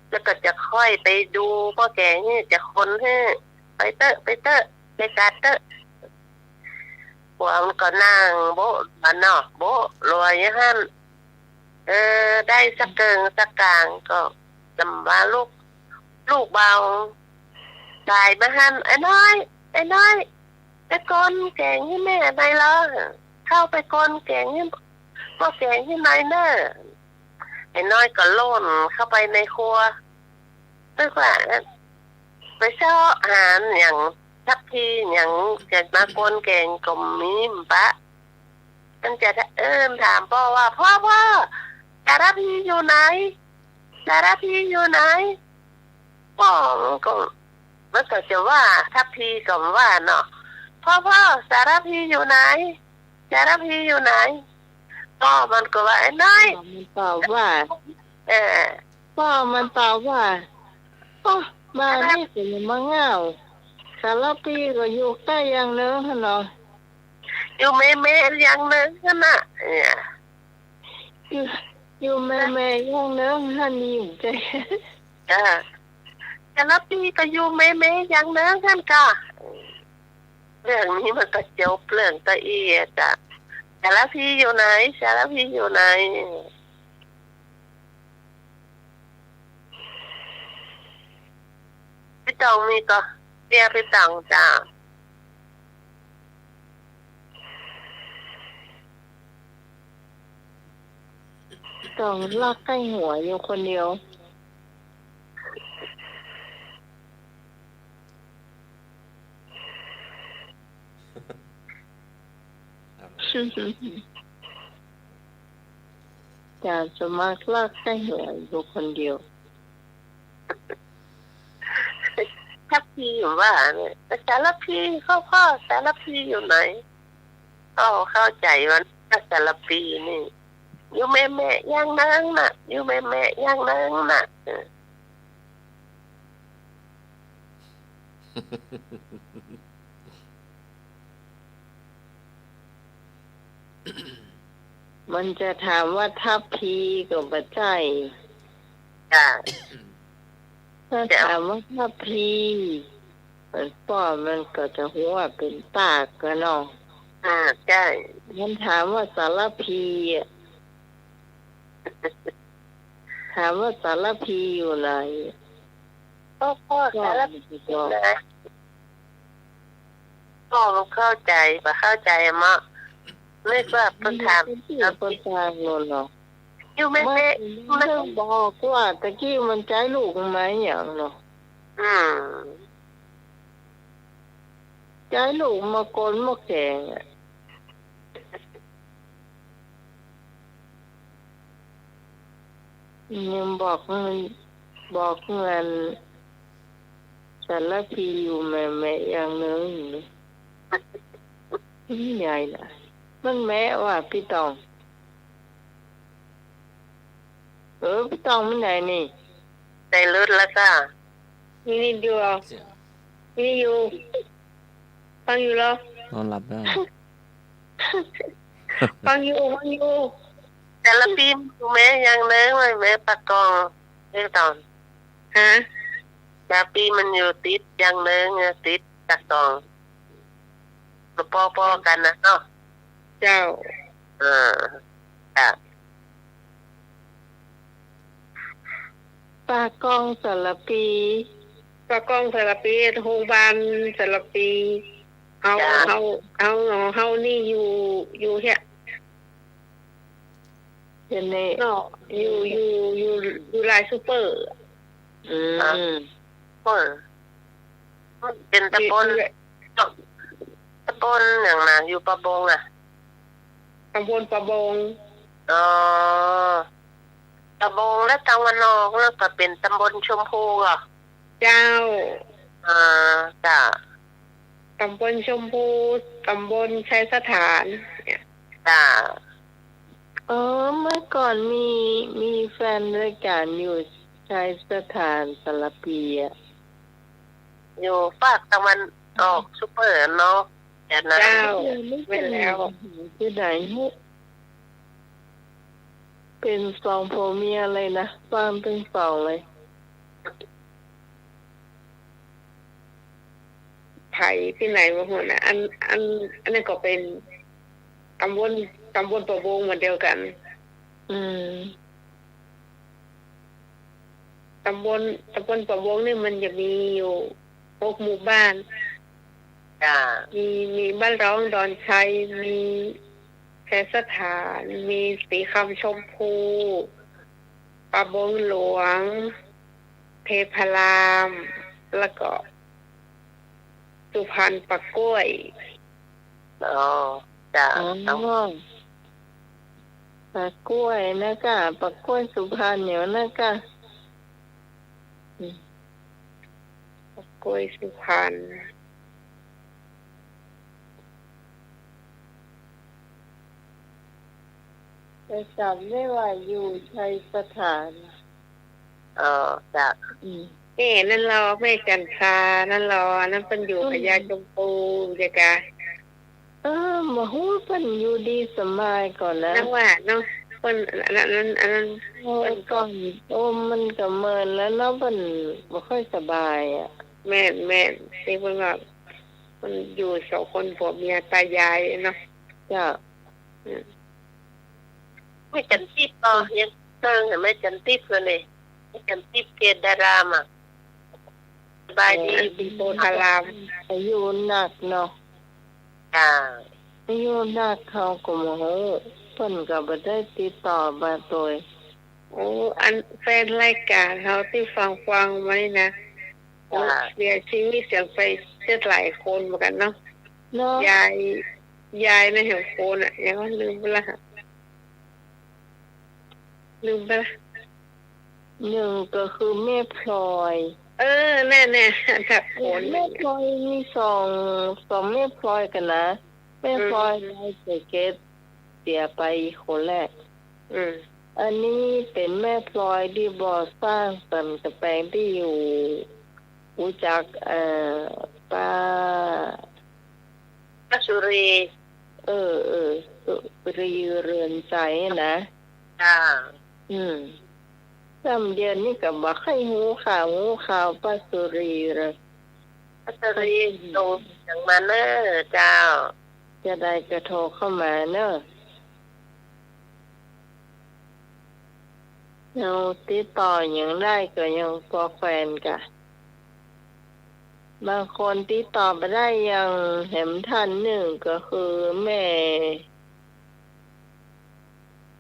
แล้วก็จะค่อยไปดูหม้อแก๋งนี่ จะคนหื้อ "ไปเต๊อะ ไปเต๊อะ ไปกาดเต๊อะ" ผัวมันก็นั่งโบ๊ะหลัวเนาะ โบ๊ะหลัวอยู่หั้น เออ ได้สักเกิ่งสักกางก็ จำว่าลูก ลูกบ่าวสายมาหั้น "ไอ้น้อย ไอ้น้อย ไปคนแก๋งหื้อแม่หน่อยลอ เข้าไปคนแก๋งหื้อ หม้อแก๋งหื้อหน่อยเน่อ" ไอ้น้อยก็ล่นเข้าไปในครัว นึกว่าไปเซาะหาหยัง ทัพพีหยัง จะมาคนแก๋งก็มีบ่ปะ มันจะเอิ้นถามป้อว่า "พ่อ พ่อ สารพีอยู่ไหน สารพีอยู่ไหน" ป้อมันก็ มันก็จะว่า ทัพพีก็ว่าเนาะ "พ่อ พ่อ สารพีอยู่ไหน สารพีอยู่ไหน" ป้อมันก็ว่า "ไอ้น้อย" ป้อมันตอบว่า เออ ป้อมันตอบว่า "โอ้ บ่านี้ก็ยังบ่เหง้า สารพีก็อยู่ใก้อย่างเนิงหั้นเนาะ อยู่แม่ๆอย่างเนิงหั้นน่ะ" เนี่ย อยู่ อยู่แม่ๆอย่างเนิงหั้นนี่ จ้า "สารพีก็อยู่แม่ๆอย่างเนิงหั้นก่ะ" เรื่องนี้มันก็จบเรื่องตะอี้อะจ้ะ "สารพีอยู่ไหน สารพีอยู่ไหน" ปี้ตองมีก่อ เปียปี้ตองจ้า ต้องลักใก้หัวอยู่คนเดียว ครับ จ๋าสมัครลักใก้หัวอยู่คนเดียว สารภีอยู่ว่าเนี่ย สารภี ข้อ ข้อ สารภีอยู่ไหน ก็เข้าใจ๋ว่าสารภีนี่ อยู่แม่ๆ อย่างนึ่งน่ะ อยู่แม่ๆ อย่างนึ่งน่ะ เออ มันจะถามว่าทัพพีก็บ่ใจ้ จ้า ถ้าถามว่าทัพพี มันป้อมันก็จะฮู้ว่าเป๋นปากกั๋นเนาะ อ่า ใจ้ มันถามว่าสารภีอะ ถามว่าสารภีอยู่ไหน ก็ ก็สารภีอยู่ไหน ก็เข้าใจ๋ บ่เข้าใจ๋อะเนาะ นึกว่าเปิ้นถาม คนต่างโน่นเนาะ อยู่แม่ๆ มันบอกว่าตะกี้มันใจ๊ลูกมาหยังเนาะ อืม ใจ๊ลูกมาก๋นมาแก๋งอะ ยังบอกมัน บอกมัน สารภีอยู่แม่ๆ อย่างนึ่ง มันใหญ่นะ มันแม่ว่าปี้ตอง เออ ปี้ตองมันใหญ่นี่ ใส่รถแล้วก็ นี่ นี่อยู่ เสียง นี่อยู่ ฟังอยู่เหรอ นอนหลับแล้ว ฟังอยู่ ฟังอยู่ สารภีอยู่แม่อย่างนึ่ง แม่ปากกอง นี่ตอง ฮะ สารภีมันอยู่ติดอย่างนึ่งอะ ติดปากกอง ปอ ปอกั๋นนะเนาะ เจ้า เออ จ้ะ ปากกองสารภี ปากกองสารภี โฮงบาลสารภี เฮา จ้ะ เฮา เฮา เฮานี่อยู่ อยู่เฮีย เดี๋ยวนี้ เนาะ อยู่ อยู่ อยู่ อยู่ลายซูเปอร์ อืม อ่ะ เออ มันเป๋นต๋ำบล อยู่ ต๋ำบลหยังนะ อยู่ป่าบงอะ ต๋ำบลป่าบง อ๋อ ป่าบง แล้วตางบ้านนอกแล้วก็เป๋นต๋ำบลชมพูเหรอ เจ้า อ่า จ้ะ ต๋ำบลชมพู ต๋ำบลชัยสถาน เนี่ย จ้ะ เออ เมื่อก่อนมี มีแฟนรายก๋านอยู่ชัยสถานสารภีอะ อยู่ฟากตะวันออกซูเปอร์เนาะ แต่นั้น เจ้า แม่นแล้ว เสียดาย เป๋นสองผัวเมียเลยนะ ฟังตึงสองเลย ไผตี้ไหนบ่ฮู้นะ อัน อัน อันนั้นก็เป๋นต๋ำบล ต๋ำบลป่าบงเหมือนเดียวกั๋น อืม ต๋ำบล ต๋ำบลป่าบงนี่มันจะมีอยู่หกหมู่บ้าน จ้ะ มี มีบ้านร้องดอนชัย มีชัยสถาน มีสีคำชมพู ป่าบงหลวง เทพาราม แล้วก็สุพรรณป่ากล้วย อ๋อ จ้ะ อ๋อ ป่ากล้วยนะก้า ป่ากล้วยสุพรรณอยู่นะก้า อืม ป่ากล้วยสุพรรณ แต่จ๋ำได้ว่าอยู่ชัยสถาน เออ จ้ะ อืม เอ๊ะ นั่นลอ แม่จันทรา นั่นลอ อันนั้นเปิ้นอยู่ อืม พญาชมพู เจ้ากะ เออ บ่ฮู้เปิ้นอยู่ดีสบายก่อนะ นั่นว่าเนาะ เปิ้น อันนั้น อันนั้น อันนั้น เออ เปิ้นก่อน โอ้ มันก็เมินแล้วเนาะ เปิ้นบ่ค่อยสบายอะ แม่น แม่น ตี้เปิ้นว่า เปิ้นอยู่สองคนผัวเมียตายายเนาะ เจ้า อืม แม่จันทิพย์ก็ยังเซิง แม่จันทิพย์ก็เลย แม่จันทิพย์เกษดารามอะ สบายดี เออ เกษดาราม อายุนักเนาะ จ้า อายุนักเขาก็บ่ฮู้ เปิ้นก็บ่ได้ติดต่อมาโตย โอ้ อันแฟนรายก๋านเฮาตี้ฟังฟังมานี่นะ โอ้ อ่า เสียชีวิตเสียไปเสียหลายคนเหมือนกั๋นเนาะ เนาะ ยาย ยายในแหมคนอะ ยังว่าลืมไปละ ลืมไปละ นึ่งก็คือแม่พลอย เออ แน่ แน่ จักคน แม่พลอยมีสอง สองแม่พลอยกั๋นนะ แม่พลอย อืม ยายเสกเกต เสียไปคนแรก อืม อันนี้เป๋นแม่พลอยตี้บ่อสร้างสันกำแปงตี้อยู่ ฮู้จัก เอ่อ ป้า ป้าสุรี เออ เออ สุรีเรือนใจนะ จ้า อืม ซ้ำเดี๋ยวนี้ก็บ่ใค่ฮู้ข่าว ฮู้ข่าวป้าสุรีเลย ป้าสุรี ส่งเสียงมาเน่อเจ้า จะได้ก็โทรเข้ามาเน่อ ยังติดต่อยังได้ก็ยังปอแควนกะ บางคนติดต่อบ่ได้ อย่างแหมท่านนึ่งก็คือแม่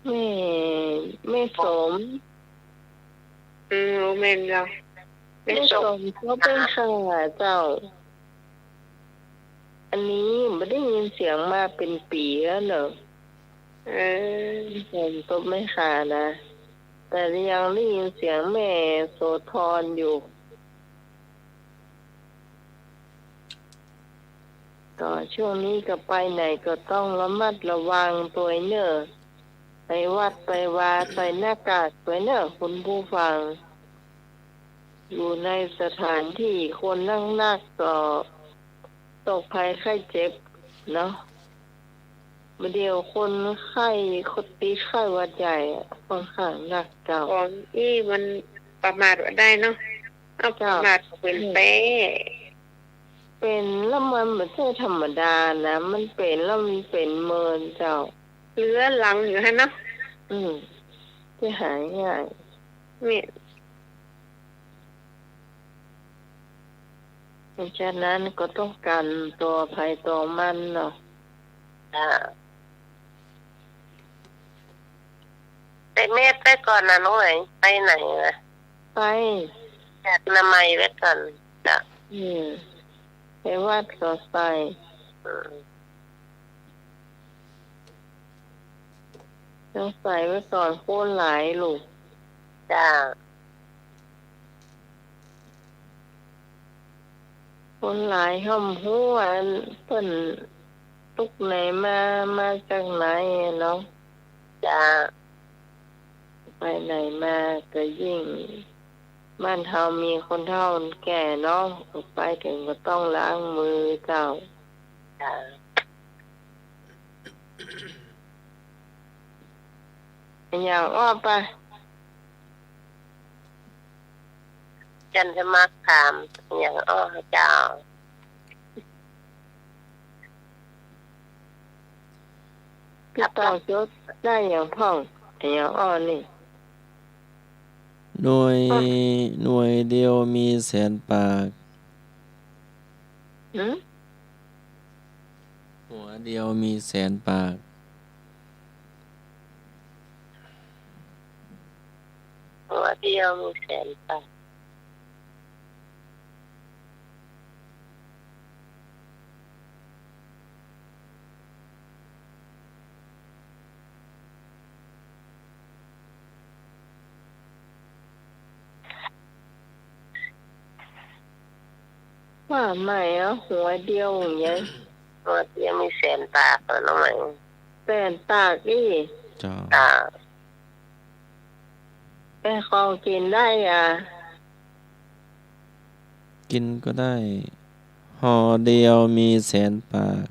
แม่ แม่สม อืม แม่นเจ้า แม่สม แม่สมก็เป๋นข่าเจ้า อันนี้บ่ได้ยินเสียงมาเป๋นปี๋แล้วเน่อ เออ แม่สมก็เป๋นข่านะ แต่ยังได้ยินเสียงแม่โสธรอยู่ ก็ช่วงนี้ก็ไปไหนก็ต้องระมัดระวังตวยเน่อ ไปวัดไปวาใส่หน้ากากตวยเน่อ คุณผู้ฟัง อยู่ในสถานที่คนนักๆ ก็โรคภัยไข้เจ็บเนาะ บ่าเดี่ยวคนไข้ คนติดไข้หวัดใหญ่อะ ค่อนข้างนักเจ้า ของอี้มันประมาทบ่ได้เนาะ เอา เจ้า ประมาทก็เป๋นแป๊ เป๋นแล้วมันบ่ใจ้ธรรมดานะ มันเป๋นแล้วมันเป๋นเมินเจ้า เรื้อรังอยู่หั้นเนาะ อืม จะหายง่าย เนี่ย เพราะฉะนั้นก็ต้องกันตั๋วใผตั๋วมันเนาะ อ่า ใส่แมสไว้ก่อนนะน้องเหมย ไปไหนนะ ไป แมสอนามัยไว้ก่อน จ้ะ อืม ไปวัดก็ใส่ อืม ต้องใส่ไว้ก่อน คนหลายลูก จ้า คนหลายห้อมฮู้ว่าเปิ้นตุ๊กไหนมา มาจากไหนอะเนาะ จ้า ไปไหนมาก็ยิ่ง บ้านเฮามีคนเฒ่าแก่เนาะ ไปเถิงก็ต้องล้างมือเจ้า จ้า อะหยังอ้อปะ จันทมาถามอะหยังอ้อเจ้า พี่ตองจดได้หยังพ่อง อะหยังอ้อนี่ หน่วย หน่วยเดียวมีแสนปาก หืม หัวเดียวมีแสนปาก หัวเดียวมีแสนปาก ว่าใหม่อะ หัวเดียวอย่างเงี้ย หัวเดียวมีแสนปากเหรอน้องใหม่ แสนปากอี้ เจ้า อ่า เป็นของกิ๋นได้อะ กิ๋นก็ได้ ห่อเดียวมีแสนปาก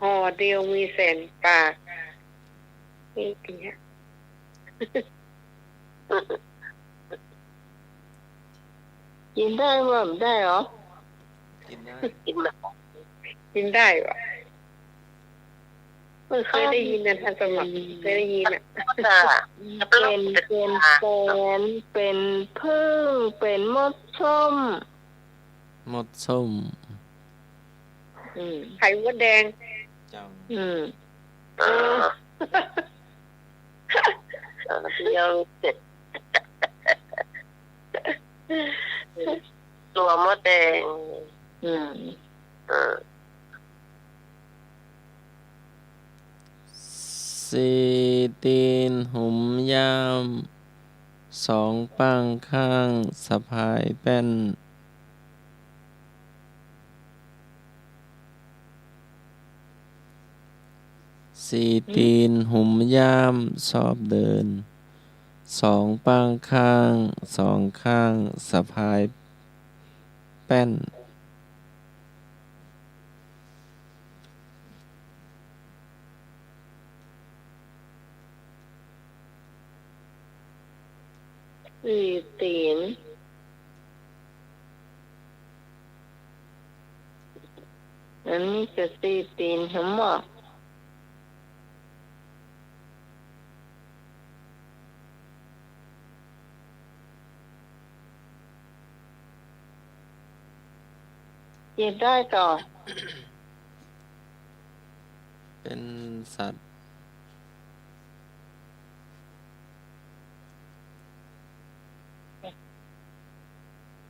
ห่อเดียวมีแสนปาก นี่กิ๋นอะ กิ๋นได้บ่ได้หรอ กิ๋นได้ กิ๋นได้ กิ๋นได้บ่ เออ เคยได้ยินนะ ท่านสมัคร เคยได้ยินอะ เป๋น เป๋นแตน เป๋นผึ้ง เป๋นมดส้ม มดส้ม อืม ไข่มดแดง เจ้า อืม เออ เออ เดียวเจ็ด ตั๋วมดแดง อืม เออ สี่ตี๋น หุมย่าม สองป้างข้าง สะพายแป้น สี่ตี๋น หุมย่าม ชอบเดิน สองป้างข้าง สองข้าง สะพายแป้น สี่ตี๋น อันนี้ก็สี่ตี๋นทั้งหมด เขียนได้ก่อ เป๋นสัตว์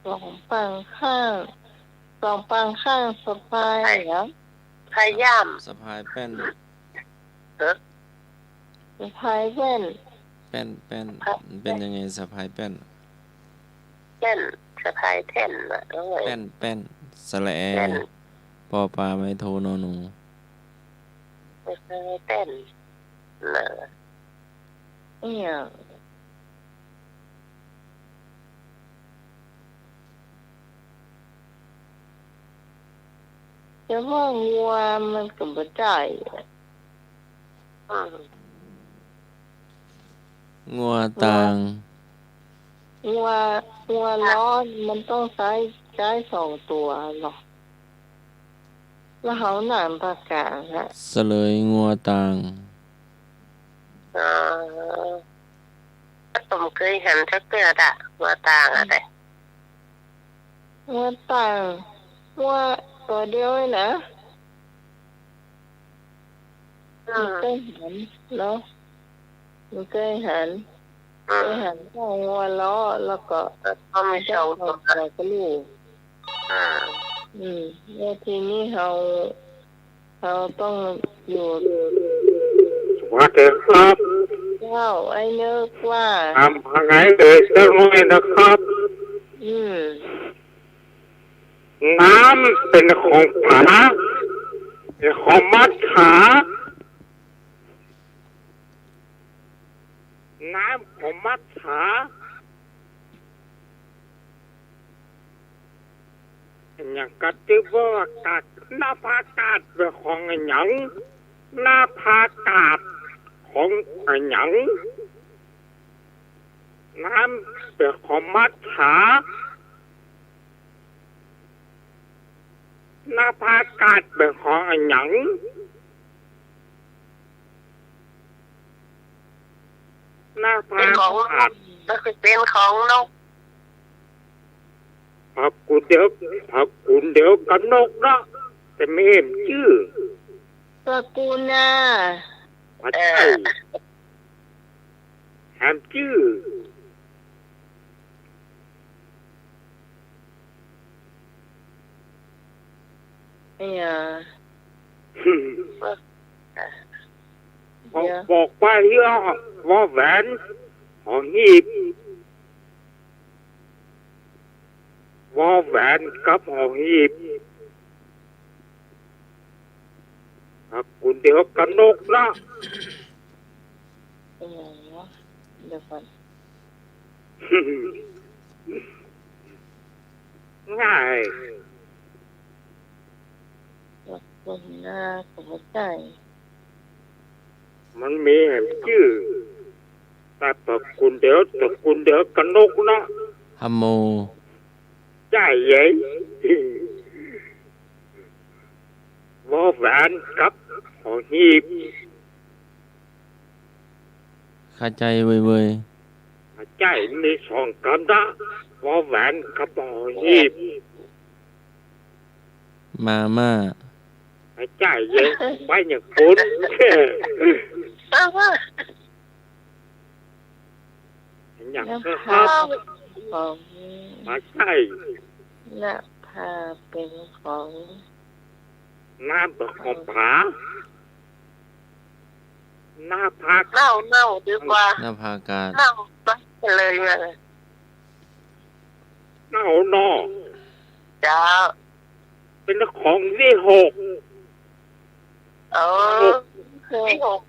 สองป้างข้าง สองป้างข้างสะพายเหรอ พายย่าม สะพายแป้น ฮะ สะพายแป้น แป้น แป้น มันเป๋นยังไง สะพายแป้น แป้น สะพายแป้นน่ะ เออ แป้น แป้น สระแอ แป้น ปอปลาไม้โท นอหนู สะพายแป้น น่ะ เนี่ย จะว่างัวมันก็บ่ได้อะ อืม งัวตาง งัว งัวล้อมันต้องใจ๊ ใจ๊สองตั๋วเนาะ แล้วเฮาหนามปากกางอะ เสลยงัวตาง อ๋อ ก็บ่เกยหันจักเตื้ออะ งัวตางอะ งัวตาง งัวตั๋วเดียวเองนะ อืม บ่เกยหันเนาะ บ่เกยหัน อืม เกยหันแต่งัวล้อ แล้วก็ เออ ก็มีสองตั๋ว สองตั๋วก็ลูก อ่า อืม แล้วทีนี้เฮา เฮาต้องอยู่ สวัสดีครับ เจ้า ไอ้นึกว่า ทำยังไงเอ่ย สักหน่อยนะครับ อืม น้ำเป๋นของผา เป๋นของมัจฉา น้ำของมัจฉา อะหยังกะตี้ว่ากาศ นภากาศเป๋นของอะหยัง นภากาศของอะหยัง น้ำเป๋นของมัจฉา นภากาศเป๋นของอะหยัง นภากาศ เป๋นของนก ก็คือเป๋นของนก ผากุ๋นเดียว ผากุ๋นเดียวกับนกเนาะ แต่บ่แหมจื้อ ผากุ๋นน่ะ บ่ใจ้ เออ แหมจื้อ เนี่ย บอกว่าเรื่อง วอแหวน หอหีบ วอแหวนกับหอหีบ ผากุ๋นเดียวกับนกนะ โอ้โห เดี๋ยวก่อน ง่าย ตกลงหน้าก็บ่ใจ้ มันมีแหมจื้อ แต่ผากุ๋นเดียว ผากุ๋นเดียวกับนกนะ ฮะโม ใจ้เย้ย วอแหวนกับหอหีบ เข้าใจ้เว้ยๆ ใจ้ มีสองกำนะ วอแหวนกับหอหีบ มาม่า ใจ้เย้ย ไปอย่างปุ้น มาม่า อย่าง นภา เออครับ ของ บ่ใจ้ นภาเป๋นของ นภาเป๋นของผา นภา เน่า เน่าดีกว่า นภากาศ เน่าไปเลยอะ เน่าเนาะ เจ้า เป๋นของวิหค เออ วิหค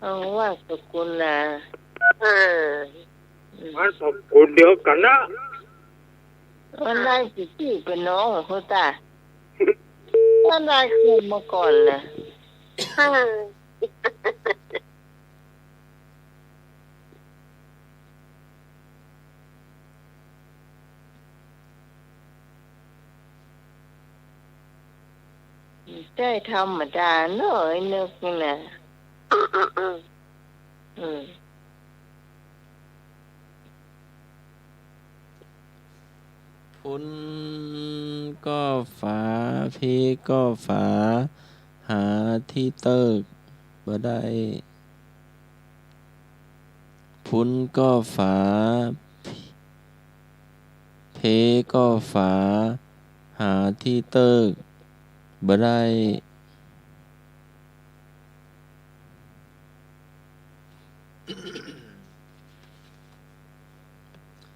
เอา ว่าสกุลนะ เออ อืม นามสกุลเดียวกั๋นนะ มันได้สิตี้เป๋นน้องเขาตา มันได้คืนมาก่อนนะ เออ ใจ้ธรรมดาเนาะ ไอ้นึกนี่นะ อืม อืม อืม อืม พุ้นก็ฝา พี้ก็ฝา หาตี้เติ๊กบ่ได้ พุ้นก็ฝา พี้ก็ฝา หาตี้เติ๊กบ่ได้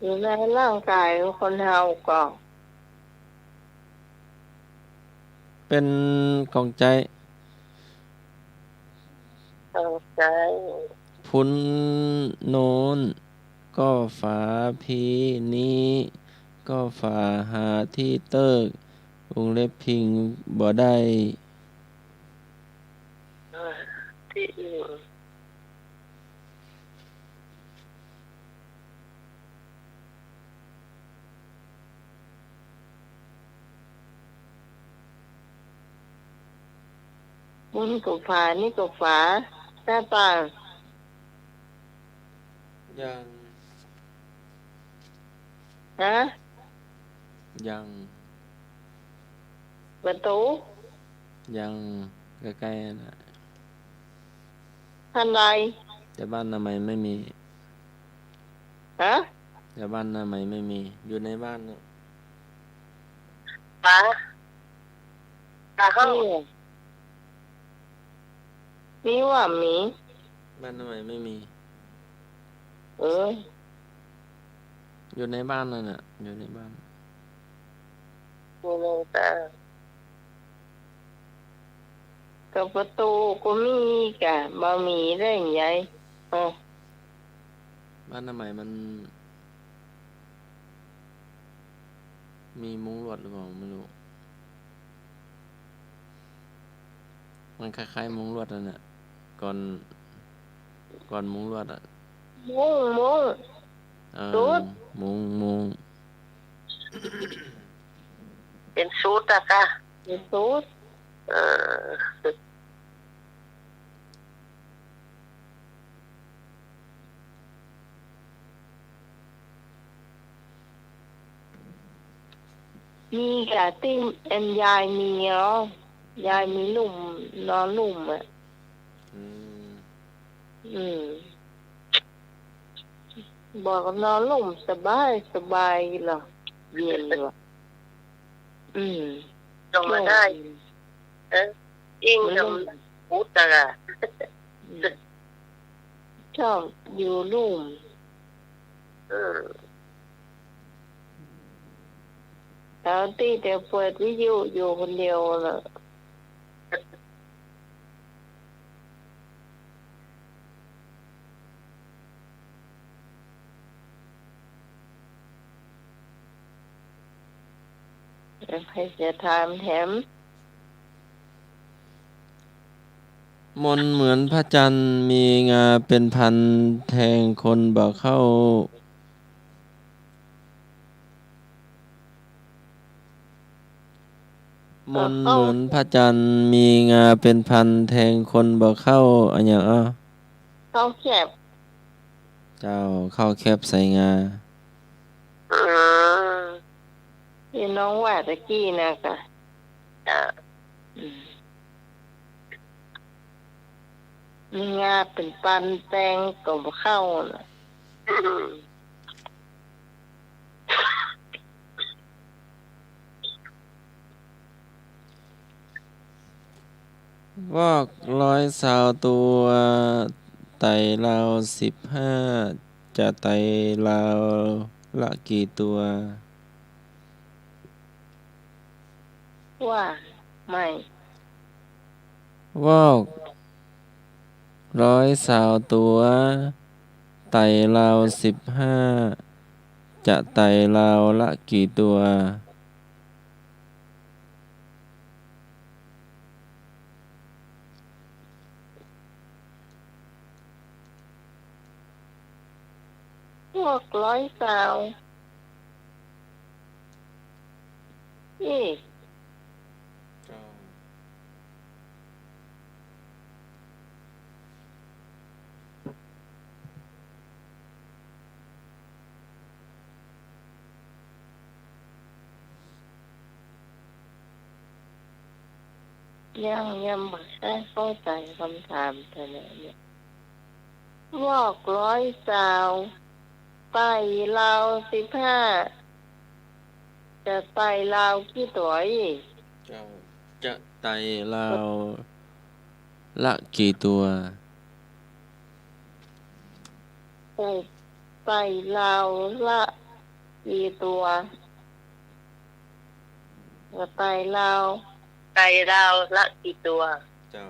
อยู่ในร่างก๋ายของคนเฮาก็ เป๋นของใจ๊ ของใจ๊ พุ้นโน้นก็ฝา พี้นี้ก็ฝา หาตี้เติ๊ก วงเล็บพิงบ่ได้ เออ ตี้อื่น พุ้นก็ฝา นี่ก็ฝา ใจ้เปล่า ยัง ฮะ ยัง ประตู๋ ยัง ใก้ๆ นั่นแหละ อันใด แต่บ้านนามัยไม่มี ฮะ แต่บ้านนามัยไม่มี อยู่ในบ้านเนี่ย ป๋า ป๋าเข้า นี่ นี่ว่ามี บ้านนามัยไม่มี เออ อยู่ในบ้านนั่นน่ะ อยู่ในบ้าน อยู่ในบ้าน ก็ประตู๋ก็มีกะ บ่มีได้ไง อ๋อ บ้านนามัยมัน มีมุ้งลวดหรือเปล่าไม่รู้ มันคล้ายๆ มุ้งลวดนั่นแหละ ก่อน ก่อนมุ้งลวดอะ มุ้ง มุ้ง เออ สุด มุ้ง มุ้ง เป๋นสุดอะค่ะ เป๋นสุด เออ มีกะตี้อันยายมีอ๋อ ยายมีลุ่ม นอนลุ่มอะ อืม อืม บอกนอนลุ่มสบาย สบายเหรอ เย็นเหรอ อืม ลงมาได้ เออ อิงกับพุทธะ อืม ชอบอยู่ลุ่ม เออ เอาตี้แต่เปิดวิทยุอยู่คนเดียวน่ะ ใผจะถามแถม มนเหมือนพระจันทร์ มีงาเป๋นพัน แทงคนบ่เข้า มนเหมือนพระจันทร์ มีงาเป๋นพัน แทงคนบ่เข้า อะหยังอ้อ เข้าแคบ เจ้า เข้าแคบใส่งา อืม ตี้น้องว่าตะกี้นะกะ อ่า อืม มีงาเป๋นปันแตงก็บ่เข้าน่ะ วอกร้อยซาวตัว ไต่ลาวสิบห้า จะไต่ลาวละกี่ตัว ว่าใหม่ วอกร้อยซาวตัว ไต่ลาวสิบห้า จะไต่ลาวละกี่ตัว วอกร้อยซาว เอ๊ะ เจ้า ยัง ยังบ่ได้เข้าใจ๋กำถามเตื้อเนี่ย วอกร้อยซาว ไต่ลาวสิบห้า จะไต่ลาวกี่ตั๋วอี้ เจ้า จะไต่ลาวละกี่ตั๋ว ไต่ ไต่ลาวละกี่ตั๋ว จะไต่ลาว ไต่ลาวละกี่ตั๋ว เจ้า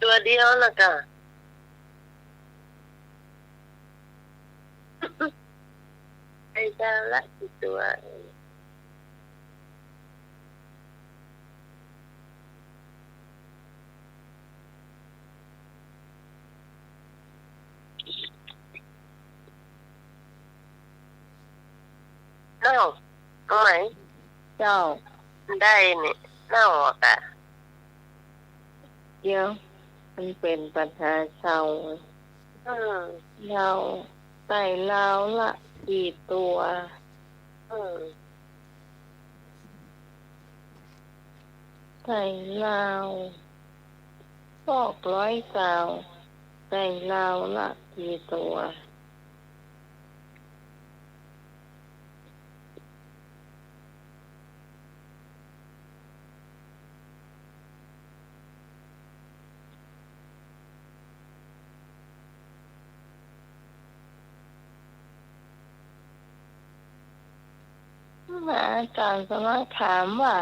ตั๋วเดียวน่ะก่ะ ไต่ลาวละกี่ตั๋ว เอ้า ตรงไหน เจ้า ได้นี่ เอ้า แต่ เดี๋ยว มันเป๋นปัญหาเซา อืม ลาว ไต่ลาวละกี่ตั๋ว อืม ไต่ลาว วอกร้อยซาว ไต่ลาวละกี่ตั๋ว อาจ๋ารย์สมัครถามว่า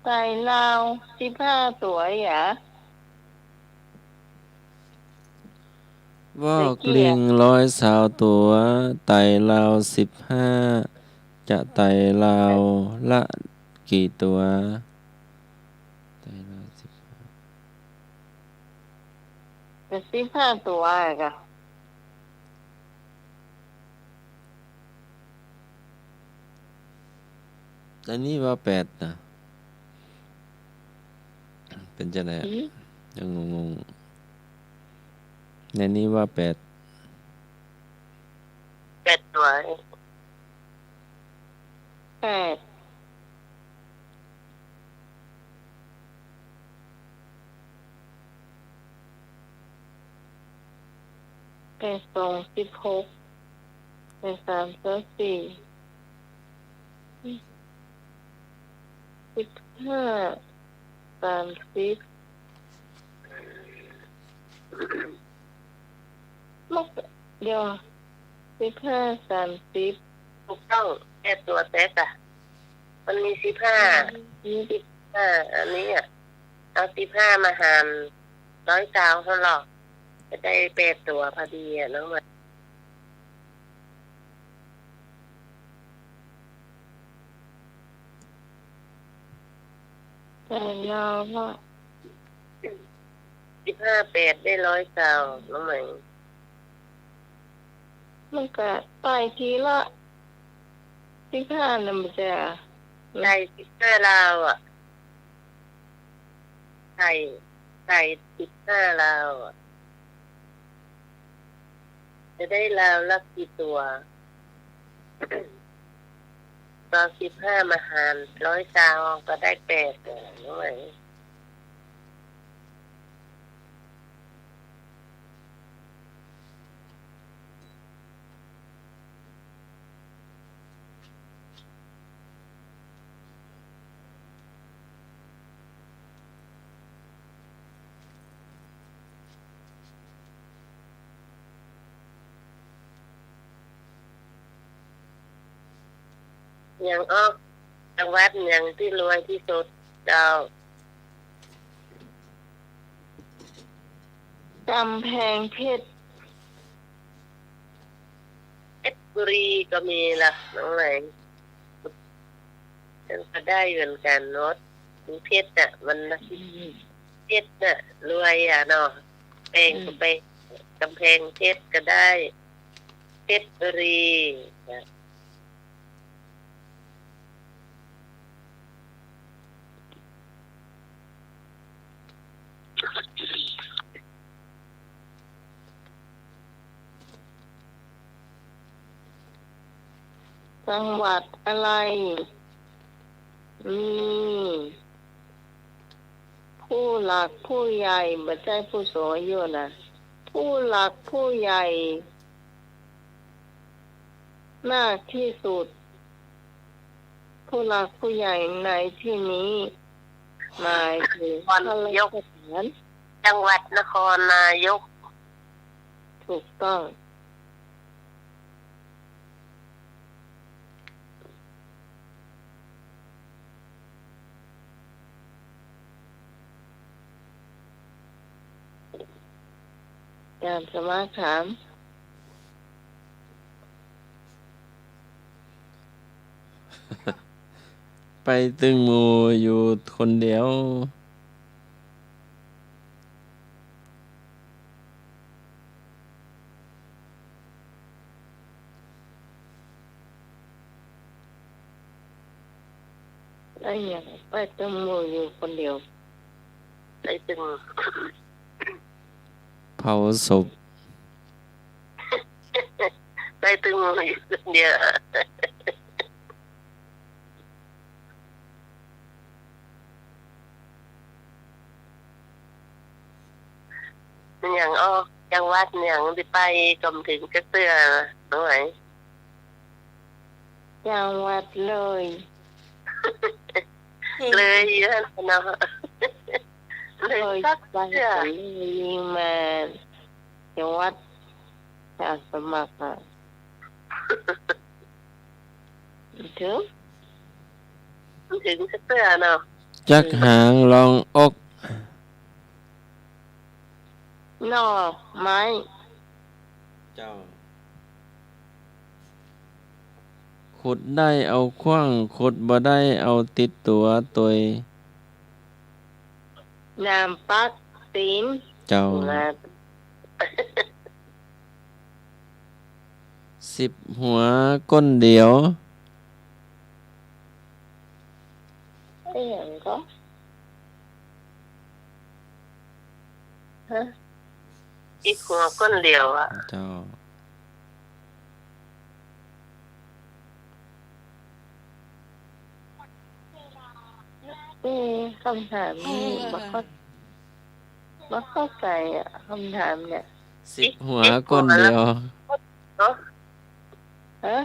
ไต่ลาวสิบห้าตั๋วหยา วอกลิงร้อยซาวตั๋ว ไต่ลาวสิบห้า จะไต่ลาวละกี่ตั๋ว ไต่ลาวสิบห้า ก็สิบห้าตั๋วอะค่ะ อันนี้ว่าแปดน่ะ เป๋นจะใดอะ อืม ยังงงๆ ในนี้ว่าแปด แปดตั๋ว แปด แปดสองสิบหก แปดสามซาวสี่ สิบห้าสามสิบ มันก็ เดี๋ยว สิบห้าสามสิบ ถูกต้อง แก้ตั๋วแต๊กอะ มันมีสิบห้า อืม สิบห้า อันนี้อะ เอาสิบห้ามาหารร้อยซาวหั้นลอ จะได้แปดตั๋วพอดีอะ น้องหมวย แต่ลาวละ สิบห้าแปดได้ร้อยซาว น้องหมวย มันก็ไต่ทีละสิบห้านั่นบ่ใจ้อะ ไต่สิบห้าลาวอะ ไต่ ไต่สิบห้าลาวอะ จะได้ลาวละกี่ตั๋ว ก็สิบห้ามาหารร้อยซาวก็ได้แปดตั๋วน้อย หยังอ้อ จังหวัดหยังตี้รวยตี้สุดเจ้า กำแพงเพชร เพชรบุรีก็มีละน้องไหม มันก็ได้เหมือนกันเนาะ มีเพชรน่ะ มัน อืม เพชรน่ะ รวยอ่ะเนาะ แปง อืม ก็ไป กำแพงเพชรก็ได้ เพชรบุรีน่ะ จังหวัดอะไร มีผู้หลักผู้ใหญ่ บ่ใจ้ผู้สูงอายุนะ ผู้หลักผู้ใหญ่ มากที่สุด ผู้หลักผู้ใหญ่ในที่นี้ หมายถึง นครนายก ข้าราชการ จังหวัดนครนายก ถูกต้อง อาจารย์สมัครถาม ไปตึงหมู่อยู่คนเดียว ไปหยัง ไปตึงหมู่อยู่คนเดียว ไปตึง เผาศพ ไปตึงหมู่อยู่คนเดียว มันหยังอ้อ จังหวัดหยังตี้ไปก็บ่เถิงจักเตื้อน้องไหม จังหวัดเลย เลยอยู่หั้นเนาะ เลย เลย จักเตื้อ ไปเลยมา จังหวัดอาสาสมัครอะ เถิง เถิงจักเตื้อเนาะ จักหางรองอก หน่อไม้ เจ้า ขุดได้เอาขว้าง ขุดบ่ได้เอาติดตั๋วตวย น้ำปักตี๋น เจ้า มา สิบหัวก้นเดียว อะหยังก็ ฮะ สิบหัวก้นเดียวอะ เจ้า เอ๊ะ กำถามนี้บ่เข้า บ่เข้าใจ๋อะ กำถามเนี่ย สิบหัวก้นเดียว ฮะ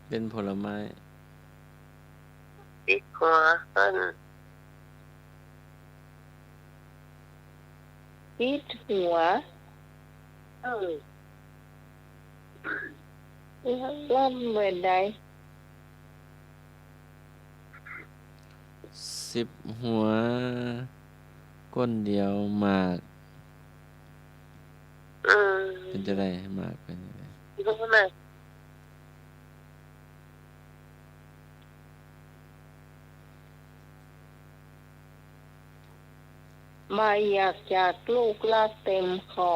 เป๋นผลไม้ สิบหัวก้น สิบหัว อืม แล้วมันใด สิบหัว ก้นเดียว หมาก อืม เป๋นจะใด หมากเป๋นจะใด หมาก บ่อยากจากลูกละเต็มคอ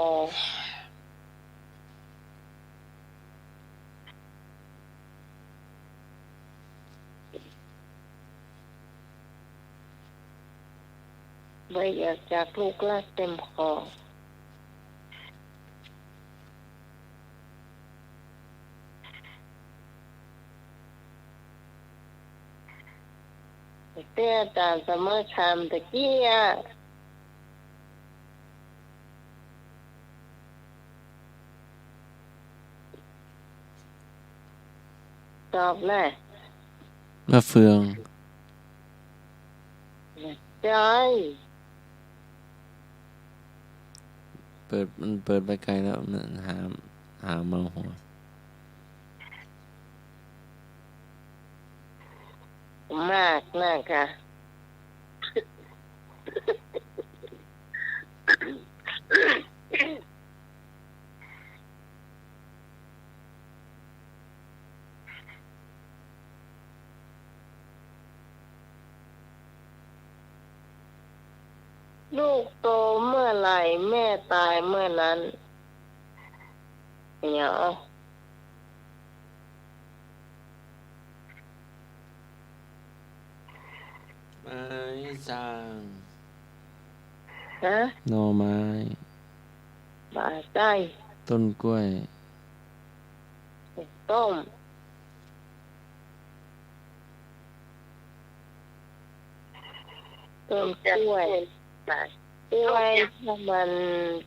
บ่อยากจากลูกละเต็มคอ ตี้อาจ๋ารย์สมัครถามตะกี้อะ ตอบแหละ มะเฟือง ใจ้ เปิด มันเปิดไปไกลแล้ว มันหา หาเมาหัว มากนักอะ ลูกโตเมื่อไหร่ แม่ตายเมื่อนั้น เนี่ย ไม้สร้าง ฮะ หน่อไม้ บ่าใจ้ ต้นกล้วย ต้ม ต้นกล้วย กล้วยถ้ามัน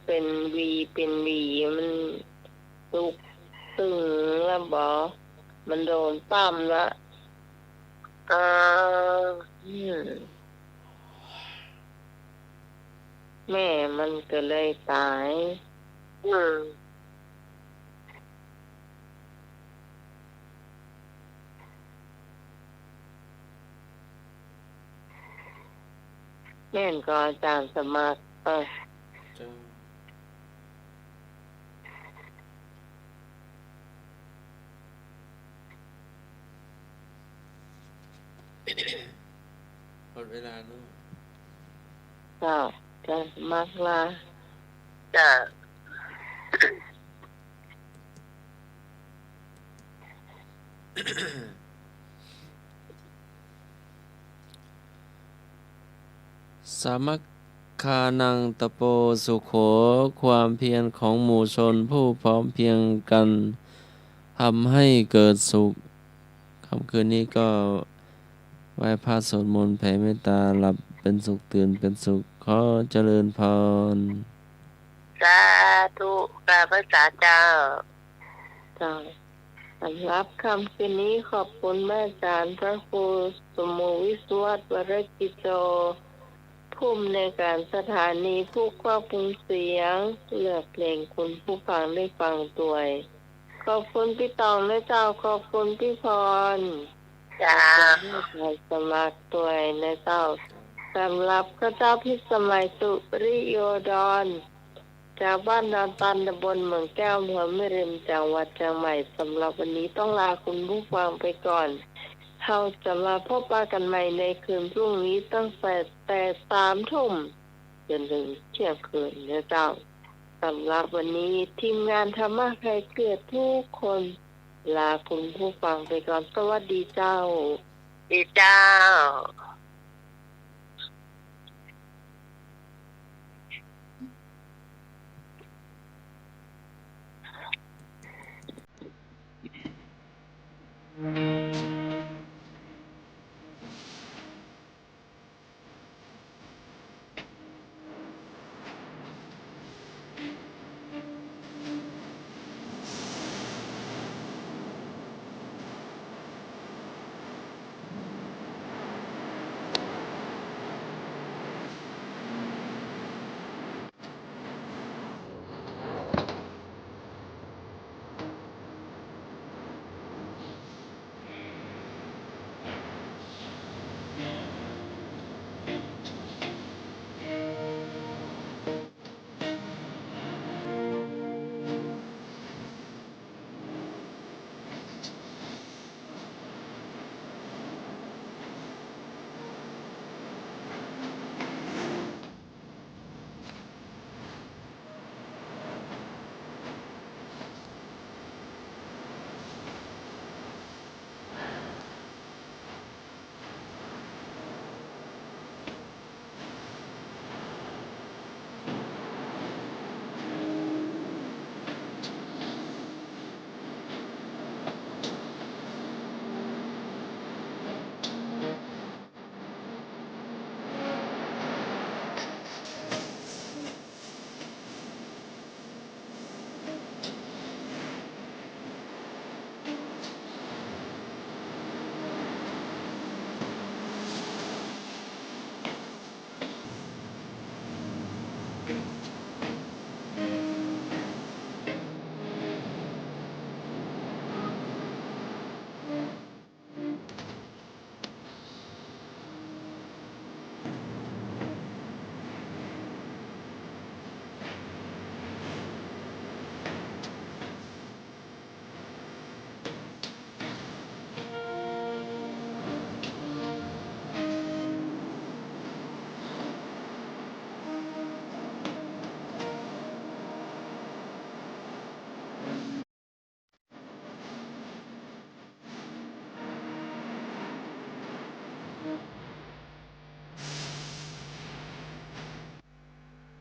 เป๋นหวี เป๋นหวี มันสุกตึงแล้วบ่ มันโดนป้ำละ อ๋อ อืม แม่มันก็เลยต๋าย อืม แม่นก่ออาจ๋ารย์สมัคร เออ เจ้า หมดเวลาแล้ว เจ้า อาจ๋ารย์สมัครลา เจ้า สมัคคานังตะโปสุโข ความเพียรของหมู่ชนผู้พร้อมเพรียงกันทำให้เกิดสุข ค่ำคืนนี้ก็ไหว้พระสวดมนต์แผ่เมตตา หลับเป็นสุข ตื่นเป็นสุข ขอเจริญพร สาธุ กราบไหว้สาเจ้า เจ้า สำหรับค่ำคืนนี้ขอบคุณพระอาจ๋ารย์พระครูสมพงษ์ วิศวัตร วรกิจโจ ผู้อำนวยการสถานีผู้ควบคุมเสียง เลือกเพลงคุณผู้ฟังได้ฟังตวย ขอบคุณปี้ต๋องนะเจ้า ขอบคุณปี้พร เจ้า ขอบคุณอาจ๋ารย์สมัครตวยนะเจ้า สำหรับข้าเจ้าพิสมัย สุริโยดร จาวบ้านดอนตัน ตำบลเมืองแก้ว อำเภอแม่ริม จังหวัดเจียงใหม่ สำหรับวันนี้ต้องลาคุณผู้ฟังไปก่อน เฮาจะมาพบปะกั๋นใหม่ในคืนพรุ่งนี้ตั้งแต่ แต่สามทุ่มจนถึงเที่ยงคืนนะเจ้า สำหรับวันนี้ทีมงานธรรมะคลายเครียดทุกคน ลาคุณผู้ฟังไปก่อน สวัสดีเจ้า ดีเจ้า